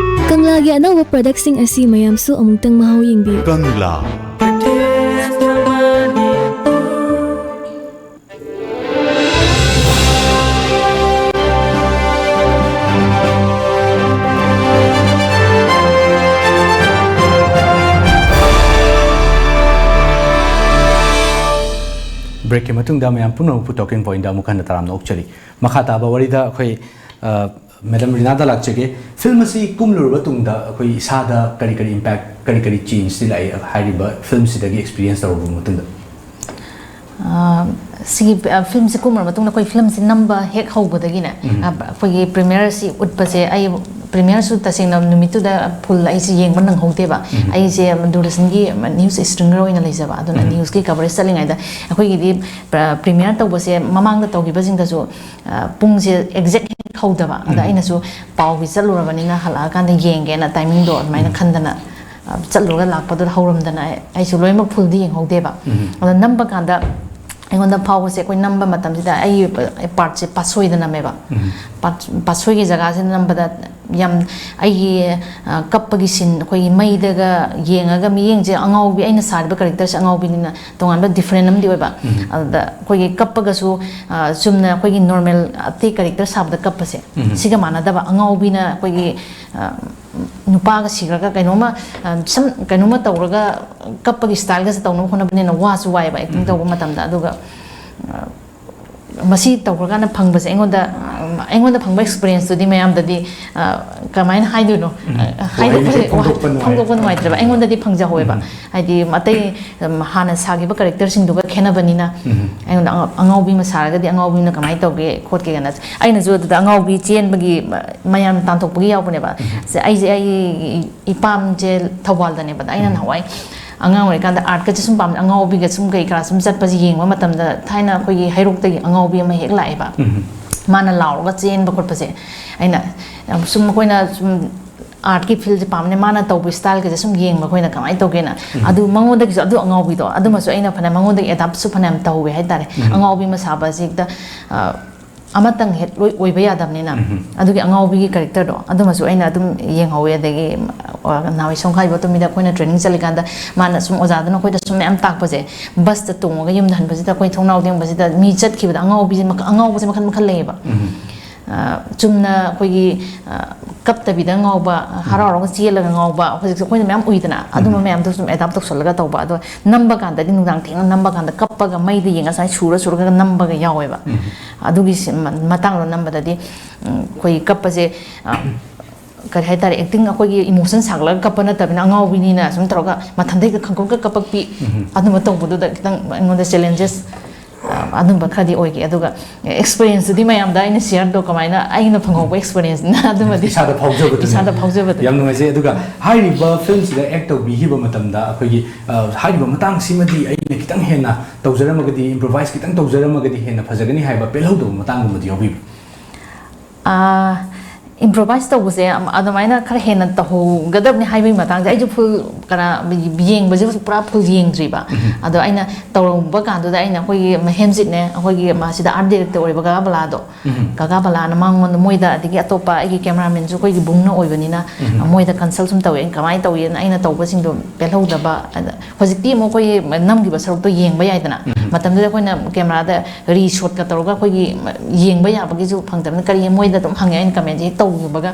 ꯀꯪꯂꯥꯒꯤ ꯑꯅꯧꯕ productꯁꯤꯡ ꯑꯁꯤ ꯃꯌꯥꯝꯁꯨ ꯑꯃꯨꯛꯇꯪ ꯃꯍꯥꯎ ꯌꯦꯡꯕꯤꯌꯨ꯫ ꯀꯪꯂꯥ꯫ Breakꯀꯤ ꯃꯇꯨꯡꯗ ꯃꯌꯥꯝ ꯄꯨꯝꯅꯃꯛꯄꯨ Talking Pointꯗ ꯑꯃꯨꯛ ꯍꯟꯅ ꯇꯔꯥꯝꯅ ꯑꯣꯛꯆꯔꯤ꯫ ꯃꯈꯥ ꯇꯥꯕ ꯋꯥꯔꯤꯗ ꯑꯩꯈꯣꯏ, ꯑ, Madam ꯔꯤꯅꯥꯗ ꯂꯥꯛꯆꯒꯦ꯫ Film ꯑꯁꯤ ꯀꯨꯝꯂꯨꯔꯕ ꯇꯨꯡꯗ ꯑꯩꯈꯣꯏ ꯏꯁꯥꯗ ꯀꯔꯤ ꯀꯔꯤ impact, ꯀꯔꯤ ꯀꯔꯤ changeꯇꯤ ꯂꯥꯛꯏ ꯍꯥꯏꯔꯤꯕ filmꯁꯤꯗꯒꯤ experience ꯇꯧꯔꯕ ꯃꯇꯨꯡꯗ? ꯑ, ꯁꯤꯒꯤ, ꯑ, filmꯁꯦ ꯀꯨꯝꯃꯨꯔ ꯃꯇꯨꯡꯗ ꯑꯩꯈꯣꯏ filmꯁꯦ ꯅꯝꯕ ꯍꯦꯛ ꯍꯧꯕꯗꯒꯤꯅꯦ, ꯎꯝ꯫ ꯑ, ꯑꯩꯈꯣꯏꯒꯤ premiere ꯑꯁꯤ ꯎꯠꯄꯁꯦ, ꯑꯩ premiereꯁꯨ ꯇꯁꯦꯡꯅ ꯅꯨꯃꯤꯠꯇꯨꯗ full ꯑꯩꯁꯦ ꯌꯦꯡꯕ ꯅꯪꯍꯧꯗꯦꯕ꯫ ꯎꯝ꯫ ꯑꯩꯁꯦ ꯗꯨꯔꯗꯔꯁꯟꯒꯤ news stringer ꯑꯣꯏꯅ ꯂꯩꯖꯕ, ꯑꯗꯨꯅ ꯎꯝ꯫ Newsꯀꯤ coverage ꯆꯠꯂꯤꯉꯩꯗ ꯑꯩꯈꯣꯏꯒꯤꯗꯤ, ꯑ, premiere ꯇꯧꯕꯁꯦ ꯃꯃꯥꯡꯗ ꯇꯧꯈꯤꯕꯁꯤꯡꯗꯁꯨ, ꯑ, ꯄꯨꯡꯁꯦ exact ꯍꯦꯛ ꯍꯧꯗꯕ꯫ ꯑꯗ ꯎꯝ꯫ ꯑꯩꯅꯁꯨ ꯄꯥꯎꯒꯤ ꯆꯠꯂꯨꯔꯕꯅꯤꯅ ꯍꯜꯂꯛꯑꯀꯥꯟꯗ ꯌꯦꯡꯒꯦꯅ timingꯗꯣ ꯑꯗꯨꯃꯥꯏꯅ ꯎꯝ꯫ ꯈꯟꯗꯅ, ꯑ, ꯆꯠꯂꯨꯔꯒ ꯂꯥꯛꯄꯗꯨꯗ ꯍꯧꯔꯝꯗꯅ ꯑꯩ, ꯑꯩꯁꯨ ꯂꯣꯏꯅꯃꯛ fullꯗꯤ ꯌꯦꯡꯍꯧꯗꯦꯕ꯫ ꯎꯝ꯫ ꯑꯗ ꯅꯝꯕ ꯀꯥꯟꯗ ꯑꯩꯉꯣꯟꯗ ꯐꯥꯎꯕꯁꯦ, ꯑꯩꯈꯣꯏ ꯅꯝꯕ ꯃꯇꯝꯁꯤꯗ ꯑꯩꯒꯤ partꯁꯦ ꯄꯥꯁꯣꯏꯗ ꯅꯝꯃꯦꯕ꯫ ꯎꯝ꯫ ꯄꯥꯠ-, ꯄꯥꯁꯣꯏꯒꯤ ꯖꯒꯥꯁꯤꯗ ꯅꯝꯕꯗ ꯌꯥꯝ ꯑꯩꯒꯤ, ꯑ, ꯀꯞꯄꯒꯤ ꯁꯤꯟ, ꯑꯩꯈꯣꯏꯒꯤ ꯃꯩꯗꯒ ꯌꯦꯡꯉꯒ ꯃꯤꯠꯌꯦꯡꯁꯦ, ꯑꯉꯥꯎꯕꯤ, ꯑꯩꯅ ꯁꯥꯔꯤꯕ ꯀꯦꯔꯦꯛꯇꯔꯁꯦ ꯑꯉꯥꯎꯕꯤꯅꯤꯅ ꯇꯣꯉꯥꯟꯕ ꯗꯤꯐ꯭ꯔꯦꯟ ꯑꯃꯗꯤ ꯑꯣꯏꯕ꯫ ꯑꯗꯨꯗ ꯑꯩꯈꯣꯏꯒꯤ ꯀꯞꯄꯒꯁꯨ, ꯑ, ꯆꯨꯝꯅ ꯑꯩꯈꯣꯏꯒꯤ ꯅꯣꯔꯃꯦꯜ ꯑꯇꯩ ꯀꯦꯔꯦꯛꯇꯔ ꯁꯥꯕꯗ ꯀꯞꯄꯁꯦ, ꯁꯤꯒ ꯃꯥꯟꯅꯗꯕ, ꯑꯉꯥꯎꯕꯤꯅ ꯑꯩꯈꯣꯏꯒꯤ, ꯑ, ꯅꯨꯄꯥꯒ ꯁꯤꯈ꯭ꯔꯒ ꯀꯩꯅꯣꯝꯃ, ꯑ, ꯁꯝ ꯀꯩꯅꯣꯝꯃ ꯇꯧꯔꯒ ꯀꯞꯄꯒꯤ ꯁ꯭ꯇꯥꯏꯜꯒꯁꯦ ꯇꯧꯅꯕ ꯍꯣꯠꯅꯕꯅꯤꯅ ꯋꯥꯁꯨ ꯋꯥꯏꯑꯦꯕ ꯑꯦꯛꯇꯤꯡ ꯇꯧꯕ ꯃꯇꯝꯗ꯫ ꯑꯗꯨꯒ, ꯑ, ꯃꯁꯤ ꯇꯧꯈ꯭ꯔꯀꯥꯟꯗ ꯐꯪꯕꯁꯦ ꯑꯩꯉꯣꯟꯗ, ꯑꯩꯉꯣꯟꯗ ꯐꯪꯕ ꯑꯦꯛꯁꯄꯤꯔꯤꯌꯦꯟꯁꯇꯨꯗꯤ ꯃꯌꯥꯝꯗꯗꯤ, ꯑ, ꯀꯃꯥꯏꯅ ꯍꯥꯏꯗꯣꯏꯅꯣ? ꯎꯝ꯫ ꯑ, ꯍꯥꯏꯗꯣꯛꯄꯁꯦ ꯋꯥꯍꯩꯁꯦ ꯐꯣꯡꯗꯣꯛꯄ ꯅꯨꯡꯉꯥꯏ-, ꯐꯣꯡꯗꯣꯛꯄ ꯅꯨꯡꯉꯥꯏꯇ꯭ꯔꯦꯕ꯫ ꯎꯝ꯫ ꯑꯩꯉꯣꯟꯗꯗꯤ ꯐꯪꯖꯍꯧꯋꯦꯕ꯫ ꯎꯝ꯫ ꯍꯥꯏꯗꯤ ꯑꯇꯩ, ꯎꯝ, ꯍꯥꯟꯅ ꯁꯥꯈꯤꯕ ꯀꯦꯔꯦꯛꯇꯔꯁꯤꯡꯗꯨꯒ ꯈꯦꯠꯅꯕꯅꯤꯅ ꯎꯝ꯫ ꯑꯩꯉꯣꯟꯗ ꯑꯉꯥ-, ꯑꯉꯥꯎꯕꯤ ꯑꯃ ꯁꯥꯔꯒꯗꯤ ꯑꯉꯥꯎꯕꯤꯅ ꯀꯃꯥꯏꯅ ꯇꯧꯒꯦ ꯈꯣꯠꯀꯦ ꯀꯥꯏꯅ ꯑꯩꯅꯁꯨ ꯑꯗꯨꯗ ꯑꯉꯥꯎꯕꯤ ꯆꯦꯟꯕꯒꯤ ꯃ-, ꯃꯌꯥꯝ ꯇꯥꯟꯊꯣꯛꯄꯒꯤ ꯌꯥꯎꯕꯅꯦꯕ꯫ ꯎꯝ꯫ ꯁꯦ, ꯑꯩꯁꯦ, ꯑꯩ ꯏꯄꯥꯝꯁꯦ ꯊꯧꯕꯥꯜꯗꯅꯦꯕ꯫ ꯑꯩꯅ ꯎꯝ꯫ ꯅꯍꯥꯟꯋꯥꯏ ꯑꯉꯥꯡ ꯑꯣꯏꯔꯤꯀꯥꯟꯗ ꯑꯥꯔꯠꯀꯁꯦ ꯁꯨꯝ ꯄꯥꯝꯃꯦ꯫ ꯑꯉꯥꯎꯕꯤꯒ ꯁꯨꯝ ꯀꯩ ꯀꯔꯥ ꯁꯨꯝ ꯆꯠꯄꯁꯦ ꯌꯦꯡꯕ ꯃꯇꯝꯗ ꯊꯥꯏꯅ ꯑꯩꯈꯣꯏꯒꯤ ꯍꯩꯔꯣꯛꯇꯒꯤ ꯑꯉꯥꯎꯕꯤ ꯑꯃ ꯍꯦꯛ ꯂꯥꯛꯑꯦꯕ꯫ ꯎꯝ꯫ ꯃꯥꯅ ꯂꯥꯎꯔꯒ ꯆꯦꯟꯕ ꯈꯣꯠꯄꯁꯦ ꯑꯩꯅ ꯁꯨꯝ, ꯑꯩꯈꯣꯏꯅ ꯁꯨꯝ ꯑꯥꯔꯠꯀꯤ ꯐꯤꯜꯁꯦ ꯄꯥꯝꯕꯅꯦ, ꯃꯥꯅ ꯇꯧꯕ ꯁ꯭ꯇꯥꯏꯜꯒꯁꯦ ꯁꯨꯝ ꯌꯦꯡꯕ ꯑꯩꯈꯣꯏꯅ ꯀꯃꯥꯏꯅ ꯇꯧꯒꯦꯅ꯫ ꯎꯝ꯫ ꯑꯗꯨ ꯃꯉꯣꯟꯗꯒꯤꯁꯨ ꯑꯗꯨ ꯑꯉꯥꯎꯕꯤꯗꯣ ꯑꯗꯨꯃꯁꯨ ꯑꯩꯅ ꯐꯅꯌꯥꯝ ꯃꯉꯣꯟꯗꯒꯤ ꯑꯦꯗꯥꯞꯁꯨ ꯐꯅꯌꯥꯝ ꯇꯧꯋꯦ ꯍꯥꯏꯇꯥꯔꯦ꯫ ꯎꯝ꯫ ꯑꯉꯥꯎꯕꯤ ꯑꯃ ꯁꯥꯕꯁꯦ ꯍꯦꯛꯇ, ꯑ, ꯑꯃꯇꯪ ꯍꯦꯛ ꯂꯣꯏ ꯑꯣꯏꯕ ꯌꯥꯗꯕꯅꯤꯅ꯫ ꯎꯝ꯫ ꯑꯗꯨꯒꯤ ꯑꯉꯥꯎꯕꯤꯒꯤ ꯀꯦꯔꯦꯛꯇꯔꯗꯣ ꯑꯗꯨꯃꯁꯨ ꯑꯩꯅ ꯑꯗꯨꯝ ꯌꯦꯡꯍꯧꯋꯦ꯫ ꯑꯗꯒꯤ, ꯑ, ꯅꯍꯥꯟꯋꯥꯏ ꯁꯣꯡꯈꯥꯏꯕ ꯇꯨꯝꯕꯤꯗ ꯑꯩꯈꯣꯏꯅ ꯇ꯭ꯔꯦꯅꯤꯡ ꯆꯠꯂꯤꯀꯥꯟꯗ ꯃꯥꯅ ꯁꯨꯝ, ꯑꯣꯖꯥꯗꯨꯅ ꯑꯩꯈꯣꯏꯗ ꯁꯨꯝ ꯃꯌꯥꯝ ꯇꯥꯛꯄꯁꯦ, ꯕꯁꯇ ꯇꯣꯡꯉꯒ ꯌꯨꯝꯗ ꯍꯟꯕꯁꯤꯗ ꯑꯩꯈꯣꯏ ꯊꯣꯡꯅꯥꯎ ꯊꯦꯡꯕꯁꯤꯗ ꯃꯤ ꯆꯠꯈꯤꯕꯗ ꯑꯉꯥꯎꯕꯤꯁꯦ ꯃꯈ-, ꯑꯉꯥꯎꯕꯁꯦ ꯃꯈꯜ ꯃꯈꯜ ꯂꯩꯌꯦꯕ꯫ ꯎꯝ꯫ ꯑ, ꯆꯨꯝꯅ ꯑꯩꯈꯣꯏꯒꯤ, ꯑ, ꯀꯞꯇꯕꯤꯗ ꯉꯥꯎꯕ, ꯎꯝ꯫ ꯍꯔꯥꯎꯔꯒ ꯆꯦꯜꯂꯒ ꯉꯥꯎꯕ, ꯍꯧꯖꯤꯛꯁꯦ ꯑꯩꯈꯣꯏꯅ ꯃꯌꯥꯝ ꯎꯏꯗꯅ, ꯑꯗꯨꯝꯕ ꯎꯝ꯫ ꯃꯌꯥꯝꯗꯣ ꯁꯨꯝ ꯑꯦꯗꯥꯞ ꯇꯧꯁꯜꯂꯒ ꯇꯧꯕ꯫ ꯑꯗꯣ ꯅꯝꯕ ꯀꯥꯟꯗꯗꯤ ꯅꯨꯡꯗꯥꯡ ꯊꯦꯡꯅ ꯅꯝꯕ ꯀꯥꯟꯗ ꯀꯞꯄꯒ ꯃꯩꯗ ꯌꯦꯡꯉ ꯁꯨꯃꯥꯏꯅ ꯁꯨꯔ ꯁꯨꯔꯒ ꯅꯝꯕꯒ ꯌꯥꯎꯋꯦꯕ꯫ ꯎꯝ꯫ ꯑꯗꯨꯒꯤ ꯁꯤ-, ꯃ-, ꯃꯇꯥꯡꯗꯣ ꯅꯝꯕꯗꯗꯤ, ꯎꯝ, ꯑꯩꯈꯣꯏꯒꯤ ꯀꯞꯄꯁꯦ, ꯑ, ꯀꯔꯤ ꯍꯥꯏꯇꯥꯔꯦ, ꯑꯦꯛꯇꯤꯡ ꯑꯩꯈꯣꯏꯒꯤ ꯏꯃꯣꯁꯟ ꯁꯥꯒꯠꯂꯒ ꯀꯞꯄ ꯅꯠꯇꯕꯅꯤꯅ, ꯑꯉꯥꯎꯕꯤꯅꯤꯅ ꯁꯨꯝ ꯇꯧꯔꯒ ꯃꯊꯟꯇ ꯍꯦꯛꯇ ꯈꯪꯀꯞꯀ ꯀꯞꯄꯛꯄꯤ, ꯎꯝ꯫ ꯑꯗꯨꯝꯕ ꯇꯧꯕꯗꯨꯗ ꯈꯤꯇꯪ ꯑꯩꯉꯣꯟꯗ ꯆꯦꯂꯦꯟꯖꯦꯁ, ꯑ, ꯑꯗꯨꯝꯕ ꯈꯔꯗꯤ ꯑꯣꯏꯈꯤ꯫ ꯑꯗꯨꯒ ꯑꯦꯛꯁꯄꯤꯔꯤꯌꯦꯟꯁꯇꯨꯗꯤ ꯃꯌꯥꯝꯗ ꯑꯩꯅ ꯁꯤꯌꯔꯗꯣ ꯀꯃꯥꯏꯅ ꯑꯩꯅ ꯐꯪꯍꯧꯕ ꯑꯦꯛꯁꯄꯤꯔꯤꯌꯦꯟꯁꯅ ꯑꯗꯨꯃꯗꯤ ꯏꯁꯥꯗ ꯐꯥꯎꯖꯕꯗꯨꯅꯦ꯫ ꯏꯁꯥꯗ ꯐꯥꯎꯖꯕꯗꯨꯅꯤ꯫ ꯌꯥꯝ ꯅꯨꯡꯉꯥꯏꯖꯩ꯫ ꯑꯗꯨꯒ ꯍꯥꯏꯔꯤꯕ ꯐꯤꯂꯝꯁꯤꯗ ꯑꯦꯛ ꯇꯧꯕꯤꯈꯤꯕ ꯃꯇꯝꯗ ꯑꯩꯈꯣꯏꯒꯤ, ꯑ, ꯍꯥꯏꯔꯤꯕ ꯃꯇꯥꯡꯁꯤꯃꯗꯤ ꯑꯩꯅ ꯈꯤꯇꯪ ꯍꯦꯟꯅ ꯇꯧꯖꯔꯝꯃꯒꯗꯤ, ꯏꯝꯄ꯭ꯔꯣꯚꯥꯏꯁ ꯈꯤꯇꯪ ꯇꯧꯖꯔꯝꯃꯒꯗꯤ ꯍꯦꯟꯅ ꯐꯖꯒꯅꯤ ꯍꯥꯏꯕ ꯄꯦꯜꯍꯧꯗꯕ ꯃꯇꯥꯡꯒꯨꯝꯕꯗꯤ ꯌꯥꯎꯕꯤꯕ꯭ꯔꯥ? ꯑꯥ, ꯏꯝꯄ꯭ꯔꯣꯚꯥꯏꯁ ꯇꯧꯕꯁꯦ ꯑꯗꯨꯃꯥꯏꯅ ꯈꯔ ꯍꯦꯟꯅ ꯇꯧꯍꯧꯒꯗꯕꯅꯤ ꯍꯥꯏꯕꯒꯤ ꯃꯇꯥꯡꯁꯦ ꯑꯩꯁꯨ ꯐꯨꯜ ꯀꯅꯥ ꯌꯦꯡꯕꯁꯦ ꯄꯨꯔꯥ ꯐꯨꯜ ꯌꯦꯡꯗ꯭ꯔꯤꯕ꯫ ꯑꯗꯣ ꯑꯩꯅ ꯇꯧꯔꯝꯕ ꯀꯥꯟꯗꯨꯗ ꯑꯩꯅ ꯑꯩꯈꯣꯏꯒꯤ ꯍꯦꯝꯖꯤꯠꯅꯦ, ꯑꯩꯈꯣꯏꯒꯤ ꯃꯥꯁꯤꯗ ꯑꯥꯔꯠ ꯗꯥꯏꯔꯦꯛꯇꯔ ꯑꯣꯏꯕ ꯀꯥꯀꯥ ꯕꯂꯥꯗꯣ, ꯀꯥꯀꯥ ꯕꯂꯥꯅ ꯃꯉꯣꯟꯗ, ꯃꯣꯏꯗ, ꯑꯗꯒꯤ ꯑꯇꯣꯞꯄ ꯑꯩꯒꯤ ꯀꯦꯃꯦꯔꯥꯃꯦꯟꯁꯨ ꯑꯩꯈꯣꯏꯒꯤ ꯕꯨꯡꯅ ꯑꯣꯏꯕꯅꯤꯅ ꯃꯣꯏꯗ ꯀꯟꯁꯜ ꯁꯨꯝ ꯇꯧꯋꯦ, ꯑꯩꯅ ꯀꯃꯥꯏꯅ ꯇꯧꯏꯅ ꯑꯩꯅ ꯇꯧꯕꯁꯤꯡꯗꯣ ꯄꯦꯜꯍꯧꯗꯕ꯫ ꯑꯗ ꯍꯧꯖꯤꯛꯇꯤ ꯑꯃꯨꯛ ꯑꯩꯈꯣꯏꯒꯤ ꯅꯝꯈꯤꯕ ꯁꯔꯨꯛꯇꯣ ꯌꯦꯡꯕ ꯌꯥꯏꯗꯅ, ꯃꯇꯝꯗꯨꯗ ꯑꯩꯈꯣꯏꯅ ꯀꯦꯃꯦꯔꯥꯗ ꯔꯤꯁꯣꯠꯀ ꯇꯧꯔꯒ ꯑꯩꯈꯣꯏꯒꯤ ꯌꯦꯡꯕ ꯌꯥꯕꯒꯤꯁꯨ ꯐꯪꯗꯕꯅꯤꯅ ꯀꯔꯤ ꯃꯣꯏꯗ ꯑꯗꯨꯝ ꯍꯪꯉꯦ ꯑꯩꯅ ꯀꯃꯦꯟꯁꯦ ꯍꯦꯛ ꯇꯧꯈꯤꯕꯒ꯫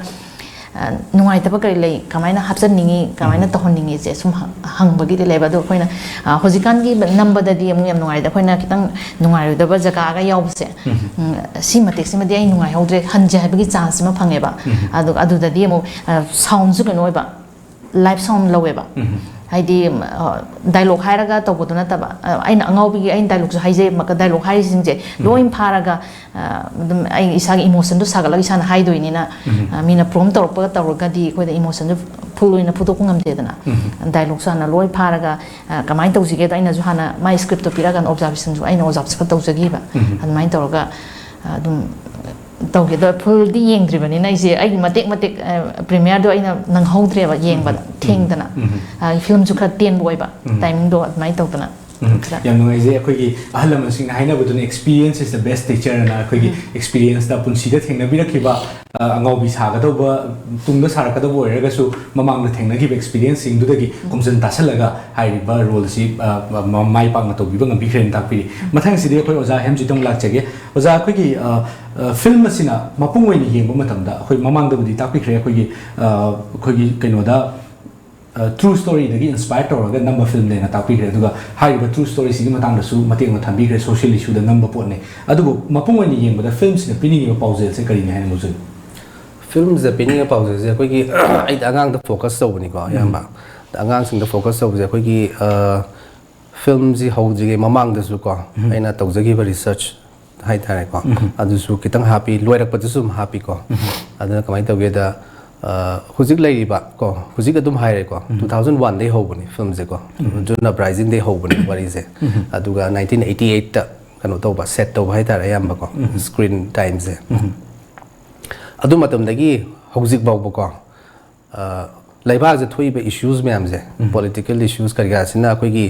ꯑ, ꯅꯨꯡꯉꯥꯏꯇꯕ ꯀꯔꯤ ꯂꯩ, ꯀꯃꯥꯏꯅ ꯍꯥꯞꯆꯟꯅꯤꯡꯉꯤ, ꯀꯃꯥꯏꯅ ꯇꯧꯍꯟꯅꯤꯡꯉꯤꯁꯦ ꯁꯨꯝ ꯍꯪ-, ꯍꯪꯕꯒꯤꯗꯤ ꯂꯩꯕ꯫ ꯑꯗꯣ ꯑꯩꯈꯣꯏꯅ, ꯑ, ꯍꯧꯖꯤꯛꯀꯥꯟꯒꯤ ꯅꯝꯕꯗꯗꯤ ꯑꯃꯨꯛ ꯌꯥꯝ ꯅꯨꯡꯉꯥꯏꯔꯦ꯫ ꯑꯩꯈꯣꯏꯅ ꯈꯤꯇꯪ ꯅꯨꯡꯉꯥꯏꯔꯣꯏꯗꯕ ꯖꯒꯥꯒ ꯌꯥꯎꯕꯁꯦ, ꯎꯝ, ꯁꯤ ꯃꯇꯦꯛꯁꯤꯃꯗꯤ ꯑꯩ ꯅꯨꯡꯉꯥꯏꯍꯧꯗ꯭ꯔꯦ ꯈꯟꯖꯦ ꯍꯥꯏꯕꯒꯤ ꯆꯥꯟꯁ ꯑꯃ ꯐꯪꯉꯦꯕ꯫ ꯑꯗꯨꯒ ꯑꯗꯨꯗꯗꯤ ꯑꯃꯨꯛ, ꯑ, ꯁꯥꯎꯟꯁꯨ ꯀꯩꯅꯣ ꯑꯣꯏꯕ, ꯂꯥꯏꯚ ꯁꯥꯎꯟ ꯂꯧꯋꯦꯕ꯫ ꯍꯥꯏꯗꯤ, ꯑ, ꯗꯥꯏꯂꯣꯛ ꯍꯥꯏꯔꯒ ꯇꯧꯕꯗꯣ ꯅꯠꯇꯕ, ꯑ, ꯑꯩꯅ ꯑꯉꯥꯎꯕꯤꯒꯤ ꯑꯩꯅ ꯗꯥꯏꯂꯣꯛꯁꯨ ꯍꯥꯏꯖꯩ, ꯗꯥꯏꯂꯣꯛ ꯍꯥꯏꯔꯤꯁꯤꯡꯁꯦ ꯂꯣꯏ ꯐꯥꯔꯒ, ꯑ, ꯑꯗꯨꯝ ꯑꯩ ꯏꯁꯥꯒꯤ ꯏꯃꯣꯁꯟꯗꯣ ꯁꯥꯒꯠꯂꯒ ꯏꯁꯥꯅ ꯍꯥꯏꯗꯣꯏꯅꯤꯅ, ꯑ, ꯃꯤꯅ ꯄ꯭ꯔꯣꯝ ꯇꯧꯔꯛꯄ ꯇꯧꯔꯒꯗꯤ ꯑꯩꯈꯣꯏꯗ ꯏꯃꯣꯁꯟꯗꯣ ꯐꯨꯜ ꯑꯣꯏꯅ ꯐꯨꯗꯣꯛꯄ ꯉꯝꯗꯦꯗꯅ꯫ ꯗꯥꯏꯂꯣꯛꯁꯨ ꯍꯥꯟꯅ ꯂꯣꯏ ꯐꯥꯔꯒ, ꯑ, ꯀꯃꯥꯏꯅ ꯇꯧꯁꯤꯒꯦꯗ ꯑꯩꯅꯁꯨ ꯍꯥꯟꯅ ꯃꯥꯏ ꯁ꯭ꯀ꯭ꯔꯤꯞꯇꯣ ꯄꯤꯔꯛꯑꯀꯥꯟꯗ ꯑꯣꯕꯖꯥꯔꯕꯦꯁꯟꯁꯨ ꯑꯩꯅ ꯑꯣꯖꯥ ꯈꯔ ꯇꯧꯖꯈꯤꯕ꯫ ꯑꯗꯨꯃꯥꯏꯅ ꯇꯧꯔꯒ, ꯑ, ꯑꯗꯨꯝ ꯇꯧꯒꯦ꯫ ꯑꯗꯣ ꯐꯨꯜꯗꯤ ꯌꯦꯡꯗ꯭ꯔꯤꯕꯅꯤꯅ ꯑꯩꯁꯦ ꯑꯩꯒꯤ ꯃꯇꯦꯛ ꯃꯇꯦꯛ, ꯑ, ꯄ꯭ꯔꯤꯃꯤꯌꯔꯗꯣ ꯑꯩꯅ ꯅꯪꯍꯧꯗ꯭ꯔꯦꯕ ꯌꯦꯡꯕꯗ, ꯊꯦꯡꯗꯅ꯫ ꯑ, ꯐꯤꯂꯝꯁꯨ ꯈꯔ ꯇꯦꯟꯕ ꯑꯣꯏꯕ, ꯇꯥꯏꯃꯤꯡꯗꯣ ꯑꯗꯨꯃꯥꯏꯅ ꯇꯧꯗꯅ꯫ ꯎꯝ, ꯈꯔ ꯌꯥꯝ ꯅꯨꯡꯉꯥꯏꯖꯩ꯫ ꯑꯩꯈꯣꯏꯒꯤ ꯑꯍꯜ ꯂꯃꯟꯁꯤꯡꯅ ꯍꯥꯏꯅꯕꯗꯨꯅ, "Experience is the best teacher" ꯑꯅ꯫ ꯑꯩꯈꯣꯏꯒꯤ ꯑꯦꯛꯁꯄꯤꯔꯤꯌꯦꯟꯁꯇ, ꯄꯨꯟꯁꯤꯗ ꯊꯦꯡꯅꯕꯤꯔꯛꯈꯤꯕ, ꯑ, ꯑꯉꯥꯎꯕꯤ ꯁꯥꯒꯗꯧꯕ, ꯇꯨꯡꯗ ꯁꯥꯔꯛꯀꯗꯧꯕ ꯑꯣꯏꯔꯒꯁꯨ ꯃꯃꯥꯡꯗ ꯊꯦꯡꯅꯈꯤꯕ ꯑꯦꯛꯁꯄꯤꯔꯤꯌꯦꯟꯁꯁꯤꯡꯗꯨꯗꯒꯤ ꯈꯣꯝꯖꯤꯟ ꯇꯥꯁꯜꯂꯒ ꯍꯥꯏꯔꯤꯕ ꯔꯣꯜ ꯑꯁꯤ, ꯑ, ꯃ-, ꯃ-, ꯃꯥꯏ ꯄꯥꯛꯅ ꯇꯧꯕꯤꯕ ꯉꯝꯕꯤꯈ꯭ꯔꯦꯅ ꯇꯥꯛꯄꯤꯔꯤ꯫ ꯃꯊꯪꯁꯤꯗꯤ ꯑꯩꯈꯣꯏ ꯑꯣꯖꯥ ꯍꯦꯝꯖꯤꯠꯇ ꯑꯃꯨꯛ ꯂꯥꯛꯆꯒꯦ꯫ ꯑꯣꯖꯥ, ꯑꯩꯈꯣꯏꯒꯤ, ꯑ, ꯑ, ꯐꯤꯂꯝ ꯑꯁꯤꯅ ꯃꯄꯨꯡ ꯑꯣꯏꯅ ꯌꯦꯡꯕ ꯃꯇꯝꯗ, ꯑꯩꯈꯣꯏ ꯃꯃꯥꯡꯗꯕꯨꯗꯤ ꯇꯥꯛꯄꯤꯈ꯭ꯔꯦ, ꯑꯩꯈꯣꯏꯒꯤ, ꯑ, ꯑꯩꯈꯣꯏꯒꯤ ꯀꯩꯅꯣꯗ, ꯑ, ꯇ꯭ꯔꯨ ꯁ꯭ꯇꯣꯔꯤꯗꯒꯤ ꯏꯟꯁꯄꯥꯌꯔ ꯇꯧꯔꯒ ꯅꯝꯕ ꯐꯤꯂꯝꯅꯦꯅ ꯇꯥꯛꯄꯤꯈ꯭ꯔꯦ꯫ ꯑꯗꯨꯒ ꯍꯥꯏꯔꯤꯕ ꯇ꯭ꯔꯨ ꯁ꯭ꯇꯣꯔꯤꯁꯤꯒꯤ ꯃꯇꯥꯡꯗꯁꯨ ꯃꯇꯦꯛ ꯑꯃ ꯊꯝꯕꯤꯈ꯭ꯔꯦ, ꯁꯣꯁꯤꯌꯦꯜ ꯏꯁꯨꯗ ꯅꯝꯕ ꯄꯣꯠꯅꯦ꯫ ꯑꯗꯨꯕꯨ ꯃꯄꯨꯡ ꯑꯣꯏꯅ ꯌꯦꯡꯕꯗ ꯐꯤꯂꯝꯁꯤꯅ ꯄꯤꯅꯤꯡꯉꯤꯕ ꯄꯥꯎꯖꯦꯜꯁꯦ ꯀꯔꯤꯅꯤ ꯍꯥꯏꯅ ꯂꯧꯖꯒꯦ? ꯐꯤꯂꯝꯁꯤꯗ ꯄꯤꯅꯤꯡꯉꯤꯕ ꯄꯥꯎꯖꯦꯜꯁꯦ ꯑꯩꯈꯣꯏꯒꯤ, ꯑꯩꯗꯤ ꯑꯉꯥꯡꯗ ꯐꯣꯀꯁ ꯇꯧꯕꯅꯤꯀꯣ ꯑꯌꯥꯝꯕ꯫ ꯑꯗ ꯑꯉꯥꯡꯁꯤꯡꯗ ꯐꯣꯀꯁ ꯇꯧꯕꯁꯦ ꯑꯩꯈꯣꯏꯒꯤ, ꯑ, ꯐꯤꯂꯝꯁꯤ ꯍꯧꯗ꯭ꯔꯤꯉꯩ ꯃꯃꯥꯡꯗꯁꯨꯀꯣ, ꯑꯩꯅ ꯇꯧꯖꯈꯤꯕ ꯔꯤꯁꯔꯆ ꯍꯥꯏꯇꯥꯔꯦꯀꯣ, ꯑꯗꯨꯁꯨ ꯈꯤꯇꯪ ꯍꯥꯞꯄꯤ, ꯂꯣꯏꯔꯛꯄꯗꯁꯨ ꯑꯗꯨꯝ ꯍꯥꯞꯄꯤꯀꯣ꯫ ꯑꯗꯨꯅ ꯀꯃꯥꯏꯅ ꯇꯧꯒꯦꯗ, ꯑ, ꯍꯧꯖꯤꯛ ꯂꯩꯔꯤꯕ ꯀꯣ, ꯍꯧꯖꯤꯛ ꯑꯗꯨꯝ ꯍꯥꯏꯔꯦꯀꯣ, two thousand one ꯗꯩ ꯍꯧꯕꯅꯤ ꯐꯤꯂꯝꯁꯦꯀꯣ, ꯖꯨꯟ ꯑꯞꯔꯥꯏꯖꯤꯡꯗꯩ ꯍꯧꯕꯅꯤ ꯋꯥꯔꯤꯁꯦ꯫ ꯑꯗꯨꯒ nineteen eighty eight ꯇ ꯀꯩꯅꯣ ꯇꯧꯕ, ꯁꯦꯠ ꯇꯧꯕ ꯍꯥꯏꯇꯥꯔꯦ ꯑꯌꯥꯝꯕꯀꯣ, ꯁ꯭ꯀ꯭ꯔꯤꯟ ꯇꯥꯏꯝꯁꯦ꯫ ꯑꯗꯨ ꯃꯇꯝꯗꯒꯤ ꯍꯧꯖꯤꯛ ꯐꯥꯎꯕꯀꯣ, ꯑ, ꯂꯩꯕꯥꯛꯁꯦ ꯊꯣꯛꯏꯕ ꯏꯁꯨꯁ ꯃꯌꯥꯝꯁꯦ, ꯄꯣꯂꯤꯇꯤꯀꯦꯜ ꯏꯁꯨꯁ ꯀꯔꯤ ꯀꯔꯥꯁꯤꯅ ꯑꯩꯈꯣꯏꯒꯤ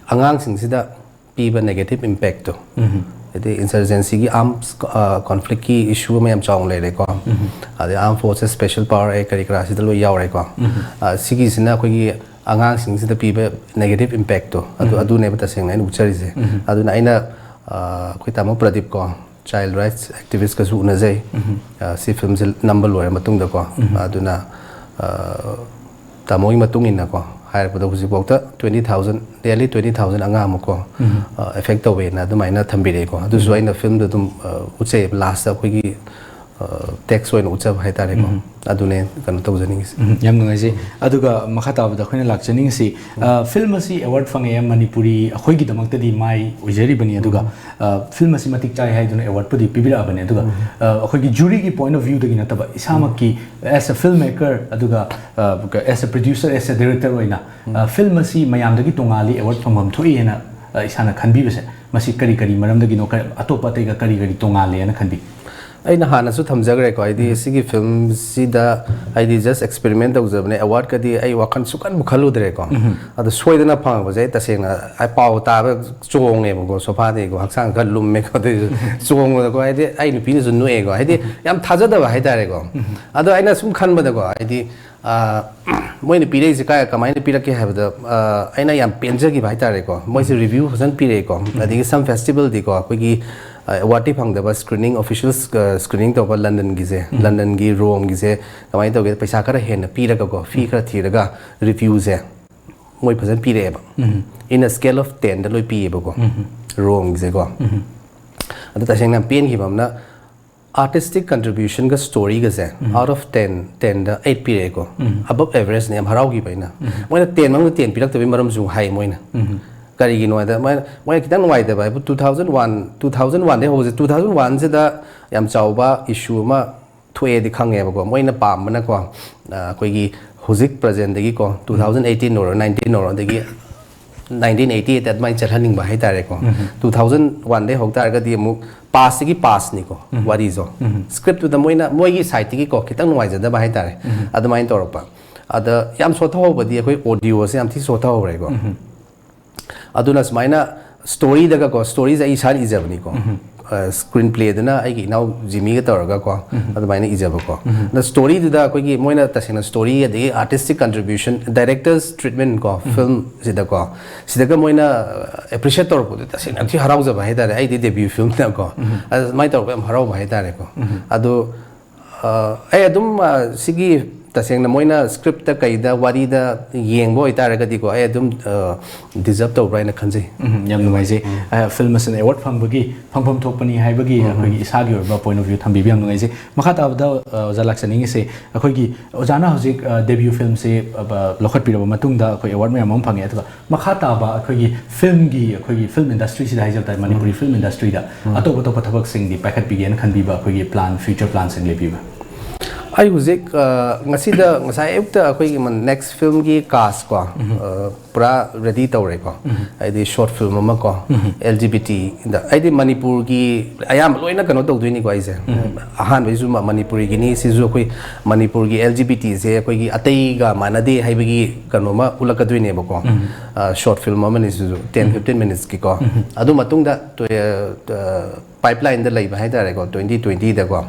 ꯑꯉꯥꯡꯁꯤꯡꯁꯤꯗ ꯄꯤꯕ ꯅꯦꯒꯦꯇꯤꯞ ꯏꯝꯄꯦꯛꯇꯣ, ꯍꯥꯏꯗꯤ ꯏꯟꯁꯔꯖꯦꯟꯁꯤꯒꯤ, ꯑꯥꯔꯝꯁ ꯀꯣꯟꯐ꯭ꯂꯤꯛꯀꯤ ꯏꯁꯨ ꯑꯃ ꯌꯥꯝ ꯆꯥꯎꯅ ꯂꯩꯔꯦꯀꯣ꯫ ꯑꯗꯩ ꯑꯥꯔꯝ ꯐꯣꯔꯁꯦꯁ, ꯁ꯭ꯄꯦꯁꯦꯜ ꯄꯥꯋꯔ ꯑꯦꯛ ꯀꯔꯤ ꯀꯔꯥꯁꯤꯗ ꯂꯣꯏ ꯌꯥꯎꯔꯦꯀꯣ꯫ ꯑ, ꯁꯤꯒꯤꯁꯤꯅ ꯑꯩꯈꯣꯏꯒꯤ ꯑꯉꯥꯡꯁꯤꯡꯁꯤꯗ ꯄꯤꯕ ꯅꯦꯒꯦꯇꯤꯞ ꯏꯝꯄꯦꯛꯇꯣ ꯑꯗꯨ, ꯑꯗꯨꯅꯦꯕ ꯇꯁꯦꯡꯅ ꯑꯩꯅ ꯎꯠꯆꯔꯤꯁꯦ꯫ ꯑꯗꯨꯅ ꯑꯩꯅ, ꯑ, ꯑꯩꯈꯣꯏ ꯇꯥꯃꯣ ꯄ꯭ꯔꯗꯤꯞ ꯀꯣ, ꯆꯥꯏꯜ ꯔꯥꯏꯠꯁ ꯑꯦꯛꯇꯤꯚꯤꯁꯀꯁꯨ ꯎꯅꯖꯩ꯫ ꯑ, ꯁꯤ ꯐꯤꯂꯝꯁꯦ ꯅꯝꯕ ꯂꯣꯏꯔ ꯃꯇꯨꯡꯗꯀꯣ꯫ ꯑꯗꯨꯅ, ꯑ, ꯇꯥꯃꯣꯒꯤ ꯃꯇꯨꯡ ꯏꯟꯅꯀꯣ, ꯍꯥꯏꯔꯛꯄꯗ ꯍꯧꯖꯤꯛꯐꯥꯎꯗ twenty thousand, nearly twenty thousand ꯑꯉꯥꯡ ꯑꯃꯀꯣ, ꯑ, ꯑꯦꯐꯦꯛ ꯇꯧꯋꯦꯅ ꯑꯗꯨꯃꯥꯏꯅ ꯊꯝꯕꯤꯔꯛꯑꯦꯀꯣ꯫ ꯑꯗꯨꯁꯨ ꯑꯩꯅ ꯐꯤꯂꯝꯗ ꯑꯗꯨꯝ, ꯑ, ꯎꯠꯆꯩꯌꯦꯕ, ꯂꯥꯁꯇ ꯑꯩꯈꯣꯏꯒꯤ, ꯑ, ꯇꯦꯛꯁ ꯑꯣꯏꯅ ꯎꯠꯆꯕ ꯍꯥꯏꯇꯥꯔꯦꯀꯣ꯫ ꯑꯗꯨꯅꯦ ꯀꯩꯅꯣ ꯇꯧꯖꯅꯤꯡꯉꯤꯁꯦ꯫ ꯎꯝ, ꯌꯥꯝ ꯅꯨꯡꯉꯥꯏꯖꯩ꯫ ꯑꯗꯨꯒ ꯃꯈꯥ ꯇꯥꯕꯗ ꯑꯩꯈꯣꯏꯅ ꯂꯥꯛꯆꯅꯤꯡꯉꯤꯁꯤ, ꯑ, ꯐꯤꯂꯝ ꯑꯁꯤ ꯑꯦꯋꯥꯔꯗ ꯐꯪꯉꯛꯑꯦ, ꯃꯅꯤꯄꯨꯔꯤ ꯑꯩꯈꯣꯏꯒꯤꯗꯃꯛꯇꯗꯤ ꯃꯥꯏ ꯑꯣꯏꯖꯔꯤꯕꯅꯤ꯫ ꯑꯗꯨꯒ, ꯑ, ꯐꯤꯂꯝ ꯑꯁꯤ ꯃꯇꯤꯛ ꯆꯥꯏ ꯍꯥꯏꯗꯨꯅ ꯑꯦꯋꯥꯔꯗꯄꯨꯗꯤ ꯄꯤꯕꯤꯔꯛꯑꯕꯅꯤ꯫ ꯑꯗꯨꯒ, ꯑ, ꯑꯩꯈꯣꯏꯒꯤ ꯖꯨꯔꯤꯒꯤ ꯄꯣꯏꯟ ꯑꯣꯐ ꯚ꯭ꯌꯨꯗꯒꯤ ꯅꯠꯇꯕ, ꯏꯁꯥꯃꯛꯀꯤ as a filmmaker, ꯑꯗꯨꯒ, ꯑ, as a producer, as a director ꯑꯣꯏꯅ, ꯑ, ꯐꯤꯂꯝ ꯑꯁꯤ ꯃꯌꯥꯝꯗꯒꯤ ꯇꯣꯉꯥꯜꯂꯤ, ꯑꯦꯋꯥꯔꯗ ꯐꯪꯐꯝ ꯊꯣꯛꯏ ꯍꯥꯏꯅ, ꯑ, ꯏꯁꯥꯅ ꯈꯟꯕꯤꯕꯁꯦ, ꯃꯁꯤ ꯀꯔꯤ ꯀꯔꯤ ꯃꯔꯝꯗꯒꯤꯅꯣ? ꯀ-, ꯑꯇꯣꯞꯄ ꯑꯇꯩꯒ ꯀꯔꯤ ꯀꯔꯤ ꯇꯣꯉꯥꯜꯂꯦꯅ ꯈꯟꯕꯤ? ꯑꯩꯅ ꯍꯥꯟꯅꯁꯨ ꯊꯝꯖꯈ꯭ꯔꯦꯀꯣ, ꯍꯥꯏꯗꯤ ꯁꯤꯒꯤ ꯐꯤꯂꯝꯁꯤꯗ ꯍꯥꯏꯗꯤ just experiment ꯇꯧꯖꯕꯅꯦ, ꯑꯦꯋꯥꯔꯗꯀꯗꯤ ꯑꯩ ꯋꯥꯈꯜ ꯁꯨꯛꯈꯟꯕꯨ ꯈꯜꯂꯨꯗ꯭ꯔꯦꯀꯣ꯫ ꯑꯗꯣ ꯁꯣꯏꯗꯅ ꯐꯪꯉꯛꯄꯁꯦ ꯑꯩ ꯇꯁꯦꯡꯅ ꯑꯩ ꯄꯥꯎ ꯇꯥꯕ ꯆꯣꯡꯉꯦꯕꯀꯣ, ꯁꯣꯐꯥꯗꯒꯤꯀꯣ, ꯍꯛꯆꯥꯡ ꯈꯔ ꯂꯨꯝꯃꯦꯀꯣ꯫ ꯑꯗꯨꯏꯁꯨ ꯆꯣꯡꯕꯗꯀꯣ, ꯍꯥꯏꯗꯤ ꯑꯩ ꯅꯨꯄꯤꯅꯁꯨ ꯅꯣꯛꯑꯦꯀꯣ, ꯍꯥꯏꯗꯤ ꯌꯥꯝ ꯊꯥꯖꯗꯕ ꯍꯥꯏꯇꯥꯔꯦꯀꯣ꯫ ꯑꯗꯣ ꯑꯩꯅ ꯁꯨꯝ ꯈꯟꯕꯗꯀꯣ, ꯍꯥꯏꯗꯤ, ꯑ, ꯃꯣꯏꯅ ꯄꯤꯔꯛꯏꯁꯦ ꯀꯥꯏ, ꯀꯃꯥꯏꯅ ꯄꯤꯔꯛꯀꯦ ꯍꯥꯏꯕꯗ, ꯑ, ꯑꯩꯅ ꯌꯥꯝ ꯄꯦꯟꯖꯈꯤꯕ ꯍꯥꯏꯇꯥꯔꯦꯀꯣ꯫ ꯃꯣꯏꯁꯦ ꯔꯤꯚ꯭ꯌꯨ ꯐꯖꯅ ꯄꯤꯔꯛꯑꯦꯀꯣ꯫ ꯑꯗꯒꯤ some festival ꯗꯤꯀꯣ, ꯑꯩꯈꯣꯏꯒꯤ, ꯑ, ꯑꯦꯋꯥꯔꯗꯇꯤ ꯐꯪꯗꯕ ꯁ꯭ꯀ꯭ꯔꯤꯅꯤꯡ, ꯑꯣꯐꯤꯁꯤꯌꯦꯜ, ꯑ, ꯁ꯭ꯀ꯭ꯔꯤꯅꯤꯡ ꯇꯧꯕ ꯂꯟꯗꯟꯒꯤꯁꯦ, ꯂꯟꯗꯟꯒꯤ, ꯔꯣꯝꯒꯤꯁꯦ ꯀꯃꯥꯏꯅ ꯇꯧꯒꯦ? ꯄꯩꯁꯥ ꯈꯔ ꯍꯦꯟꯅ ꯄꯤꯔꯒꯀꯣ, ꯐꯤ ꯈꯔ ꯊꯤꯔꯒ ꯔꯤꯚ꯭ꯌꯨꯁꯦ ꯃꯣꯏ ꯐꯖꯅ ꯄꯤꯔꯛꯑꯦꯕ꯫ In a scale of ten ꯗ ꯂꯣꯏ ꯄꯤꯌꯦꯕꯀꯣ, ꯔꯣꯝꯒꯤꯁꯦꯀꯣ꯫ ꯑꯗꯣ ꯇꯁꯦꯡꯅ ꯌꯥꯝ ꯄꯦꯟꯈꯤꯕ ꯑꯃꯅ, ꯑꯥꯔꯇꯤꯁꯇꯤꯛ ꯀꯟꯇ꯭ꯔꯤꯕ꯭ꯌꯨꯁꯟꯒ ꯁ꯭ꯇꯣꯔꯤꯒꯁꯦ, out of ten, ten ꯗ eight ꯄꯤꯔꯛꯑꯦꯀꯣ꯫ Above average ꯅꯦ, ꯌꯥꯝ ꯍꯔꯥꯎꯈꯤꯕ ꯑꯩꯅ꯫ ꯃꯣꯏꯅ ten ꯃꯅꯨꯡꯗ ten ꯄꯤꯔꯛꯇꯕꯒꯤ ꯃꯔꯝꯁꯨ ꯍꯥꯏ ꯃꯣꯏꯅ꯫ ꯀꯔꯤꯒꯤꯅꯣ ꯍꯥꯏꯗ, ꯃꯣꯏꯅ, ꯃꯣꯏꯅ ꯈꯤꯇꯪ ꯅꯨꯡꯉꯥꯏꯇꯕ ꯍꯥꯏꯕꯨ, two thousand one, two thousand one ꯗꯩ ꯍꯧꯕꯁꯦ, two thousand one ꯁꯤꯗ ꯌꯥꯝ ꯆꯥꯎꯕ ꯏꯁꯨ ꯑꯃ ꯊꯣꯛꯑꯦꯗꯤ ꯈꯪꯉꯦꯕꯀꯣ꯫ ꯃꯣꯏꯅ ꯄꯥꯝꯕꯅꯀꯣ, ꯑ, ꯑꯩꯈꯣꯏꯒꯤ ꯍꯧꯖꯤꯛ ꯄ꯭ꯔꯖꯦꯟꯗꯒꯤꯀꯣ, two thousand eighteen ꯑꯣꯏꯔꯣ, nineteen ꯑꯣꯏꯔꯣ, ꯑꯗꯒꯤ nineteen eighty eight ꯑꯗꯨꯃꯥꯏꯅ ꯆꯠꯍꯟꯅꯤꯡꯕ ꯍꯥꯏꯇꯥꯔꯦꯀꯣ꯫ Two thousand one ꯗꯩ ꯍꯧ ꯇꯥꯔꯒꯗꯤ ꯑꯃꯨꯛ ꯄꯥꯁꯁꯤꯒꯤ ꯄꯥꯁꯅꯤꯀꯣ, ꯋꯥꯔꯤꯁꯨ꯫ ꯁ꯭ꯀ꯭ꯔꯤꯞꯇꯨꯗ ꯃꯣꯏꯅ, ꯃꯣꯏꯒꯤ ꯁꯥꯏꯠꯇꯒꯤꯀꯣ, ꯈꯤꯇꯪ ꯅꯨꯡꯉꯥꯏꯖꯗꯕ ꯍꯥꯏꯇꯥꯔꯦ꯫ ꯑꯗꯨꯃꯥꯏꯅ ꯇꯧꯔꯛꯄ꯫ ꯑꯗ ꯌꯥꯝ ꯁꯣꯊꯍꯧꯕꯗꯤ ꯑꯩꯈꯣꯏ ꯑꯣꯗꯤꯑꯣꯁꯦ ꯌꯥꯝ ꯊꯤ ꯁꯣꯊꯍꯧꯔꯦꯀꯣ꯫ ꯑꯗꯨꯅ ꯁꯨꯃꯥꯏꯅ ꯁ꯭ꯇꯣꯔꯤꯗꯒꯀꯣ, ꯁ꯭ꯇꯣꯔꯤꯁꯦ ꯑꯩ ꯏꯁꯥꯅ ꯏꯖꯕꯅꯤꯀꯣ꯫ ꯁ꯭ꯀ꯭ꯔꯤꯟ ꯄ꯭ꯂꯦꯗꯨꯅ ꯑꯩꯒꯤ ꯏꯅꯥꯎ ꯖꯤꯃꯤꯒ ꯇꯧꯔꯒꯀꯣ, ꯑꯗꯨꯃꯥꯏꯅ ꯏꯖꯕꯀꯣ꯫ ꯑꯗ ꯁ꯭ꯇꯣꯔꯤꯗꯨꯗ ꯑꯩꯈꯣꯏꯒꯤ ꯃꯣꯏꯅ ꯇꯁꯦꯡꯅ ꯁ꯭ꯇꯣꯔꯤ ꯑꯗꯒꯤ ꯑꯥꯔꯇꯤꯁꯇꯤꯛ ꯀꯟꯇ꯭ꯔꯤꯕ꯭ꯌꯨꯁꯟ, ꯗꯥꯏꯔꯦꯛꯇꯔꯁ ꯇ꯭ꯔꯤꯠꯃꯦꯟ ꯀꯣ, ꯐꯤꯜꯝꯁꯤꯗꯀꯣ, ꯁꯤꯗꯒ ꯃꯣꯏꯅ ꯑꯦꯄ꯭ꯔꯤꯁꯤꯌꯦꯠ ꯇꯧꯔꯛꯄꯗꯣ ꯇꯁꯦꯡꯅ ꯌꯥꯝ ꯊꯤ ꯍꯔꯥꯎꯖꯕ ꯍꯥꯏꯇꯥꯔꯦ, ꯑꯩꯗꯤ ꯗꯦꯕ꯭ꯌꯨ ꯐꯤꯜꯝꯅꯀꯣ꯫ ꯑꯗꯨꯃꯥꯏꯅ ꯇꯧꯔꯛꯄ ꯌꯥꯝ ꯍꯔꯥꯎꯕ ꯍꯥꯏꯇꯥꯔꯦꯀꯣ꯫ ꯑꯗꯣ ꯑ, ꯑꯩ ꯑꯗꯨꯝ, ꯑ, ꯁꯤꯒꯤ ꯇꯁꯦꯡꯅ ꯃꯣꯏꯅ ꯁ꯭ꯀ꯭ꯔꯤꯞꯇ ꯀꯩꯗ ꯋꯥꯔꯤꯗ ꯌꯦꯡꯕ ꯑꯣꯏꯇꯥꯔꯒꯗꯤꯀꯣ, ꯑꯩ ꯑꯗꯨꯝ, ꯑ, ꯗꯤꯖꯔꯞ ꯇꯧꯕ꯭ꯔꯥ ꯍꯥꯏꯅ ꯈꯟꯖꯩ꯫ ꯎꯝ, ꯌꯥꯝ ꯅꯨꯡꯉꯥꯏꯖꯩ꯫ ꯑ, ꯐꯤꯜꯝ ꯑꯁꯤꯅ ꯑꯦꯋꯥꯔꯗ ꯐꯪꯕꯒꯤ ꯐꯪꯐꯝ ꯊꯣꯛꯄꯅꯤ ꯍꯥꯏꯕꯒꯤ ꯑꯩꯈꯣꯏꯒꯤ ꯏꯁꯥꯒꯤ ꯑꯣꯏꯕ ꯄꯣꯏꯟ ꯑꯣꯐ ꯚ꯭ꯌꯨ ꯊꯝꯕꯤꯕ ꯌꯥꯝ ꯅꯨꯡꯉꯥꯏꯖꯩ꯫ ꯃꯈꯥ ꯇꯥꯕꯗ, ꯑ, ꯑꯣꯖꯥ ꯂꯥꯛꯆꯅꯤꯡꯉꯤꯁꯦ, ꯑꯩꯈꯣꯏꯒꯤ ꯑꯣꯖꯥꯅ ꯍꯧꯖꯤꯛ, ꯑ, ꯗꯦꯕ꯭ꯌꯨ ꯐꯤꯜꯝꯁꯦ, ꯑ, ꯕ-, ꯂꯧꯈꯠꯄꯤꯔꯕ ꯃꯇꯨꯡꯗ ꯑꯩꯈꯣꯏ ꯑꯦꯋꯥꯔꯗ ꯃꯌꯥꯝ ꯑꯃ ꯐꯪꯉꯦ, ꯑꯗꯨꯒ ꯃꯈꯥ ꯇꯥꯕ ꯑꯩꯈꯣꯏꯒꯤ ꯐꯤꯜꯝꯒꯤ, ꯑꯩꯈꯣꯏꯒꯤ ꯐꯤꯜꯝ ꯏꯟꯗꯁꯇ꯭ꯔꯤꯁꯤꯗ ꯍꯥꯏꯖꯕ ꯇꯥꯔꯦ, ꯃꯅꯤꯄꯨꯔꯤ ꯐꯤꯜꯝ ꯏꯟꯗꯁꯇ꯭ꯔꯤꯗ ꯑꯇꯣꯞ ꯑꯇꯣꯞꯄ ꯊꯕꯛꯁꯤꯡꯗꯤ ꯄꯥꯏꯈꯠꯄꯤꯒꯦꯅ ꯈꯟꯕꯤꯕ, ꯑꯩꯈꯣꯏꯒꯤ ꯄ꯭ꯂꯥꯟ, ꯐ꯭ꯌꯨꯆꯔ ꯄ꯭ꯂꯥꯟꯁꯤꯡ ꯂꯩꯕꯤꯕ꯭ꯔꯥ? ꯑꯩ ꯍꯧꯖꯤꯛ, ꯑ, ꯉꯁꯤꯗ, ꯉꯁꯥꯏ ꯑꯌꯨꯛꯇ ꯑꯩꯈꯣꯏꯒꯤ ꯃ-, ꯅꯦꯛꯁ ꯐꯤꯜꯝꯒꯤ ꯀꯥꯁ ꯀꯣ, ꯑ, ꯄꯨꯔꯥ ꯔꯦꯗꯤ ꯇꯧꯔꯦꯀꯣ꯫ ꯍꯥꯏꯗꯤ ꯁꯣꯔꯠ ꯐꯤꯜꯝ ꯑꯃ ꯀꯣ, ꯑꯦꯜ ꯖꯤ ꯕꯤ ꯇꯤꯗ, ꯑꯩꯗꯤ ꯃꯅꯤꯄꯨꯔꯒꯤ ꯑꯌꯥꯝꯕ ꯂꯣꯏꯅ ꯀꯩꯅꯣ ꯇꯧꯗꯣꯏꯅꯤꯀꯣ ꯑꯩꯁꯦ꯫ ꯑꯍꯥꯟꯕꯩꯁꯨ ꯃ-, ꯃꯅꯤꯄꯨꯔꯤꯒꯤꯅꯤ, ꯁꯤꯁꯨ ꯑꯩꯈꯣꯏ ꯃꯅꯤꯄꯨꯔꯒꯤ ꯑꯦꯜ ꯖꯤ ꯕꯤ ꯇꯤꯁꯦ ꯑꯩꯈꯣꯏꯒꯤ ꯑꯇꯩꯒ ꯃꯥꯟꯅꯗꯦ ꯍꯥꯏꯕꯒꯤ ꯀꯩꯅꯣꯃ ꯎꯠꯂꯛꯀꯗꯣꯏꯅꯦꯕꯀꯣ꯫ ꯑ, ꯁꯣꯔꯠ ꯐꯤꯜꯝ ꯑꯃꯅꯤ ꯁꯤꯁꯨ, ꯇꯦꯟ ꯐꯤꯐꯇꯤꯟ ꯃꯤꯅꯤꯠꯁꯀꯤꯀꯣ꯫ ꯑꯗꯨ ꯃꯇꯨꯡꯗ ꯇꯣꯏ-, ꯑ, ꯄꯥꯏꯞꯂꯥꯏꯟꯗ ꯂꯩꯕ ꯍꯥꯏꯇꯥꯔꯦꯀꯣ, ꯇ꯭ꯋꯦꯟꯇꯤ ꯇ꯭ꯋꯦꯟꯇꯤꯗꯀꯣ꯫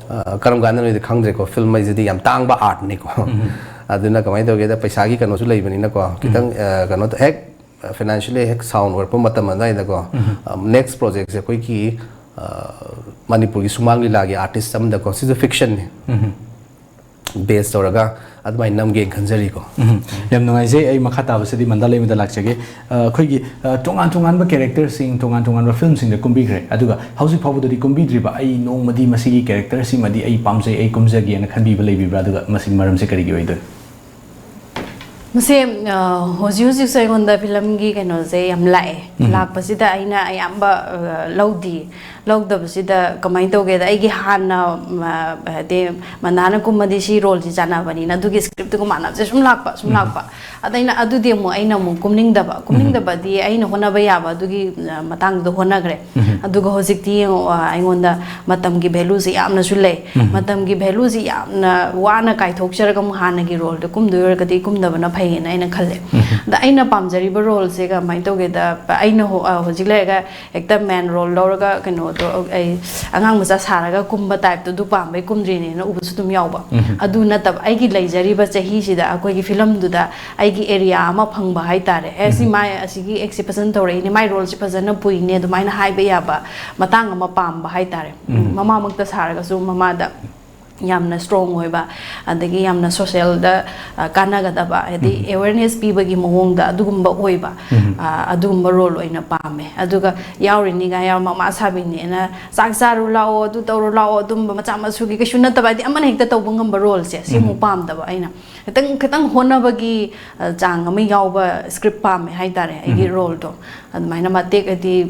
ꯑ, ꯀꯔꯝ ꯀꯥꯟꯗꯅꯣꯗꯤ ꯈꯪꯗ꯭ꯔꯦꯀꯣ, ꯐꯤꯜꯝ ꯍꯥꯏꯁꯤꯗꯤ ꯌꯥꯝ ꯇꯥꯡꯕ ꯑꯥꯔꯠꯅꯤꯀꯣ꯫ ꯑꯗꯨꯅ ꯀꯃꯥꯏꯅ ꯇꯧꯒꯦꯗ, ꯄꯩꯁꯥꯒꯤ ꯀꯩꯅꯣꯁꯨ ꯂꯩꯕꯅꯤꯅꯀꯣ, ꯈꯤꯇꯪ, ꯑ, ꯀꯩꯅꯣ ꯇ-, ꯍꯦꯛ ꯐꯥꯏꯅꯥꯟꯁꯤꯌꯦꯜꯂꯤ ꯍꯦꯛ ꯁꯥꯎꯟ ꯑꯣꯏꯔꯛꯄ ꯃꯇꯝ ꯑꯗꯨꯋꯥꯏꯗꯀꯣ, ꯑ, ꯅꯦꯛꯁ ꯄ꯭ꯔꯣꯖꯦꯛꯁꯦ ꯑꯩꯈꯣꯏꯒꯤ, ꯑ, ꯃꯅꯤꯄꯨꯔꯒꯤ ꯁꯨꯃꯥꯡ ꯂꯤꯂꯥꯒꯤ ꯑꯥꯔꯇꯤꯁ ꯑꯃꯗꯀꯣ, ꯁꯤꯁꯨ ꯐꯤꯛꯁꯟꯅꯤ꯫ ꯕꯦꯁ ꯇꯧꯔꯒ ꯑꯗꯨꯃꯥꯏꯅ ꯅꯝꯒꯦꯅ ꯈꯟꯖꯔꯤꯀꯣ꯫ ꯎꯝ, ꯌꯥꯝ ꯅꯨꯡꯉꯥꯏꯖꯩ꯫ ꯑꯩ ꯃꯈꯥ ꯇꯥꯕꯁꯤꯗꯤ ꯃꯟꯗꯥ ꯂꯩꯃꯗ ꯂꯥꯛꯆꯒꯦ꯫ ꯑ, ꯑꯩꯈꯣꯏꯒꯤ, ꯑ, ꯇꯣꯉꯥꯟ ꯇꯣꯉꯥꯟꯕ ꯀꯦꯔꯦꯛꯇꯔꯁꯤꯡ, ꯇꯣꯉꯥꯟ ꯇꯣꯉꯥꯟꯕ ꯐꯤꯜꯝꯁꯤꯡꯗ ꯀꯨꯝꯕꯤꯈ꯭ꯔꯦ, ꯑꯗꯨꯒ ꯍꯧꯖꯤꯛ ꯐꯥꯎꯕꯗꯗꯤ ꯀꯨꯝꯕꯤꯗ꯭ꯔꯤꯕ, "ꯑꯩ ꯅꯣꯡꯃꯗꯤ ꯃꯁꯤꯒꯤ ꯀꯦꯔꯦꯛꯇꯔꯁꯤꯃꯗꯤ ꯑꯩ ꯄꯥꯝꯖꯩ, ꯑꯩ ꯀꯨꯝꯖꯒꯦꯅ" ꯈꯟꯕꯤꯕ ꯂꯩꯕꯤꯕ꯭ꯔꯥ? ꯑꯗꯨꯒ ꯃꯁꯤꯒꯤ ꯃꯔꯝꯁꯦ ꯀꯔꯤꯒꯤ ꯑꯣꯏꯗꯣꯏꯅꯣ? ꯃꯁꯦ, ꯑ, ꯍꯧꯖꯤꯛ ꯍꯧꯖꯤꯛꯁꯨ ꯑꯩꯉꯣꯟꯗ ꯐꯤꯂꯝꯒꯤ ꯀꯩꯅꯣꯁꯦ ꯌꯥꯝ ꯂꯥꯛꯑꯦ꯫ ꯎꯝ꯫ ꯂꯥꯛꯄꯁꯤꯗ ꯑꯩꯅ ꯑꯌꯥꯝꯕ, ꯑ, ꯂꯧꯗꯤ꯫ ꯂꯧꯗꯕꯁꯤꯗ ꯀꯃꯥꯏꯅ ꯇꯧꯒꯦꯗ, ꯑꯩꯒꯤ ꯍꯥꯟꯅ, ꯃ-, ꯍꯥꯏꯗꯤ ꯃꯟꯗꯥꯅ ꯀꯨꯝꯃꯗꯤ ꯁꯤ ꯔꯣꯜꯁꯤ ꯆꯥꯟꯅꯕꯅꯤꯅ ꯑꯗꯨꯒꯤ ꯁ꯭ꯀ꯭ꯔꯤꯞꯇꯨꯒ ꯃꯥꯟꯅꯕꯁꯦ ꯁꯨꯝ ꯂꯥꯛꯄ, ꯁꯨꯝ ꯎꯝ꯫ ꯂꯥꯛꯄ꯫ ꯑꯗ ꯑꯩꯅ ꯑꯗꯨꯗꯤ ꯑꯃꯨꯛ ꯑꯩꯅ ꯑꯃꯨꯛ ꯀꯨꯝꯅꯤꯡꯗꯕ ꯀꯨꯝꯅꯤꯡꯗꯕꯗꯤ ꯑꯩꯅ ꯍꯣꯠꯅꯕ ꯌꯥꯕ ꯑꯗꯨꯒꯤ ꯃꯇꯥꯡꯗꯨꯗ ꯍꯣꯠꯅꯈ꯭ꯔꯦ꯫ ꯑꯗꯨꯒ ꯍꯧꯖꯤꯛꯇꯤ ꯌꯦꯡꯉꯣ, ꯑꯩꯉꯣꯟꯗ ꯃꯇꯝꯒꯤ ꯚꯦꯂꯨꯁꯦ ꯌꯥꯝꯅꯁꯨ ꯂꯩ꯫ ꯃꯇꯝꯒꯤ ꯚꯦꯂꯨꯁꯤ ꯌꯥꯝꯅ ꯋꯥꯅ ꯀꯥꯏꯊꯣꯛꯆꯔꯒ ꯑꯃꯨꯛ ꯍꯥꯟꯅꯒꯤ ꯔꯣꯜꯗ ꯀꯨꯝꯗꯣꯏ ꯑꯣꯏꯔꯒꯗꯤ ꯀꯨꯝꯗꯕꯅ ꯐꯩꯌꯦꯅ ꯑꯩꯅ ꯈꯜꯂꯦ꯫ ꯑꯗ ꯑꯩꯅ ꯄꯥꯝꯖꯔꯤꯕ ꯔꯣꯜꯁꯦ ꯀꯃꯥꯏꯅ ꯇꯧꯒꯦꯗ, ꯑꯩꯅ ꯍꯧꯖꯤꯛ ꯂꯩꯔꯒ ꯍꯦꯛꯇ ꯃꯦꯟ ꯔꯣꯜ ꯂꯧꯔꯒ ꯀꯩꯅꯣꯗꯣ, ꯑꯩ ꯑꯉꯥꯡ ꯃꯆꯥ ꯁꯥꯔꯒ ꯀꯨꯝꯕ ꯇꯥꯏꯞꯇꯣ ꯑꯗꯨ ꯄꯥꯝꯕꯩ ꯀꯨꯝꯗ꯭ꯔꯤꯅꯦꯅ ꯎꯕꯁꯨ ꯑꯗꯨꯝ ꯌꯥꯎꯕ꯫ ꯑꯗꯨ ꯅꯠꯇꯕ, ꯑꯩꯒꯤ ꯂꯩꯖꯔꯤꯕ ꯆꯍꯤꯁꯤꯗ ꯑꯩꯈꯣꯏꯒꯤ ꯐꯤꯂꯝꯗꯨꯗ ꯑꯩꯒꯤ ꯑꯦꯔꯤꯌꯥ ꯑꯃ ꯐꯪꯕ ꯍꯥꯏꯇꯥꯔꯦ꯫ ꯑꯦ, ꯁꯤ ꯃꯥꯏ ꯑꯁꯤꯒꯤ ꯑꯦꯛꯁꯦ ꯐꯖꯅ ꯇꯧꯔꯛꯏꯅꯦ, ꯃꯥꯏ ꯔꯣꯜꯁꯦ ꯐꯖꯅ ꯄꯨꯏꯅꯦ ꯑꯗꯨꯃꯥꯏꯅ ꯍꯥꯏꯕ ꯌꯥꯕ ꯃꯇꯥꯡ ꯑꯃ ꯄꯥꯝꯕ ꯍꯥꯏꯇꯥꯔꯦ꯫ ꯃꯃꯥꯃꯛꯇ ꯁꯥꯔꯒꯁꯨ ꯃꯃꯥꯗ ꯌꯥꯝꯅ ꯁ꯭ꯇꯔꯣꯡ ꯑꯣꯏꯕ, ꯑꯗꯒꯤ ꯌꯥꯝꯅ ꯁꯣꯁꯦꯜꯗ ꯀꯥꯟꯅꯒꯗꯕ, ꯍꯥꯏꯗꯤ ꯑꯦꯋꯦꯔꯅꯦꯁ ꯄꯤꯕꯒꯤ ꯃꯑꯣꯡꯗ ꯑꯗꯨꯒꯨꯝꯕ ꯑꯣꯏꯕ, ꯑꯗꯨꯒꯨꯝꯕ ꯔꯣꯜ ꯑꯣꯏꯅ ꯄꯥꯝꯃꯦ꯫ ꯑꯗꯨꯒ ꯌꯥꯎꯔꯤꯅꯤꯒ ꯌꯥꯎ ꯃꯃꯥ ꯁꯥꯕꯤꯅꯦꯅ ꯆꯥꯛ ꯆꯥꯔꯨ ꯂꯥꯛꯑꯣ, ꯑꯗꯨ ꯇꯧꯔꯨ ꯂꯥꯛꯑꯣ, ꯑꯗꯨꯝꯕ ꯃꯆꯥ ꯃꯁꯨꯒꯤ ꯀꯩꯁꯨ ꯅꯠꯇꯕ, ꯍꯥꯏꯗꯤ ꯑꯃꯅ ꯍꯦꯛꯇ ꯇꯧꯕ ꯉꯝꯕ ꯔꯣꯜꯁꯦ ꯁꯤ ꯑꯃꯨꯛ ꯄꯥꯝꯗꯕ ꯑꯩꯅ꯫ ꯈꯤꯇꯪ ꯈꯤꯇꯪ ꯍꯣꯠꯅꯕꯒꯤ ꯆꯥꯡ ꯑꯃ ꯌꯥꯎꯕ ꯁ꯭ꯀ꯭ꯔꯤꯞ ꯄꯥꯝꯃꯦ ꯍꯥꯏꯇꯥꯔꯦ ꯑꯩꯒꯤ ꯔꯣꯜꯗꯣ꯫ ꯑꯗꯨꯃꯥꯏꯅ ꯃꯇꯦꯛ ꯍꯥꯏꯗꯤ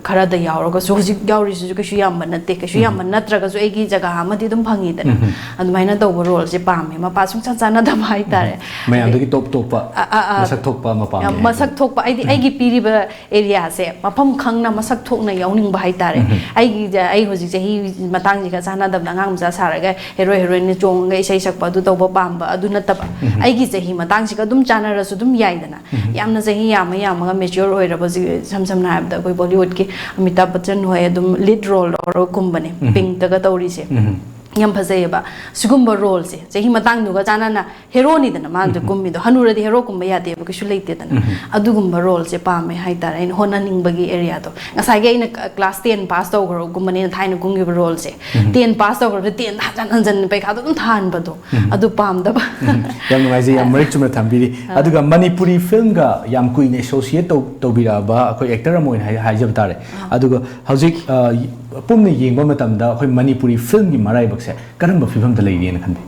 ꯈꯔꯗ ꯌꯥꯎꯔꯒꯁꯨ, ꯍꯧꯖꯤꯛ ꯌꯥꯎꯔꯤꯁꯤꯁꯨ ꯀꯩꯁꯨ ꯌꯥꯝꯕ ꯅꯠꯇꯦ, ꯀꯩꯁꯨ ꯌꯥꯝꯕ ꯅꯠꯇ꯭ꯔꯒꯁꯨ ꯑꯩꯒꯤ ꯖꯒꯥ ꯑꯃꯗꯤ ꯑꯗꯨꯝ ꯐꯪꯉꯤꯗꯅ꯫ ꯑꯗꯨꯃꯥꯏꯅ ꯇꯧꯕ ꯔꯣꯜꯁꯦ ꯄꯥꯝꯃꯦ, ꯃꯄꯥ ꯁꯨꯡꯆꯥꯟ ꯆꯥꯟꯅꯗꯕ ꯍꯥꯏꯇꯥꯔꯦ꯫ ꯃꯌꯥꯝꯗꯒꯤ ꯇꯣꯞ ꯇꯣꯞꯄ, ꯑ, ꯑ, ꯑ, ꯃꯁꯛ ꯊꯣꯛꯄ ꯑꯃ ꯄꯥꯝꯃꯦ꯫ ꯃꯁꯛ ꯊꯣꯛꯄ, ꯑꯩꯗꯤ ꯑꯩꯒꯤ ꯄꯤꯔꯤꯕ ꯑꯦꯔꯤꯌꯥꯁꯦ ꯃꯐꯝ ꯈꯪꯅ ꯃꯁꯛ ꯊꯣꯛꯅ ꯌꯥꯎꯅꯤꯡꯕ ꯍꯥꯏꯇꯥꯔꯦ꯫ ꯑꯩꯒꯤ ꯑꯩ ꯍꯧꯖꯤꯛ ꯆꯍꯤ ꯃꯇꯥꯡꯁꯤꯒ ꯆꯥꯟꯅꯗꯕꯗ ꯑꯉꯥꯡ ꯃꯆꯥ ꯁꯥꯔꯒ ꯍꯦꯔꯣ ꯍꯦꯔꯣꯏꯟꯅ ꯆꯣꯡꯉꯒ ꯏꯁꯩ ꯁꯛꯄ ꯑꯗꯨ ꯇꯧꯕ ꯄꯥꯝꯕ ꯑꯗꯨ ꯅꯠꯇꯕ, ꯑꯩꯒꯤ ꯆꯍꯤ ꯃꯇꯥꯡꯁꯤꯒ ꯑꯗꯨꯝ ꯆꯥꯟꯅꯔꯁꯨ ꯑꯗꯨꯝ ꯌꯥꯏꯗꯅ꯫ ꯌꯥꯝꯅ ꯆꯍꯤ ꯌꯥꯝꯃ ꯌꯥꯝꯃꯒ ꯃꯦꯆ꯭ꯌꯣꯔ ꯑꯣꯏꯔꯕ ꯍꯧꯖꯤꯛ ꯏꯁꯝ ꯁꯝꯅ ꯍꯥꯏꯔꯕꯗ ꯑꯩꯈꯣꯏ ꯕꯣꯂꯤꯋꯨꯗꯀꯤ ꯑꯃꯤꯇꯥꯕ ꯕꯆꯟ ꯍꯣꯏ ꯑꯗꯨꯝ ꯂꯤꯗ ꯔꯣꯜ ꯂꯧꯔꯒ ꯀꯨꯝꯕꯅꯦ, ꯄꯤꯡꯛꯇꯒ ꯇꯧꯔꯤꯁꯦ꯫ ꯌꯥꯝ ꯐꯖꯩꯌꯦꯕ ꯁꯤꯒꯨꯝꯕ ꯔꯣꯜꯁꯦ, ꯆꯍꯤ ꯃꯇꯥꯡꯗꯨꯒ ꯆꯥꯟꯅꯅ꯫ ꯍꯦꯔꯣꯅꯤꯗꯅ ꯃꯥꯅ ꯀꯨꯝꯃꯤꯗꯣ, ꯍꯅꯨꯔꯗꯤ ꯍꯦꯔꯣ ꯀꯨꯝꯕ ꯌꯥꯗꯦꯕ, ꯀꯩꯁꯨ ꯂꯩꯇꯦꯗꯅ꯫ ꯑꯗꯨꯒꯨꯝꯕ ꯔꯣꯜꯁꯦ ꯄꯥꯝꯃꯦ ꯍꯥꯏꯇꯥꯔꯦ ꯑꯩꯅ ꯍꯣꯠꯅꯅꯤꯡꯕꯒꯤ ꯑꯦꯔꯤꯌꯥꯗꯣ꯫ ꯉꯁꯥꯏꯒꯤ ꯑꯩꯅ ꯀ꯭ꯂꯥꯁ ꯇꯦꯟ ꯄꯥꯁ ꯇꯧꯈ꯭ꯔꯒꯨꯝꯕꯅꯦꯅ ꯊꯥꯏꯅ ꯀꯨꯝꯈꯤꯕ ꯔꯣꯜꯁꯦ, ꯇꯦꯟ ꯄꯥꯁ ꯇꯧꯈ꯭ꯔꯕꯗ ꯇꯦꯟꯗ ꯍꯟꯖꯟ ꯍꯟꯖꯟ ꯄꯩꯈꯥꯗꯣ ꯑꯗꯨꯝ ꯊꯥꯍꯟꯕꯗꯣ, ꯑꯗꯨ ꯄꯥꯝꯗꯕ꯫ ꯌꯥꯝ ꯅꯨꯡꯉꯥꯏꯖꯩ, ꯌꯥꯝ ꯃꯔꯤꯛ ꯆꯨꯝꯅ ꯊꯝꯕꯤꯔꯤ꯫ ꯑꯗꯨꯒ ꯃꯅꯤꯄꯨꯔꯤ ꯐꯤꯂꯝꯒ ꯌꯥꯝ ꯀꯨꯏꯅ ꯑꯦꯁꯣꯁꯤꯌꯦꯠ ꯇꯧ ꯇꯧꯕꯤꯔꯛꯑꯕ ꯑꯩꯈꯣꯏ ꯑꯦꯛꯇꯔ ꯑꯃ ꯑꯣꯏꯅ ꯍꯥꯏ- ꯍꯥꯏꯖꯕ ꯇꯥꯔꯦ꯫ ꯑꯗꯨꯒ ꯍꯧꯖꯤꯛ, ꯑ, ꯄꯨꯟꯅ ꯌꯦꯡꯕ ꯃꯇꯝꯗ ꯑꯩꯈꯣꯏ ꯃꯅꯤꯄꯨꯔꯤ ꯐꯤꯂꯝꯒꯤ ꯃꯔꯥꯏꯕꯛꯁꯦ ꯀꯔꯝꯕ ꯐꯤꯕꯝꯗ ꯂꯩꯔꯤꯅ ꯈꯟꯕꯤ?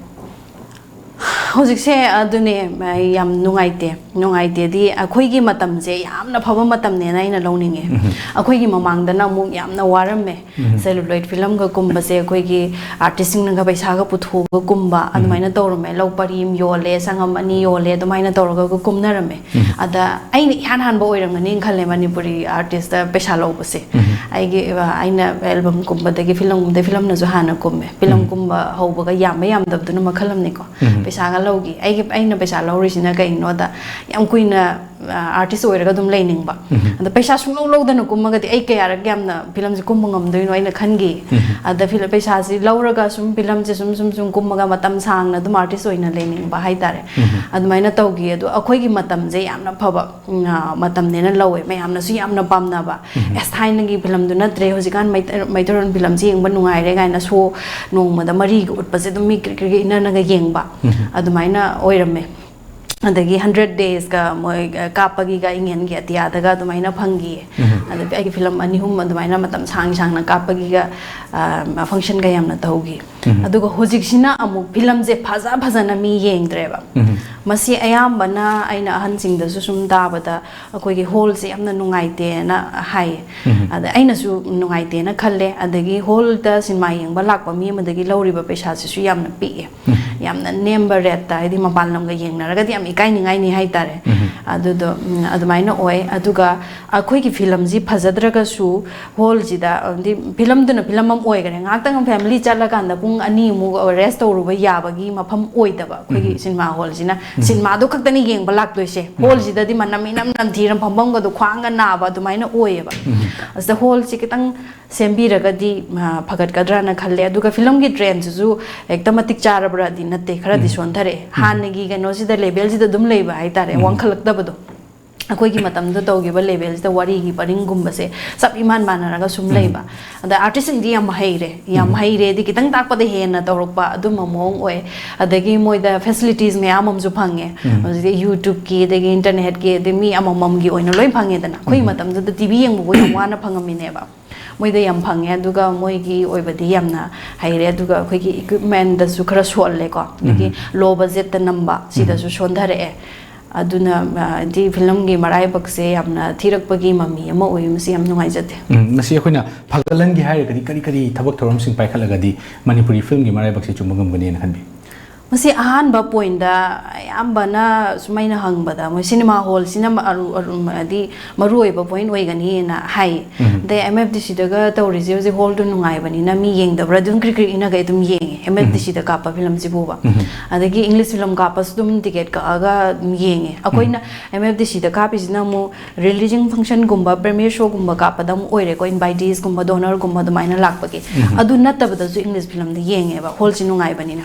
ꯍꯧꯖꯤꯛꯁꯦ ꯑꯗꯨꯅꯦ, ꯑꯩ ꯌꯥꯝ ꯅꯨꯡꯉꯥꯏꯇꯦ꯫ ꯅꯨꯡꯉꯥꯏꯇꯦꯗꯤ, ꯑꯩꯈꯣꯏꯒꯤ ꯃꯇꯝꯁꯦ ꯌꯥꯝꯅ ꯐꯕ ꯃꯇꯝꯅꯦꯅ ꯑꯩꯅ ꯂꯧꯅꯤꯡꯉꯦ꯫ ꯑꯩꯈꯣꯏꯒꯤ ꯃꯃꯥꯡꯗꯅ ꯑꯃꯨꯛ ꯌꯥꯝꯅ ꯋꯥꯔꯝꯃꯦ꯫ ꯁꯦꯂꯨꯂꯣꯏꯗ ꯐꯤꯂꯝꯒ ꯀꯨꯝꯕꯁꯦ ꯑꯩꯈꯣꯏꯒꯤ ꯑꯥꯔꯇꯤꯁꯁꯤꯡꯅꯒ ꯄꯩꯁꯥꯒ ꯄꯨꯊꯣꯛꯑꯒ ꯀꯨꯝꯕ ꯑꯗꯨꯃꯥꯏꯅ ꯇꯧꯔꯝꯃꯦ꯫ ꯂꯧ ꯄꯔꯤ ꯑꯃ ꯌꯣꯜꯂꯦ, ꯁꯪꯉꯝ ꯑꯅꯤ ꯌꯣꯜꯂꯦ, ꯑꯗꯨꯃꯥꯏꯅ ꯇꯧꯔꯒ ꯀꯨꯝꯅꯔꯝꯃꯦ꯫ ꯑꯗ ꯑꯩꯅ ꯏꯍꯥꯟ ꯍꯥꯟꯕ ꯑꯣꯏꯔꯝꯒꯅꯤꯅ ꯈꯜꯂꯦ ꯃꯅꯤꯄꯨꯔꯤ ꯑꯥꯔꯇꯤꯁꯇ ꯄꯩꯁꯥ ꯂꯧꯕꯁꯦ꯫ ꯑꯩꯒꯤ, ꯑ, ꯑꯩꯅ ꯑꯦꯜꯕꯝꯒꯨꯝꯕꯗꯒꯤ ꯐꯤꯂꯝꯒꯨꯝꯕꯗꯒꯤ ꯐꯤꯂꯝꯅꯁꯨ ꯍꯥꯟꯅ ꯀꯨꯝꯃꯦ꯫ ꯐꯤꯂꯝ ꯀꯨꯝꯕ ꯍꯧꯕꯒ ꯌꯥꯝꯕ ꯌꯥꯝꯗꯕꯗꯨꯅ ꯃꯈꯜ ꯑꯃꯅꯤꯀꯣ꯫ ꯄꯩꯁꯥꯒ ꯂꯧꯈꯤ꯫ ꯑꯩꯒꯤ, ꯑꯩꯅ ꯄꯩꯁꯥ ꯂꯧꯔꯤꯁꯤꯅ ꯀꯩꯒꯤꯅꯣꯗ, ꯌꯥꯝ ꯀꯨꯏꯅ, ꯑ, ꯑꯥꯔꯇꯤꯁ ꯑꯣꯏꯔꯒ ꯑꯗꯨꯝ ꯂꯩꯅꯤꯡꯕ꯫ ꯑꯗ ꯄꯩꯁꯥ ꯁꯨꯡꯂꯧ ꯂꯧꯗꯅ ꯀꯨꯝꯃꯒꯗꯤ ꯑꯩ ꯀꯌꯥꯔꯛ ꯌꯥꯝꯅ ꯐꯤꯂꯝꯁꯦ ꯀꯨꯝꯕ ꯉꯝꯗꯣꯏꯅꯣ ꯑꯩꯅ ꯈꯟꯈꯤ꯫ ꯑꯗ ꯐꯤꯂꯝ ꯄꯩꯁꯥꯁꯤ ꯂꯧꯔꯒ ꯁꯨꯝ ꯐꯤꯂꯝꯁꯦ ꯁꯨꯝ, ꯁꯨꯝ, ꯁꯨꯝ ꯀꯨꯝꯃꯒ ꯃꯇꯝ ꯁꯥꯡꯅ ꯑꯗꯨꯝ ꯑꯥꯔꯇꯤꯁ ꯑꯣꯏꯅ ꯂꯩꯅꯤꯡꯕ ꯍꯥꯏꯇꯥꯔꯦ꯫ ꯑꯗꯨꯃꯥꯏꯅ ꯇꯧꯈꯤ꯫ ꯑꯗꯣ ꯑꯩꯈꯣꯏꯒꯤ ꯃꯇꯝꯁꯦ ꯌꯥꯝꯅ ꯐꯕ, ꯎꯝ, ꯑ, ꯃꯇꯝꯅꯦꯅ ꯂꯧꯋꯦ꯫ ꯃꯌꯥꯝꯅꯁꯨ ꯌꯥꯝꯅ ꯄꯥꯝꯅꯕ꯫ "ꯑꯦꯁ, ꯊꯥꯏꯅꯒꯤ ꯐꯤꯂꯝꯗꯨ ꯅꯠꯇ꯭ꯔꯦ, ꯍꯧꯖꯤꯛꯀꯥꯟ ꯃꯩꯇꯩ-, ꯃꯩꯇꯩꯔꯣꯟ ꯐꯤꯂꯝꯁꯤ ꯌꯦꯡꯕ ꯅꯨꯡꯉꯥꯏꯔꯦ" ꯀꯥꯏꯅ ꯁꯣ ꯅꯣꯡꯃꯗ ꯃꯔꯤꯒ ꯎꯠꯄꯁꯦ ꯑꯗꯨꯝ ꯃꯤ ꯀ꯭ꯔꯤꯛ ꯀ꯭ꯔꯤꯛ ꯏꯟꯅꯔꯒ ꯌꯦꯡꯕ꯫ ꯑꯗꯨꯃꯥꯏꯅ ꯑꯣꯏꯔꯝꯃꯦ꯫ ꯑꯗꯒꯤ ꯍꯟꯗ꯭ꯔꯦꯠ ꯗꯦꯖꯀ ꯃꯣꯏ, ꯑ, ꯀꯥꯞꯄꯒꯤꯒ ꯏꯪꯍꯦꯟꯒꯤ ꯑꯇꯤꯌꯥꯗꯒ ꯑꯗꯨꯃꯥꯏꯅ ꯐꯪꯈꯤꯌꯦ꯫ ꯑꯗꯒꯤ ꯑꯩꯒꯤ ꯐꯤꯂꯝ ꯑꯅꯤ ꯑꯍꯨꯝ ꯑꯗꯨꯃꯥꯏꯅ ꯃꯇꯝ ꯁꯥꯡ ꯁꯥꯡꯅ ꯀꯥꯞꯄꯒꯤꯒ, ꯑ, ꯐꯪꯁꯟꯒ ꯌꯥꯝꯅ ꯇꯧꯈꯤ꯫ ꯑꯗꯨꯒ ꯍꯧꯖꯤꯛꯁꯤꯅ ꯑꯃꯨꯛ ꯐꯤꯂꯝꯁꯦ ꯐꯖ ꯐꯖꯅ ꯃꯤ ꯌꯦꯡꯗ꯭ꯔꯦꯕ꯫ ꯃꯁꯤ ꯑꯌꯥꯝꯕꯅ ꯑꯩꯅ ꯑꯍꯟꯁꯤꯡꯗꯁꯨ ꯁꯨꯝ ꯇꯥꯕꯗ ꯑꯩꯈꯣꯏꯒꯤ ꯍꯣꯜꯁꯦ ꯌꯥꯝꯅ ꯅꯨꯡꯉꯥꯏꯇꯦꯅ ꯍꯥꯏꯌꯦ꯫ ꯑꯗ ꯑꯩꯅꯁꯨ ꯅꯨꯡꯉꯥꯏꯇꯦꯅ ꯈꯜꯂꯦ꯫ ꯑꯗꯒꯤ ꯍꯣꯜꯗ ꯁꯤꯅꯦꯃꯥ ꯌꯦꯡꯕ ꯂꯥꯛꯄ ꯃꯤ ꯑꯃꯗꯒꯤ ꯂꯧꯔꯤꯕ ꯄꯩꯁꯥꯁꯤꯁꯨ ꯌꯥꯝꯅ ꯄꯤꯛꯑꯦ꯫ ꯌꯥꯝꯅ ꯅꯦꯝꯕ ꯔꯦꯠꯇ, ꯍꯥꯏꯗꯤ ꯃꯄꯥꯟ ꯂꯝꯒ ꯌꯦꯡꯅꯔꯒꯗꯤ ꯌꯥꯝ ꯏꯀꯥꯏꯅꯤꯡꯉꯥꯏꯅꯤ ꯍꯥꯏꯇꯥꯔꯦ꯫ ꯑꯗꯨꯗꯣ, ꯎꯝ, ꯑꯗꯨꯃꯥꯏꯅ ꯑꯣꯏ꯫ ꯑꯗꯨꯒ ꯑꯩꯈꯣꯏꯒꯤ ꯐꯤꯂꯝꯁꯤ ꯐꯖꯗ꯭ꯔꯒꯁꯨ ꯍꯣꯜꯁꯤꯗ, ꯑꯗꯤ ꯐꯤꯂꯝꯗꯨꯅ ꯐꯤꯂꯝ ꯑꯃ ꯑꯣꯏꯈ꯭ꯔꯦ, ꯉꯥꯏꯍꯥꯛꯇꯪ ꯐꯦꯃꯤꯂꯤ ꯆꯠꯂꯀꯥꯟꯗ ꯄꯨꯡ ꯑꯅꯤꯃꯨꯛ ꯔꯦꯁ ꯇꯧꯔꯨꯕ ꯌꯥꯕꯒꯤ ꯃꯐꯝ ꯑꯣꯏꯗꯕ ꯑꯩꯈꯣꯏꯒꯤ ꯁꯤꯅꯦꯃꯥ ꯍꯣꯜꯁꯤꯅ꯫ ꯁꯤꯅꯦꯃꯥꯗꯣ ꯈꯛꯇꯅꯤ ꯌꯦꯡꯕ ꯂꯥꯛꯇꯣꯏꯁꯦ꯫ ꯍꯣꯜꯁꯤꯗꯗꯤ ꯃꯅꯝ ꯏꯅꯝ ꯅꯝꯊꯤꯔ ꯐꯝꯐꯝꯒꯗꯣ ꯈ꯭ꯋꯥꯡꯒ ꯅꯥꯕ ꯑꯗꯨꯃꯥꯏꯅ ꯑꯣꯏꯌꯦꯕ꯫ ꯑꯁꯤꯗ ꯍꯣꯜꯁꯤ ꯈꯤꯇꯪ ꯁꯦꯝꯕꯤꯔꯒꯗꯤ, ꯑ, ꯐꯒꯠꯀꯗ꯭ꯔꯥꯅ ꯈꯜꯂꯦ꯫ ꯑꯗꯨꯒ ꯐꯤꯂꯝꯒꯤ ꯇ꯭ꯔꯦꯟꯁꯤꯁꯨ ꯍꯦꯛꯇ ꯃꯇꯤꯛ ꯆꯥꯔꯕ꯭ꯔꯥꯗꯤ ꯅꯠꯇꯦ, ꯈꯔꯗꯤ ꯁꯣꯟꯊꯔꯛꯑꯦ꯫ ꯍꯥꯟꯅꯒꯤ ꯀꯩꯅꯣꯁꯤꯗ, ꯂꯦꯚꯦꯜꯁꯤꯗ ꯑꯗꯨꯝ ꯂꯩꯕ ꯍꯥꯏꯇꯥꯔꯦ, ꯋꯥꯡꯈꯠꯂꯛꯇꯕꯗꯣ꯫ ꯑꯩꯈꯣꯏꯒꯤ ꯃꯇꯝꯗ ꯇꯧꯈꯤꯕ ꯂꯦꯚꯦꯜꯁꯤꯗ ꯋꯥꯔꯤꯒꯤ ꯄꯔꯤꯡꯒꯨꯝꯕꯁꯦ ꯆꯞ ꯏꯃꯥꯟ ꯃꯥꯟꯅꯔꯒ ꯁꯨꯝ ꯂꯩꯕ꯫ ꯑꯗ ꯑꯥꯔꯇꯤꯁꯁꯤꯡꯗꯤ ꯌꯥꯝ ꯍꯩꯔꯦ, ꯌꯥꯝ ꯍꯩꯔꯦꯗꯤ ꯈꯤꯇꯪ ꯇꯥꯛꯄꯗ ꯍꯦꯟꯅ ꯇꯧꯔꯛꯄ ꯑꯗꯨꯝꯕ ꯃꯑꯣꯡ ꯑꯣꯏ꯫ ꯑꯗꯒꯤ ꯃꯣꯏꯗ ꯐꯦꯁꯤꯂꯤꯇꯤꯁ ꯃꯌꯥꯝ ꯑꯃꯁꯨ ꯐꯪꯉꯦ꯫ ꯍꯧꯖꯤꯛꯇꯤ ꯌꯨꯇ꯭ꯌꯨꯕꯀꯤ, ꯑꯗꯒꯤ ꯏꯟꯇꯔꯅꯦꯠꯀꯤ, ꯑꯗꯒꯤ ꯃꯤ ꯑꯃꯃꯝꯒꯤ ꯑꯣꯏꯅ ꯂꯣꯏ ꯐꯪꯉꯦꯗꯅ꯫ ꯑꯩꯈꯣꯏ ꯃꯇꯝꯗꯨꯗ ꯇꯤ ꯚꯤ ꯌꯦꯡꯕꯕꯨ ꯌꯥꯝ ꯋꯥꯅ ꯐꯪꯉꯝꯃꯤꯅꯦꯕ꯫ ꯃꯣꯏꯗ ꯌꯥꯝ ꯐꯪꯉꯦ, ꯑꯗꯨꯒ ꯃꯣꯏꯒꯤ ꯑꯣꯏꯕꯗꯤ ꯌꯥꯝꯅ ꯍꯩꯔꯦ, ꯑꯗꯨꯒ ꯑꯩꯈꯣꯏꯒꯤ ꯏꯀ꯭ꯋꯤꯞꯃꯦꯟꯗꯁꯨ ꯈꯔ ꯁꯣꯜꯂꯦꯀꯣ, ꯑꯗꯒꯤ ꯂꯣ ꯕꯖꯦꯠꯇ ꯅꯝꯕ ꯁꯤꯗꯁꯨ ꯁꯣꯟꯊꯔꯛꯑꯦ꯫ ꯑꯗꯨꯅ, ꯑ, ꯍꯥꯏꯗꯤ ꯐꯤꯂꯝꯒꯤ ꯃꯔꯥꯏꯕꯛꯁꯦ ꯌꯥꯝꯅ ꯊꯤꯔꯛꯄꯒꯤ ꯃꯃꯤ ꯑꯃ ꯑꯣꯏ꯫ ꯃꯁꯤ ꯌꯥꯝ ꯅꯨꯡꯉꯥꯏꯖꯗꯦ꯫ ꯎꯝ, ꯃꯁꯤ ꯑꯩꯈꯣꯏꯅ ꯐꯒꯠꯍꯟꯒꯦ ꯍꯥꯏꯔꯒꯗꯤ ꯀꯔꯤ ꯀꯔꯤ ꯊꯕꯛ ꯊꯧꯔꯝꯁꯤꯡ ꯄꯥꯏꯈꯠꯂꯒꯗꯤ ꯃꯅꯤꯄꯨꯔꯤ ꯐꯤꯂꯝꯒꯤ ꯃꯔꯥꯏꯕꯛꯁꯦ ꯆꯨꯝꯕ ꯉꯝꯒꯅꯤꯅ ꯈꯟꯕꯤ? ꯃꯁꯤ ꯑꯍꯥꯟꯕ ꯄꯣꯏꯟꯗ ꯑꯌꯥꯝꯕꯅ ꯁꯨꯃꯥꯏꯅ ꯍꯪꯕꯗ ꯃꯣꯏ ꯁꯤꯅꯦꯃꯥ ꯍꯣꯜꯁꯤꯅ ꯃ-, ꯑꯔꯨ-, ꯑꯔꯨ-, ꯍꯥꯏꯗꯤ ꯃꯔꯨ ꯑꯣꯏꯕ ꯄꯣꯏꯟ ꯑꯣꯏꯒꯅꯤꯅ ꯍꯥꯏ꯫ ꯑꯗꯩ ꯑꯦꯝ ꯑꯦꯐ ꯗꯤ ꯁꯤꯗꯒ ꯇꯧꯔꯤꯁꯦ ꯍꯧꯖꯤꯛ ꯍꯣꯜꯗꯣ ꯅꯨꯡꯉꯥꯏꯕꯅꯤꯅ ꯃꯤ ꯌꯦꯡꯗꯕ꯭ꯔꯥ ꯑꯗꯨꯝ ꯀ꯭ꯔꯤꯛ ꯀ꯭ꯔꯤꯛ ꯏꯟꯅꯒꯩ ꯑꯗꯨꯝ ꯌꯦꯡꯉꯦ, ꯑꯦꯝ ꯑꯦꯐ ꯗꯤ ꯁꯤꯗ ꯀꯥꯞꯄ ꯐꯤꯂꯝꯁꯤꯕꯨꯕ꯫ ꯑꯗꯒꯤ ꯏꯪꯂꯤꯁ ꯐꯤꯂꯝ ꯀꯥꯞꯄꯁꯨ ꯑꯗꯨꯝ ꯇꯤꯀꯦꯠ ꯀꯛꯑꯒ ꯑꯗꯨꯝ ꯌꯦꯡꯉꯦ꯫ ꯑꯩꯈꯣꯏꯅ ꯑꯦꯝ ꯑꯦꯐ ꯗꯤ ꯁꯤꯗ ꯀꯥꯞꯄꯤꯁꯤꯅ ꯑꯃꯨꯛ ꯔꯤꯂꯤꯖꯤꯡ ꯐꯪꯁꯟꯒꯨꯝꯕ, ꯄ꯭ꯔꯤꯃꯤꯌꯔ ꯁꯣꯒꯨꯝꯕ ꯀꯥꯞꯄꯗ ꯑꯃꯨꯛ ꯑꯣꯏꯔꯦꯀꯣ, ꯏꯟꯚꯥꯏꯇꯤꯁꯀꯨꯝꯕ, ꯗꯣꯅꯔꯒꯨꯝꯕ ꯑꯗꯨꯃꯥꯏꯅ ꯂꯥꯛꯄꯒꯤ꯫ ꯑꯗꯨ ꯅꯠꯇꯕꯗꯁꯨ ꯏꯪꯂꯤꯁ ꯐꯤꯂꯝꯗ ꯌꯦꯡꯉꯦꯕ, ꯍꯣꯜꯁꯤ ꯅꯨꯡꯉꯥꯏꯕꯅꯤꯅ꯫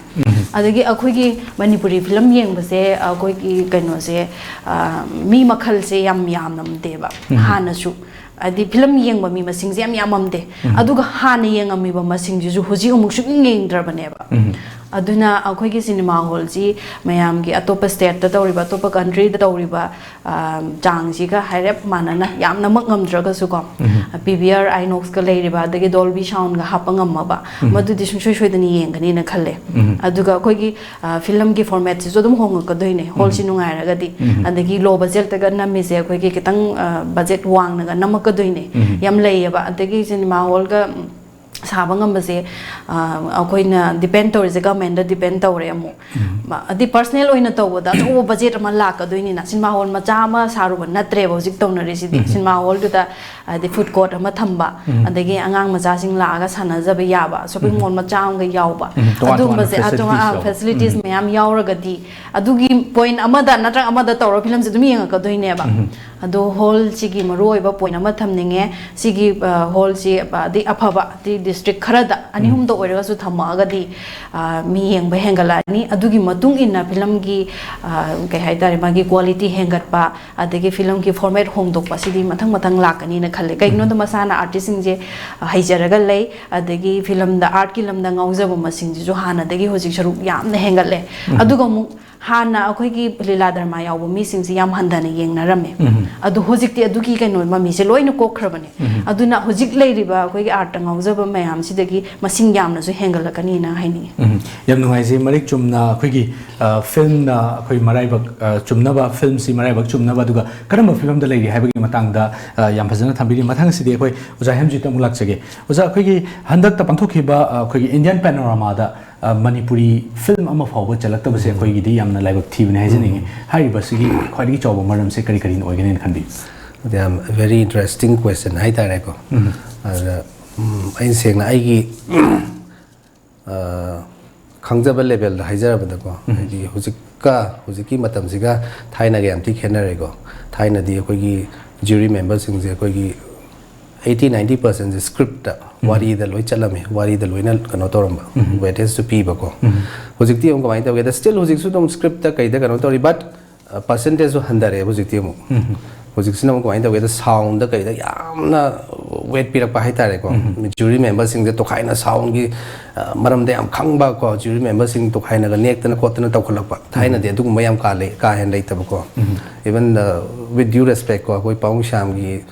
ꯑꯗꯒꯤ ꯑꯩꯈꯣꯏꯒꯤ ꯃꯅꯤꯄꯨꯔꯤ ꯐꯤꯂꯝ ꯌꯦꯡꯕꯁꯦ, ꯑꯩꯈꯣꯏꯒꯤ ꯀꯩꯅꯣꯁꯦ, ꯑ, ꯃꯤ ꯃꯈꯜꯁꯦ ꯌꯥꯝ ꯌꯥꯝꯃꯝꯗꯦꯕ ꯍꯥꯟꯅꯁꯨ꯫ ꯍꯥꯏꯗꯤ ꯐꯤꯂꯝ ꯌꯦꯡꯕ ꯃꯤ ꯃꯁꯤꯡꯁꯦ ꯌꯥꯝ ꯌꯥꯝꯃꯝꯗꯦ꯫ ꯑꯗꯨꯒ ꯍꯥꯟꯅ ꯌꯦꯡꯉꯝꯃꯤꯕ ꯃꯁꯤꯡꯁꯤꯁꯨ ꯍꯧꯖꯤꯛ ꯑꯃꯨꯛ ꯁꯨꯛꯌꯦꯡ ꯌꯦꯡꯗ꯭ꯔꯕꯅꯦꯕ꯫ ꯑꯗꯨꯅ ꯑꯩꯈꯣꯏꯒꯤ ꯁꯤꯅꯦꯃꯥ ꯍꯣꯜꯁꯤ ꯃꯌꯥꯝꯒꯤ ꯑꯇꯣꯞꯄ ꯁ꯭ꯇꯦꯠꯇ ꯇꯧꯔꯤꯕ, ꯑꯇꯣꯞꯄ ꯀꯟꯇ꯭ꯔꯤꯗ ꯇꯧꯔꯤꯕ, ꯑ, ꯆꯥꯡꯁꯤꯒ ꯍꯥꯏꯔꯞ ꯃꯥꯟꯅꯅ, ꯌꯥꯝꯅꯃꯛ ꯉꯝꯗ꯭ꯔꯒꯁꯨꯀꯣ, ꯄꯤ ꯚꯤ ꯑꯥꯔ, ꯑꯥꯏꯅꯣꯛꯁꯀ ꯂꯩꯔꯤꯕ, ꯑꯗꯒꯤ ꯗꯣꯜꯕꯤ ꯁꯥꯎꯟꯒ ꯍꯥꯞꯄ ꯉꯝꯃꯕ, ꯃꯗꯨꯗꯤ ꯁꯨꯡꯁꯣꯏ ꯁꯣꯏꯗꯅ ꯌꯦꯡꯒꯅꯤꯅ ꯈꯜꯂꯦ꯫ ꯑꯗꯨꯒ ꯑꯩꯈꯣꯏꯒꯤ, ꯑ, ꯐꯤꯂꯝꯒꯤ ꯐꯣꯔꯃꯦꯠꯁꯤꯁꯨ ꯑꯗꯨꯝ ꯍꯣꯡꯉꯛꯀꯗꯣꯏꯅꯦ, ꯍꯣꯜꯁꯤ ꯅꯨꯡꯉꯥꯏꯔꯒꯗꯤ꯫ ꯑꯗꯒꯤ ꯂꯣ ꯕꯖꯦꯠꯇꯒ ꯅꯝꯃꯤꯁꯦ ꯑꯩꯈꯣꯏꯒꯤ ꯈꯤꯇꯪ, ꯑ, ꯕꯖꯦꯠ ꯋꯥꯡꯅꯒ ꯅꯝꯃꯛꯀꯗꯣꯏꯅꯦ꯫ ꯌꯥꯝ ꯂꯩꯌꯦꯕ꯫ ꯑꯗꯒꯤ ꯁꯤꯅꯦꯃꯥ ꯍꯣꯜꯒ, ꯎꯝ, ꯁꯥꯕ ꯉꯝꯕꯁꯦ, ꯑ, ꯑꯩꯈꯣꯏꯅ ꯗꯤꯄꯦꯟ ꯇꯧꯔꯤꯁꯦ ꯒꯃꯦꯟꯗ ꯗꯤꯄꯦꯟ ꯇꯧꯔꯦ ꯑꯃꯨꯛ꯫ ꯃ-, ꯑꯗꯤ ꯄꯔꯁꯅꯦꯜ ꯑꯣꯏꯅ ꯇꯧꯕꯗ ꯑꯆꯧꯕ ꯕꯖꯦꯠ ꯑꯃ ꯂꯥꯛꯀꯗꯣꯏꯅꯤꯅ, ꯁꯤꯅꯦꯃꯥ ꯍꯣꯜ ꯃꯆꯥ ꯑꯃ ꯁꯥꯔꯨꯕ ꯅꯠꯇ꯭ꯔꯦꯕ ꯍꯧꯖꯤꯛ ꯇꯧꯅꯔꯤꯁꯤꯗꯤ꯫ ꯁꯤꯅꯦꯃꯥ ꯍꯣꯜꯗꯨꯗ ꯍꯥꯏꯗꯤ ꯐꯨꯗ ꯀꯣꯔꯠ ꯑꯃ ꯊꯝꯕ, ꯑꯗꯒꯤ ꯑꯉꯥꯡ ꯃꯆꯥꯁꯤꯡ ꯂꯥꯛꯑꯒ ꯁꯥꯟꯅꯖꯕ ꯌꯥꯕ, ꯁꯣꯄꯤꯡ ꯃꯣꯜ ꯃꯆꯥ ꯑꯃꯒ ꯌꯥꯎꯕ, ꯎꯝ, ꯇꯣꯉꯥꯟ ꯇꯣꯉꯥꯟꯕ ꯑꯗꯨꯒꯨꯝꯕꯁꯦ, ꯑ, ꯇꯣꯉꯥꯟ, ꯑ, ꯐꯦꯁꯤꯂꯤꯇꯤꯁ ꯌꯥꯎꯕ꯫ ꯐꯦꯁꯤꯂꯤꯇꯤꯁ ꯃꯌꯥꯝ ꯌꯥꯎꯔꯒꯗꯤ, ꯑꯗꯨꯒꯤ ꯄꯣꯏꯟ ꯑꯃꯗ ꯅꯠꯇ꯭ꯔꯒ ꯑꯃꯗ ꯇꯧꯔ ꯐꯤꯂꯝꯁꯦ ꯑꯗꯨꯝ ꯌꯦꯡꯉꯛꯀꯗꯣꯏꯅꯦꯕ꯫ ꯑꯗꯣ ꯍꯣꯜꯁꯤꯒꯤ ꯃꯔꯨꯑꯣꯏꯕ ꯄꯣꯏꯟ ꯑꯃ ꯊꯝꯅꯤꯡꯉꯦ꯫ ꯁꯤꯒꯤ ꯍꯣꯜꯁꯤ ꯑꯗꯩ ꯑꯐꯕ ꯑꯗꯩ ꯗꯤꯁꯇ꯭ꯔꯤꯛ ꯈꯔꯗ ꯑꯅꯤ ꯑꯍꯨꯝꯗ ꯑꯣꯏꯔꯒꯁꯨ ꯊꯝꯃꯛꯑꯒꯗꯤ ꯃꯤ ꯌꯦꯡꯕ ꯍꯦꯟꯒꯠꯂꯛꯑꯅꯤ꯫ ꯑꯗꯨꯒꯤ ꯃꯇꯨꯡ ꯏꯟꯅ ꯐꯤꯂꯝꯒꯤ ꯀꯩ ꯍꯥꯏꯇꯥꯔꯦ, ꯃꯥꯒꯤ ꯀ꯭ꯋꯥꯂꯤꯇꯤ ꯍꯦꯟꯒꯠꯄ, ꯑꯗꯒꯤ ꯐꯤꯂꯝꯒꯤ ꯐꯣꯔꯃꯦꯠ ꯍꯣꯡꯗꯣꯛꯄ, ꯁꯤꯗꯤ ꯃꯊꯪ ꯃꯊꯪ ꯂꯥꯛꯀꯅꯤꯅ ꯈꯜꯂꯦ꯫ ꯀꯩꯒꯤꯅꯣꯗ ꯃꯁꯥꯅ ꯑꯥꯔꯇꯤꯁꯁꯤꯡꯁꯦ ꯍꯩꯖꯔꯒ ꯂꯩ, ꯑꯗꯒꯤ ꯐꯤꯂꯝꯗ, ꯑꯥꯔꯠꯀꯤ ꯂꯝꯗ ꯉꯥꯎꯖꯕ ꯃꯁꯤꯡꯁꯤꯁꯨ ꯍꯥꯟꯅꯗꯒꯤ ꯍꯧꯖꯤꯛ ꯁꯔꯨꯛ ꯌꯥꯝꯅ ꯍꯦꯟꯒꯠꯂꯦ꯫ ꯑꯗꯨꯒ ꯑꯃꯨꯛ ꯍꯥꯟꯅ ꯑꯩꯈꯣꯏꯒꯤ ꯂꯤꯂꯥ ꯗ꯭ꯔꯃꯥ ꯌꯥꯎꯕ ꯃꯤꯁꯤꯡꯁꯤ ꯌꯥꯝ ꯍꯟꯊꯅ ꯌꯦꯡꯅꯔꯝꯃꯦ꯫ ꯑꯗꯣ ꯍꯧꯖꯤꯛꯇꯤ ꯑꯗꯨꯒꯤ ꯀꯩꯅꯣ ꯃꯃꯤꯁꯦ ꯂꯣꯏꯅ ꯀꯣꯛꯈ꯭ꯔꯕꯅꯦ꯫ ꯑꯗꯨꯅ ꯍꯧꯖꯤꯛ ꯂꯩꯔꯤꯕ ꯑꯩꯈꯣꯏꯒꯤ ꯑꯥꯔꯠꯇ ꯉꯥꯎꯖꯕ ꯃꯌꯥꯝꯁꯤꯗꯒꯤ ꯃꯁꯤꯡ ꯌꯥꯝꯅꯁꯨ ꯍꯦꯟꯒꯠꯂꯛꯀꯅꯤꯅ ꯍꯥꯏꯅꯤꯡꯉꯤ꯫ ꯎꯝ, ꯌꯥꯝ ꯅꯨꯡꯉꯥꯏꯖꯩ꯫ ꯃꯔꯤꯛ ꯆꯨꯝꯅ ꯑꯩꯈꯣꯏꯒꯤ ꯐꯤꯂꯝꯅ ꯑꯩꯈꯣꯏ ꯃꯔꯥꯏꯕꯛ ꯆꯨꯝꯅꯕ, ꯐꯤꯂꯝꯁꯤ ꯃꯔꯥꯏꯕꯛ ꯆꯨꯝꯅꯕ, ꯑꯗꯨꯒ ꯀꯔꯝꯕ ꯐꯤꯂꯝꯗ ꯂꯩꯔꯤ ꯍꯥꯏꯕꯒꯤ ꯃꯇꯥꯡꯗ ꯌꯥꯝ ꯐꯖꯅ ꯊꯝꯕꯤꯔꯤ꯫ ꯃꯊꯪꯁꯤꯗꯤ ꯑꯩꯈꯣꯏ ꯑꯣꯖꯥ ꯍꯦꯝꯖꯤꯠꯇ ꯑꯃꯨꯛ ꯂꯥꯛꯆꯒꯦ꯫ ꯑꯣꯖꯥ, ꯑꯩꯈꯣꯏꯒꯤ ꯍꯟꯗꯛꯇ ꯄꯥꯡꯊꯣꯛꯈꯤꯕ ꯑꯩꯈꯣꯏꯒꯤ ꯏꯟꯗꯤꯌꯥꯟ ꯄꯦꯅꯣꯔꯥꯃꯥꯗ ꯃꯅꯤꯄꯨꯔꯤ ꯐꯤꯂꯝ ꯑꯃ ꯐꯥꯎꯕ ꯆꯠꯂꯛꯇꯕꯁꯦ ꯑꯩꯈꯣꯏꯒꯤꯗꯤ ꯌꯥꯝꯅ ꯂꯥꯏꯕꯛ ꯊꯤꯕꯅꯤ ꯍꯥꯏꯖꯅꯤꯡꯉꯤ꯫ ꯍꯥꯏꯔꯤꯕꯁꯤꯒꯤ ꯈ꯭ꯋꯥꯏꯗꯒꯤ ꯆꯥꯎꯕ ꯃꯔꯝꯁꯦ ꯀꯔꯤ ꯀꯔꯤꯅ ꯑꯣꯏꯒꯅꯤꯅ ꯈꯟꯕꯤ? ꯌꯥꯝ very interesting question ꯍꯥꯏꯇꯥꯔꯦꯀꯣ꯫ ꯑꯗ ꯑꯩꯅ ꯁꯦꯡꯅ ꯑꯩꯒꯤ ꯈꯪꯖꯕ ꯂꯦꯕꯦꯜꯗ ꯍꯥꯏꯖꯔꯕꯗꯀꯣ, ꯍꯥꯏꯗꯤ ꯍꯧꯖꯤꯛꯀ ꯍꯧꯖꯤꯛꯀꯤ ꯃꯇꯝꯁꯤꯒ ꯊꯥꯏꯅꯒ ꯌꯥꯝ ꯊꯤ ꯈꯦꯠꯅꯔꯦꯀꯣ꯫ ꯊꯥꯏꯅꯗꯤ ꯑꯩꯈꯣꯏꯒꯤ ꯖ꯭ꯌꯨꯔꯤ ꯃꯦꯝꯕꯔꯁꯤꯡꯁꯦ ꯑꯩꯈꯣꯏꯒꯤ eighty ninety percentꯁꯦ ꯁ꯭ꯀ꯭ꯔꯤꯞꯇ, ꯋꯥꯔꯤꯗ ꯂꯣꯏ ꯆꯠꯂꯝꯃꯦ, ꯋꯥꯔꯤꯗ ꯂꯣꯏꯅ ꯀꯩꯅꯣ ꯇꯧꯔꯝꯕ, ꯋꯦꯇꯦꯖꯁꯨ ꯄꯤꯕꯀꯣ꯫ ꯍꯧꯖꯤꯛꯇꯤ ꯑꯃꯨꯛ ꯀꯃꯥꯏꯅ ꯇꯧꯒꯦꯗ, ꯁ꯭ꯇꯤꯜ ꯍꯧꯖꯤꯛꯁꯨ ꯑꯗꯨꯝ ꯁ꯭ꯀ꯭ꯔꯤꯞꯇ ꯀꯩꯗ ꯀꯩꯅꯣ ꯇꯧꯔꯤ, ꯕꯠ ꯄꯥꯔꯁꯦꯟꯇꯦꯖꯁꯨ ꯍꯟꯊꯔꯛꯑꯦ ꯍꯧꯖꯤꯛꯇꯤ ꯑꯃꯨꯛ꯫ ꯍꯧꯖꯤꯛꯁꯤꯅ ꯑꯃꯨꯛ ꯀꯃꯥꯏꯅ ꯇꯧꯒꯦꯗ, ꯁꯥꯎꯟꯗ ꯀꯩꯗ ꯌꯥꯝꯅ ꯋꯦꯠ ꯄꯤꯔꯛꯄ ꯍꯥꯏꯇꯥꯔꯦꯀꯣ꯫ ꯖ꯭ꯌꯨꯔꯤ ꯃꯦꯝꯕꯔꯁꯤꯡꯁꯦ ꯇꯣꯈꯥꯏꯅ ꯁꯥꯎꯟꯒꯤ ꯃꯔꯝꯗ ꯌꯥꯝ ꯈꯪꯕ ꯀꯣ, ꯖ꯭ꯌꯨꯔꯤ ꯃꯦꯝꯕꯔꯁꯤꯡ ꯇꯣꯈꯥꯏꯅꯒ ꯅꯦꯛꯇꯅ ꯈꯣꯠꯇꯅ ꯇꯧꯈꯠꯂꯛꯄ꯫ ꯊꯥꯏꯅꯗꯤ ꯑꯗꯨꯒꯨꯝꯕ ꯌꯥꯝ ꯀꯥ ꯂꯩ-, ꯀꯥ ꯍꯦꯟꯅ ꯂꯩꯇꯕꯀꯣ꯫ Even with due respect ꯀꯣ, ꯑꯩꯈꯣꯏ ꯄꯥꯕꯨꯡ ꯁ꯭ꯌꯥꯝꯒꯤ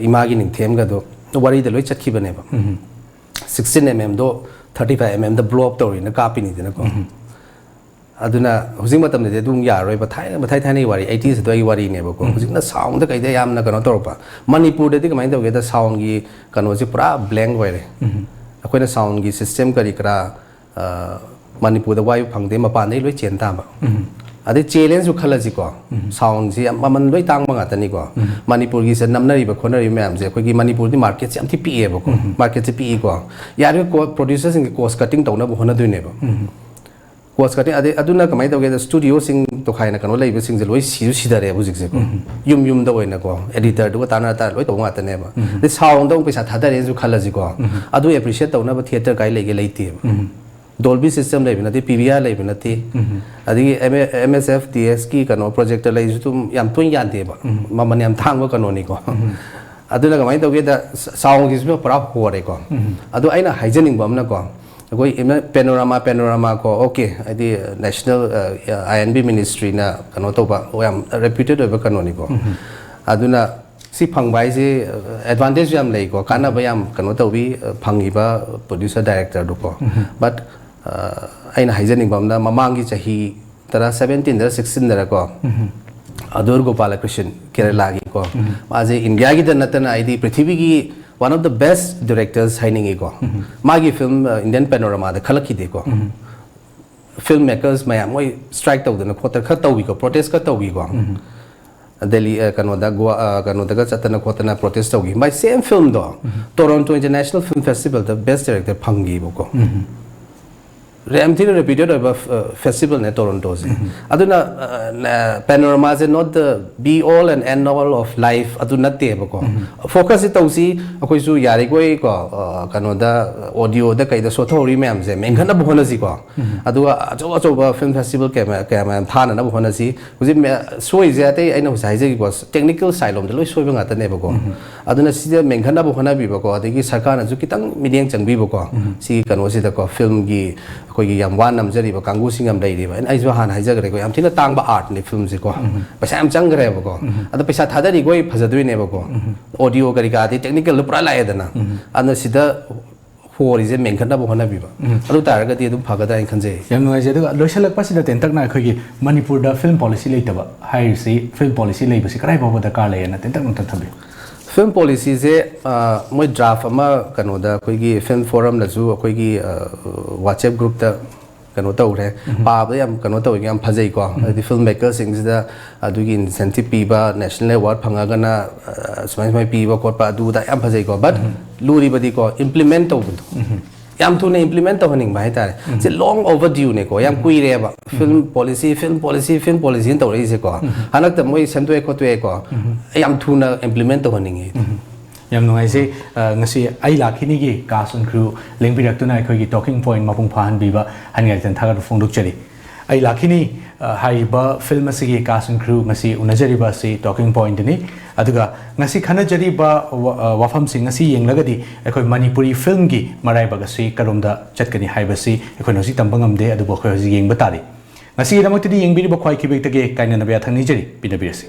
ꯏꯃꯥꯒꯤ ꯅꯤꯡꯊꯦꯝꯒꯗꯣ ꯋꯥꯔꯤꯗ ꯂꯣꯏ ꯆꯠꯈꯤꯕꯅꯦꯕ꯫ Sixteen mmꯗꯣ thirty five mmꯗ blow up ꯇꯧꯔꯤꯅ ꯀꯥꯞꯄꯤꯅꯤꯗꯅꯀꯣ꯫ ꯑꯗꯨꯅ ꯍꯧꯖꯤꯛ ꯃꯇꯝꯗꯗꯤ ꯑꯗꯨꯝ ꯌꯥꯔꯔꯣꯏꯕ꯫ ꯊꯥꯏꯅ, ꯃꯊꯥꯏ ꯊꯥꯏꯅꯒꯤ ꯋꯥꯔꯤ, eighties ꯑꯗꯨꯋꯥꯏꯒꯤ ꯋꯥꯔꯤꯅꯦꯕꯀꯣ꯫ ꯍꯧꯖꯤꯛꯅ ꯁꯥꯎꯟꯗ ꯀꯩꯗ ꯌꯥꯝꯅ ꯀꯩꯅꯣ ꯇꯧꯔꯛꯄ꯫ ꯃꯅꯤꯄꯨꯔꯗꯗꯤ ꯀꯃꯥꯏꯅ ꯇꯧꯒꯦꯗ, ꯁꯥꯎꯟꯒꯤ ꯀꯩꯅꯣꯁꯦ ꯄꯨꯔꯥ ꯕ꯭ꯂꯦꯡ ꯑꯣꯏꯔꯦ꯫ ꯑꯩꯈꯣꯏꯅ ꯁꯥꯎꯟꯒꯤ ꯁꯤꯁꯇꯦꯝ ꯀꯔꯤ ꯀꯔꯥ, ꯑ, ꯃꯅꯤꯄꯨꯔꯗ ꯋꯥꯏꯕ ꯐꯪꯗꯦ, ꯃꯄꯥꯟꯗꯒꯤ ꯂꯣꯏ ꯆꯦꯟ ꯇꯥꯕ꯫ ꯑꯗꯩ ꯆꯦꯜꯂꯦꯅꯁꯨ ꯈꯜꯂꯁꯤꯀꯣ, ꯁꯥꯎꯟꯁꯤ ꯌꯥꯝ ꯃꯃꯜ ꯂꯣꯏ ꯇꯥꯡꯕ ꯉꯥꯛꯇꯅꯤꯀꯣ꯫ ꯃꯅꯤꯄꯨꯔꯒꯤꯁꯦ ꯅꯝꯅꯔꯤꯕ ꯈꯣꯠꯅꯔꯤꯕ ꯃꯌꯥꯝꯁꯦ, ꯑꯩꯈꯣꯏꯒꯤ ꯃꯅꯤꯄꯨꯔꯗꯤ ꯃꯥꯔꯀꯦꯠꯁꯦ ꯌꯥꯝ ꯊꯤ ꯄꯤꯛꯑꯦꯕꯀꯣ꯫ ꯃꯥꯔꯀꯦꯠꯁꯦ ꯄꯤꯛꯏꯀꯣ꯫ ꯌꯥꯔꯤꯕ ꯀꯣ-, ꯄ꯭ꯔꯣꯗ꯭ꯌꯨꯁꯔꯁꯤꯡꯒꯤ ꯀꯣꯁ ꯀꯠꯇꯤꯡ ꯇꯧꯅꯕ ꯍꯣꯠꯅꯗꯣꯏꯅꯦꯕ꯫ ꯀꯣꯁ ꯀꯠꯇꯤꯡ ꯑꯗꯩ ꯑꯗꯨꯅ ꯀꯃꯥꯏꯅ ꯇꯧꯒꯦꯗ, ꯁ꯭ꯇꯨꯗꯤꯑꯣꯁꯤꯡ ꯇꯣꯈꯥꯏꯅ ꯀꯩꯅꯣ ꯂꯩꯕꯁꯤꯡꯁꯦ ꯂꯣꯏ ꯁꯤꯁꯨ ꯁꯤꯊꯔꯦ ꯍꯧꯖꯤꯛꯁꯦꯀꯣ꯫ ꯎꯝ꯫ ꯌꯨꯝ ꯌꯨꯝꯗ ꯑꯣꯏꯅꯀꯣ, ꯑꯦꯗꯤꯇꯔꯗꯨꯒ ꯇꯥꯟꯅ ꯇꯥꯔ ꯂꯣꯏ ꯇꯧꯕ ꯉꯥꯛꯇꯅꯦꯕ꯫ ꯎꯝ꯫ ꯑꯗꯩ ꯁꯥꯎꯟꯗ ꯑꯃꯨꯛ ꯄꯩꯁꯥ ꯊꯥꯗꯔꯦꯅꯁꯨ ꯈꯜꯂꯁꯤꯀꯣ꯫ ꯎꯝ꯫ ꯑꯗꯨ ꯑꯦꯄ꯭ꯔꯤꯁꯤꯌꯦꯠ ꯇꯧꯅꯕ ꯊꯤꯌꯦꯇꯔ ꯀꯥꯏ ꯂꯩꯒꯦ? ꯂꯩꯇꯦꯕ꯫ ꯎꯝ꯫ ꯗꯣꯜꯕꯤ ꯁꯤꯁꯇꯦꯝ ꯂꯩꯕ ꯅꯠꯇꯦ, ꯄꯤ ꯚꯤ ꯑꯥꯔ ꯂꯩꯕ ꯅꯠꯇꯦ꯫ ꯎꯝ꯫ ꯑꯗꯒꯤ ꯑꯦꯝ ꯑꯦꯐ ꯗꯤ ꯑꯦꯁꯀꯤ ꯀꯩꯅꯣ ꯄ꯭ꯔꯣꯖꯦꯛꯇꯔ ꯂꯩꯔꯤꯁꯨ ꯑꯗꯨꯝ ꯌꯥꯝ ꯇꯣꯏꯅ ꯌꯥꯗꯦꯕ꯫ ꯎꯝ꯫ ꯃꯃꯜ ꯌꯥꯝ ꯊꯥꯡꯕ ꯀꯩꯅꯣꯅꯤꯀꯣ꯫ ꯎꯝ꯫ ꯑꯗꯨꯅ ꯀꯃꯥꯏꯅ ꯇꯧꯒꯦꯗ, ꯁ-, ꯁꯥꯎꯟꯒꯤꯁꯤꯃ ꯄꯨꯔꯥ ꯍꯣꯔꯦꯀꯣ꯫ ꯎꯝ꯫ ꯑꯗꯣ ꯑꯩꯅ ꯍꯥꯏꯖꯅꯤꯡꯕ ꯑꯃꯅꯀꯣ, ꯑꯩꯈꯣꯏ ꯏꯃ-, ꯄꯦꯅꯣꯔꯥꯃꯥ, ꯄꯦꯅꯣꯔꯥꯃꯥ ꯀꯣ, ꯑꯣꯀꯦ, ꯍꯥꯏꯗꯤ ꯅꯦꯁꯅꯦꯜ, ꯑ, ꯑꯥꯏ ꯑꯦꯟ ꯕꯤ ꯃꯤꯅꯤꯁꯇ꯭ꯔꯤꯅ ꯀꯩꯅꯣ ꯇꯧꯕ, ꯌꯥꯝ ꯔꯦꯄ꯭ꯌꯨꯇꯦꯠ ꯑꯣꯏꯕ ꯀꯩꯅꯣꯅꯤꯀꯣ꯫ ꯎꯝ꯫ ꯑꯗꯨꯅ ꯁꯤ ꯐꯪꯕ ꯍꯥꯏꯁꯦ, ꯑꯦꯗꯚꯥꯟꯇꯦꯖ ꯌꯥꯝ ꯂꯩꯀꯣ, ꯀꯥꯟꯅꯕ ꯌꯥꯝ ꯀꯩꯅꯣ ꯇꯧꯕꯤ, ꯐꯪꯉꯤꯕ ꯄ꯭ꯔꯣꯗ꯭ꯌꯨꯁꯔ ꯗꯥꯏꯔꯦꯛꯇꯔꯗꯨꯀꯣ꯫ ꯎꯝ꯫ But, ꯑ, ꯑꯩꯅ ꯍꯥꯏꯖꯅꯤꯡꯕ ꯑꯃꯅ, ꯃꯃꯥꯡꯒꯤ ꯆꯍꯤ ꯇꯔꯥ, ꯁꯕꯦꯟꯇꯤꯟꯗꯔ ꯁꯤꯛꯁꯇꯤꯟꯗꯔꯀꯣ, ꯎꯝ꯫ ꯑꯗꯨꯔ ꯒꯣꯄꯥꯂꯀ꯭ꯔꯤꯁꯟ, ꯀꯦꯔꯂꯥꯒꯤꯀꯣ, ꯎꯝ꯫ ꯃꯥꯁꯦ ꯏꯟꯗꯤꯌꯥꯒꯤꯗ ꯅꯠꯇꯅ ꯍꯥꯏꯗꯤ ꯄ꯭ꯔꯤꯊꯤꯕꯤꯒꯤ one of the best directors ꯍꯥꯏꯅꯤꯡꯉꯤꯀꯣ꯫ ꯎꯝ꯫ ꯃꯥꯒꯤ ꯐꯤꯂꯝ, ꯑ, ꯏꯟꯗꯤꯌꯟ ꯄꯦꯅꯣꯔꯥꯃꯥꯗ ꯈꯜꯂꯛꯈꯤꯗꯦꯀꯣ꯫ ꯎꯝ꯫ ꯐꯤꯜꯝ ꯃꯦꯀꯔꯁ ꯃꯌꯥꯝ ꯃꯣꯏ ꯁ꯭ꯇ꯭ꯔꯥꯏꯛ ꯇꯧꯗꯅ ꯈꯣꯠꯇꯅ ꯈꯔ ꯇꯧꯕꯤꯀꯣ, ꯄ꯭ꯔꯣꯇꯦꯁ ꯈꯔ ꯇꯧꯕꯤꯀꯣ꯫ ꯎꯝ꯫ ꯗꯦꯜꯂꯤ, ꯑ, ꯀꯩꯅꯣꯗ, ꯒꯣꯋꯥ, ꯑ, ꯀꯩꯅꯣꯗꯒ ꯆꯠꯇꯅ ꯈꯣꯠꯇꯅ ꯄ꯭ꯔꯣꯇꯦꯁ ꯇꯧꯈꯤ꯫ ꯃꯥꯏ ꯁꯦꯝ ꯐꯤꯜꯝꯗꯣ ꯎꯝ꯫ ꯇꯣꯔꯣꯟꯇꯣ ꯏꯟꯇꯔꯅꯦꯁꯅꯦꯜ ꯐꯤꯜꯝ ꯐꯦꯁꯇꯤꯚꯦꯜꯗ ꯕꯦꯁ ꯗꯥꯏꯔꯦꯛꯇꯔ ꯐꯪꯈꯤꯕꯀꯣ꯫ ꯎꯝ꯫ ꯌꯥꯝ ꯊꯤꯅ ꯔꯦꯄ꯭ꯌꯨꯇꯦꯠ ꯑꯣꯏꯕ, ꯑ, ꯐꯦꯁꯇꯤꯚꯦꯜꯅꯦ ꯇꯣꯔꯣꯟꯇꯣꯁꯦ꯫ ꯎꯝ꯫ ꯑꯗꯨꯅ, ꯑ, ꯅ-, ꯄꯦꯅꯣꯔꯥꯃꯥꯁꯦ not the be all and end all of life ꯑꯗꯨ ꯅꯠꯇꯦꯕꯀꯣ꯫ ꯎꯝ꯫ ꯐꯣꯀꯁꯁꯦ ꯇꯧꯁꯤ, ꯑꯩꯈꯣꯏꯁꯨ ꯌꯥꯔꯤꯈꯣꯏ ꯀꯣ, ꯑ, ꯀꯩꯅꯣꯗ, ꯑꯣꯗꯤꯑꯣꯗ ꯀꯩꯗ ꯁꯣꯊꯍꯧꯔꯤ ꯃꯌꯥꯝꯁꯦ ꯃꯦꯟꯈꯠꯅꯕ ꯍꯣꯠꯅꯁꯤꯀꯣ꯫ ꯎꯝ꯫ ꯑꯗꯨꯒ ꯑꯆꯧ ꯑꯆꯧꯕ ꯐꯤꯜꯝ ꯐꯦꯁꯇꯤꯚꯦꯜ ꯀꯌꯥ ꯃꯌꯥꯝ, ꯀꯌꯥ ꯃꯌꯥꯝ ꯊꯥꯅꯅꯕ ꯍꯣꯠꯅꯁꯤ꯫ ꯍꯧꯖꯤꯛ ꯃꯦ-, ꯁꯣꯏꯔꯤꯁꯦ ꯑꯇꯩ ꯑꯩꯅ ꯍꯧꯖꯤꯛ ꯍꯥꯏꯖꯈꯤꯀꯣ, ꯇꯦꯛꯅꯤꯀꯦꯜ ꯁꯥꯏꯠ ꯂꯣꯝꯗ ꯂꯣꯏ ꯁꯣꯏꯕ ꯉꯥꯛꯇꯅꯦꯕꯀꯣ꯫ ꯎꯝ꯫ ꯑꯗꯨꯅ ꯁꯤꯗ ꯃꯦꯟꯈꯠꯅꯕ ꯍꯣꯠꯅꯕꯤꯕꯀꯣ, ꯑꯗꯒꯤ ꯁꯔꯀꯥꯔꯅꯁꯨ ꯈꯤꯇꯪ ꯃꯤꯠꯌꯦꯡ ꯆꯪꯕꯤꯕꯀꯣ, ꯎꯝ꯫ ꯁꯤꯒꯤ ꯀꯩꯅꯣꯁꯤꯗꯀꯣ, ꯐꯤꯜꯝꯒꯤ ꯑꯩꯈꯣꯏꯒꯤ ꯌꯥꯝ ꯋꯥꯅ ꯅꯝꯖꯔꯤꯕ ꯀꯥꯡꯕꯨꯁꯤꯡ ꯌꯥꯝ ꯂꯩꯔꯤꯕ꯫ ꯑꯩꯅ, ꯑꯩꯁꯨ ꯍꯥꯟꯅ ꯍꯥꯏꯖꯈ꯭ꯔꯦꯀꯣ, ꯌꯥꯝ ꯊꯤꯅ ꯇꯥꯡꯕ ꯑꯥꯔꯠꯅꯤ ꯐꯤꯜꯝꯁꯦꯀꯣ꯫ ꯎꯝ꯫ ꯄꯩꯁꯥ ꯌꯥꯝ ꯆꯪꯈ꯭ꯔꯦꯕꯀꯣ꯫ ꯎꯝ꯫ ꯑꯗꯣ ꯄꯩꯁꯥ ꯊꯥꯗꯔꯤꯈꯣꯏ ꯐꯖꯗꯣꯏꯅꯦꯕꯀꯣ꯫ ꯎꯝ꯫ ꯑꯣꯗꯤꯑꯣ ꯀꯔꯤ ꯀꯔꯥꯗꯤ ꯇꯦꯛꯅꯤꯀꯦꯜꯗ ꯄꯨꯔꯥ ꯂꯥꯛꯑꯦꯗꯅ꯫ ꯎꯝ꯫ ꯑꯗꯨꯅ ꯁꯤꯗ ꯍꯣꯔꯤꯁꯦ ꯃꯦꯟꯈꯠꯅꯕ ꯍꯣꯠꯅꯕꯤꯕ꯫ ꯎꯝ꯫ ꯑꯗꯨ ꯇꯥꯔꯒꯗꯤ ꯑꯗꯨꯝ ꯐꯒꯗ꯭ꯔꯥ ꯍꯥꯏꯅ ꯈꯟꯖꯩ꯫ ꯌꯥꯝ ꯅꯨꯡꯉꯥꯏꯖꯩ꯫ ꯑꯗꯨꯒ ꯂꯣꯏꯁꯤꯜꯂꯛꯄꯁꯤꯗ ꯇꯦꯟꯇꯛꯅ ꯑꯩꯈꯣꯏꯒꯤ ꯃꯅꯤꯄꯨꯔꯗ ꯐꯤꯜꯝ ꯄꯣꯂꯤꯁꯤ ꯂꯩꯇꯕ ꯍꯥꯏꯔꯤꯁꯤ, ꯐꯤꯜꯝ ꯄꯣꯂꯤꯁꯤ ꯂꯩꯕꯁꯤ ꯀꯗꯥꯏ ꯐꯥꯎꯕ ꯗꯔꯀꯥꯔ ꯂꯩꯌꯦꯅ ꯇꯦꯟꯇꯛꯅ ꯑꯝꯇ ꯊꯝꯕꯤꯌꯨ꯫ ꯐꯤꯜꯝ ꯄꯣꯂꯤꯁꯤꯁꯦ, ꯑ, ꯃꯣꯏ ꯗ꯭ꯔꯥꯐ ꯑꯃ ꯀꯩꯅꯣꯗ ꯑꯩꯈꯣꯏꯒꯤ ꯐꯤꯜꯝ ꯐꯣꯔꯝꯅꯁꯨ ꯑꯩꯈꯣꯏꯒꯤ, ꯑ, ꯋꯥꯆꯦꯞ ꯒ꯭ꯔꯨꯞꯇ ꯀꯩꯅꯣ ꯇꯧꯈ꯭ꯔꯦ꯫ ꯎꯝ꯫ ꯄꯥꯕꯗ ꯌꯥꯝ ꯀꯩꯅꯣ ꯇꯧꯋꯤ, ꯌꯥꯝ ꯐꯖꯩꯀꯣ꯫ ꯎꯝ꯫ ꯍꯥꯏꯗꯤ ꯐꯤꯜꯝ ꯃꯦꯀꯔꯁꯤꯡꯁꯤꯗ ꯑꯗꯨꯒꯤ ꯏꯟꯁꯦꯟꯇꯤꯞ ꯄꯤꯕ, ꯅꯦꯁꯅꯦꯜ ꯑꯦꯋꯥꯔꯗ ꯐꯪꯉꯒꯅ, ꯑ, ꯁꯨꯃꯥꯏ ꯁꯨꯃꯥꯏ ꯄꯤꯕ ꯈꯣꯠꯄ ꯑꯗꯨꯗ ꯌꯥꯝ ꯐꯖꯩꯀꯣ꯫ But um. ꯂꯨꯔꯤꯕꯗꯤꯀꯣ, ꯏꯝꯄ꯭ꯂꯤꯃꯦꯟ ꯇꯧꯕꯗꯣ꯫ ꯎꯝ꯫ ꯌꯥꯝ ꯊꯨꯅ implement ꯇꯧꯍꯟꯅꯤꯡꯕ ꯍꯥꯏꯇꯥꯔꯦ꯫ ꯁꯤ long overdue ꯅꯦꯀꯣ, ꯌꯥꯝ ꯀꯨꯏꯔꯦꯕ꯫ Film policy, film policy, film policy ꯅ ꯇꯧꯔꯛꯏꯁꯦꯀꯣ꯫ ꯍꯟꯗꯛꯇ ꯃꯣꯏ ꯁꯦꯝꯗꯣꯛꯑꯦ ꯈꯣꯠꯇꯣꯛꯑꯦꯀꯣ꯫ ꯌꯥꯝ ꯊꯨꯅ implement ꯇꯧꯍꯟꯅꯤꯡꯉꯦ꯫ ꯌꯥꯝ ꯅꯨꯡꯉꯥꯏꯖꯩ꯫ ꯑ, ꯉꯁꯤ ꯑꯩ ꯂꯥꯛꯈꯤꯅꯤꯒꯤ cast and crew ꯂꯦꯡꯕꯤꯔꯛꯇꯨꯅ ꯑꯩꯈꯣꯏꯒꯤ Talking Point ꯃꯄꯨꯡ ꯐꯥꯍꯟꯕꯤꯕ ꯍꯥꯏꯅꯤꯡꯉꯥꯏ ꯂꯩꯇꯅ ꯊꯥꯒꯠꯄ ꯐꯣꯡꯗꯣꯛꯆꯔꯤ꯫ ꯑꯩ ꯂꯥꯛꯈꯤꯅꯤ, ꯑ, ꯍꯥꯏꯔꯤꯕ film ꯑꯁꯤꯒꯤ cast and crew ꯉꯁꯤ ꯎꯅꯖꯔꯤꯕ ꯑꯁꯤ Talking Point ꯅꯤ꯫ ꯑꯗꯨꯒ ꯉꯁꯤ ꯈꯟꯅꯖꯔꯤꯕ ꯋꯥ-, ꯑ, ꯋꯥꯐꯝꯁꯤꯡ ꯑꯁꯤ ꯌꯦꯡꯂꯒꯗꯤ ꯑꯩꯈꯣꯏ ꯃꯅꯤꯄꯨꯔꯤ film ꯒꯤ ꯃꯔꯥꯏꯕꯛ ꯑꯁꯤ ꯀꯔꯣꯝꯗ ꯆꯠꯀꯅꯤ ꯍꯥꯏꯕꯁꯤ ꯑꯩꯈꯣꯏꯅ ꯍꯧꯖꯤꯛ ꯇꯝꯕ ꯉꯝꯗꯦ, ꯑꯗꯨꯕꯨ ꯑꯩꯈꯣꯏ ꯍꯧꯖꯤꯛ ꯌꯦꯡꯕ ꯇꯥꯔꯤ꯫ ꯉꯁꯤꯒꯤꯗꯃꯛꯇꯗꯤ ꯌꯦꯡꯕꯤꯔꯤꯕ ꯈ꯭ꯋꯥꯏ ꯈꯤꯕꯦꯛꯇꯒꯤ ꯀꯥꯏꯅꯅꯕ ꯌꯥꯊꯪ ꯅꯤꯖꯔꯤ, ꯄꯤꯅꯕꯤꯔꯁꯤ꯫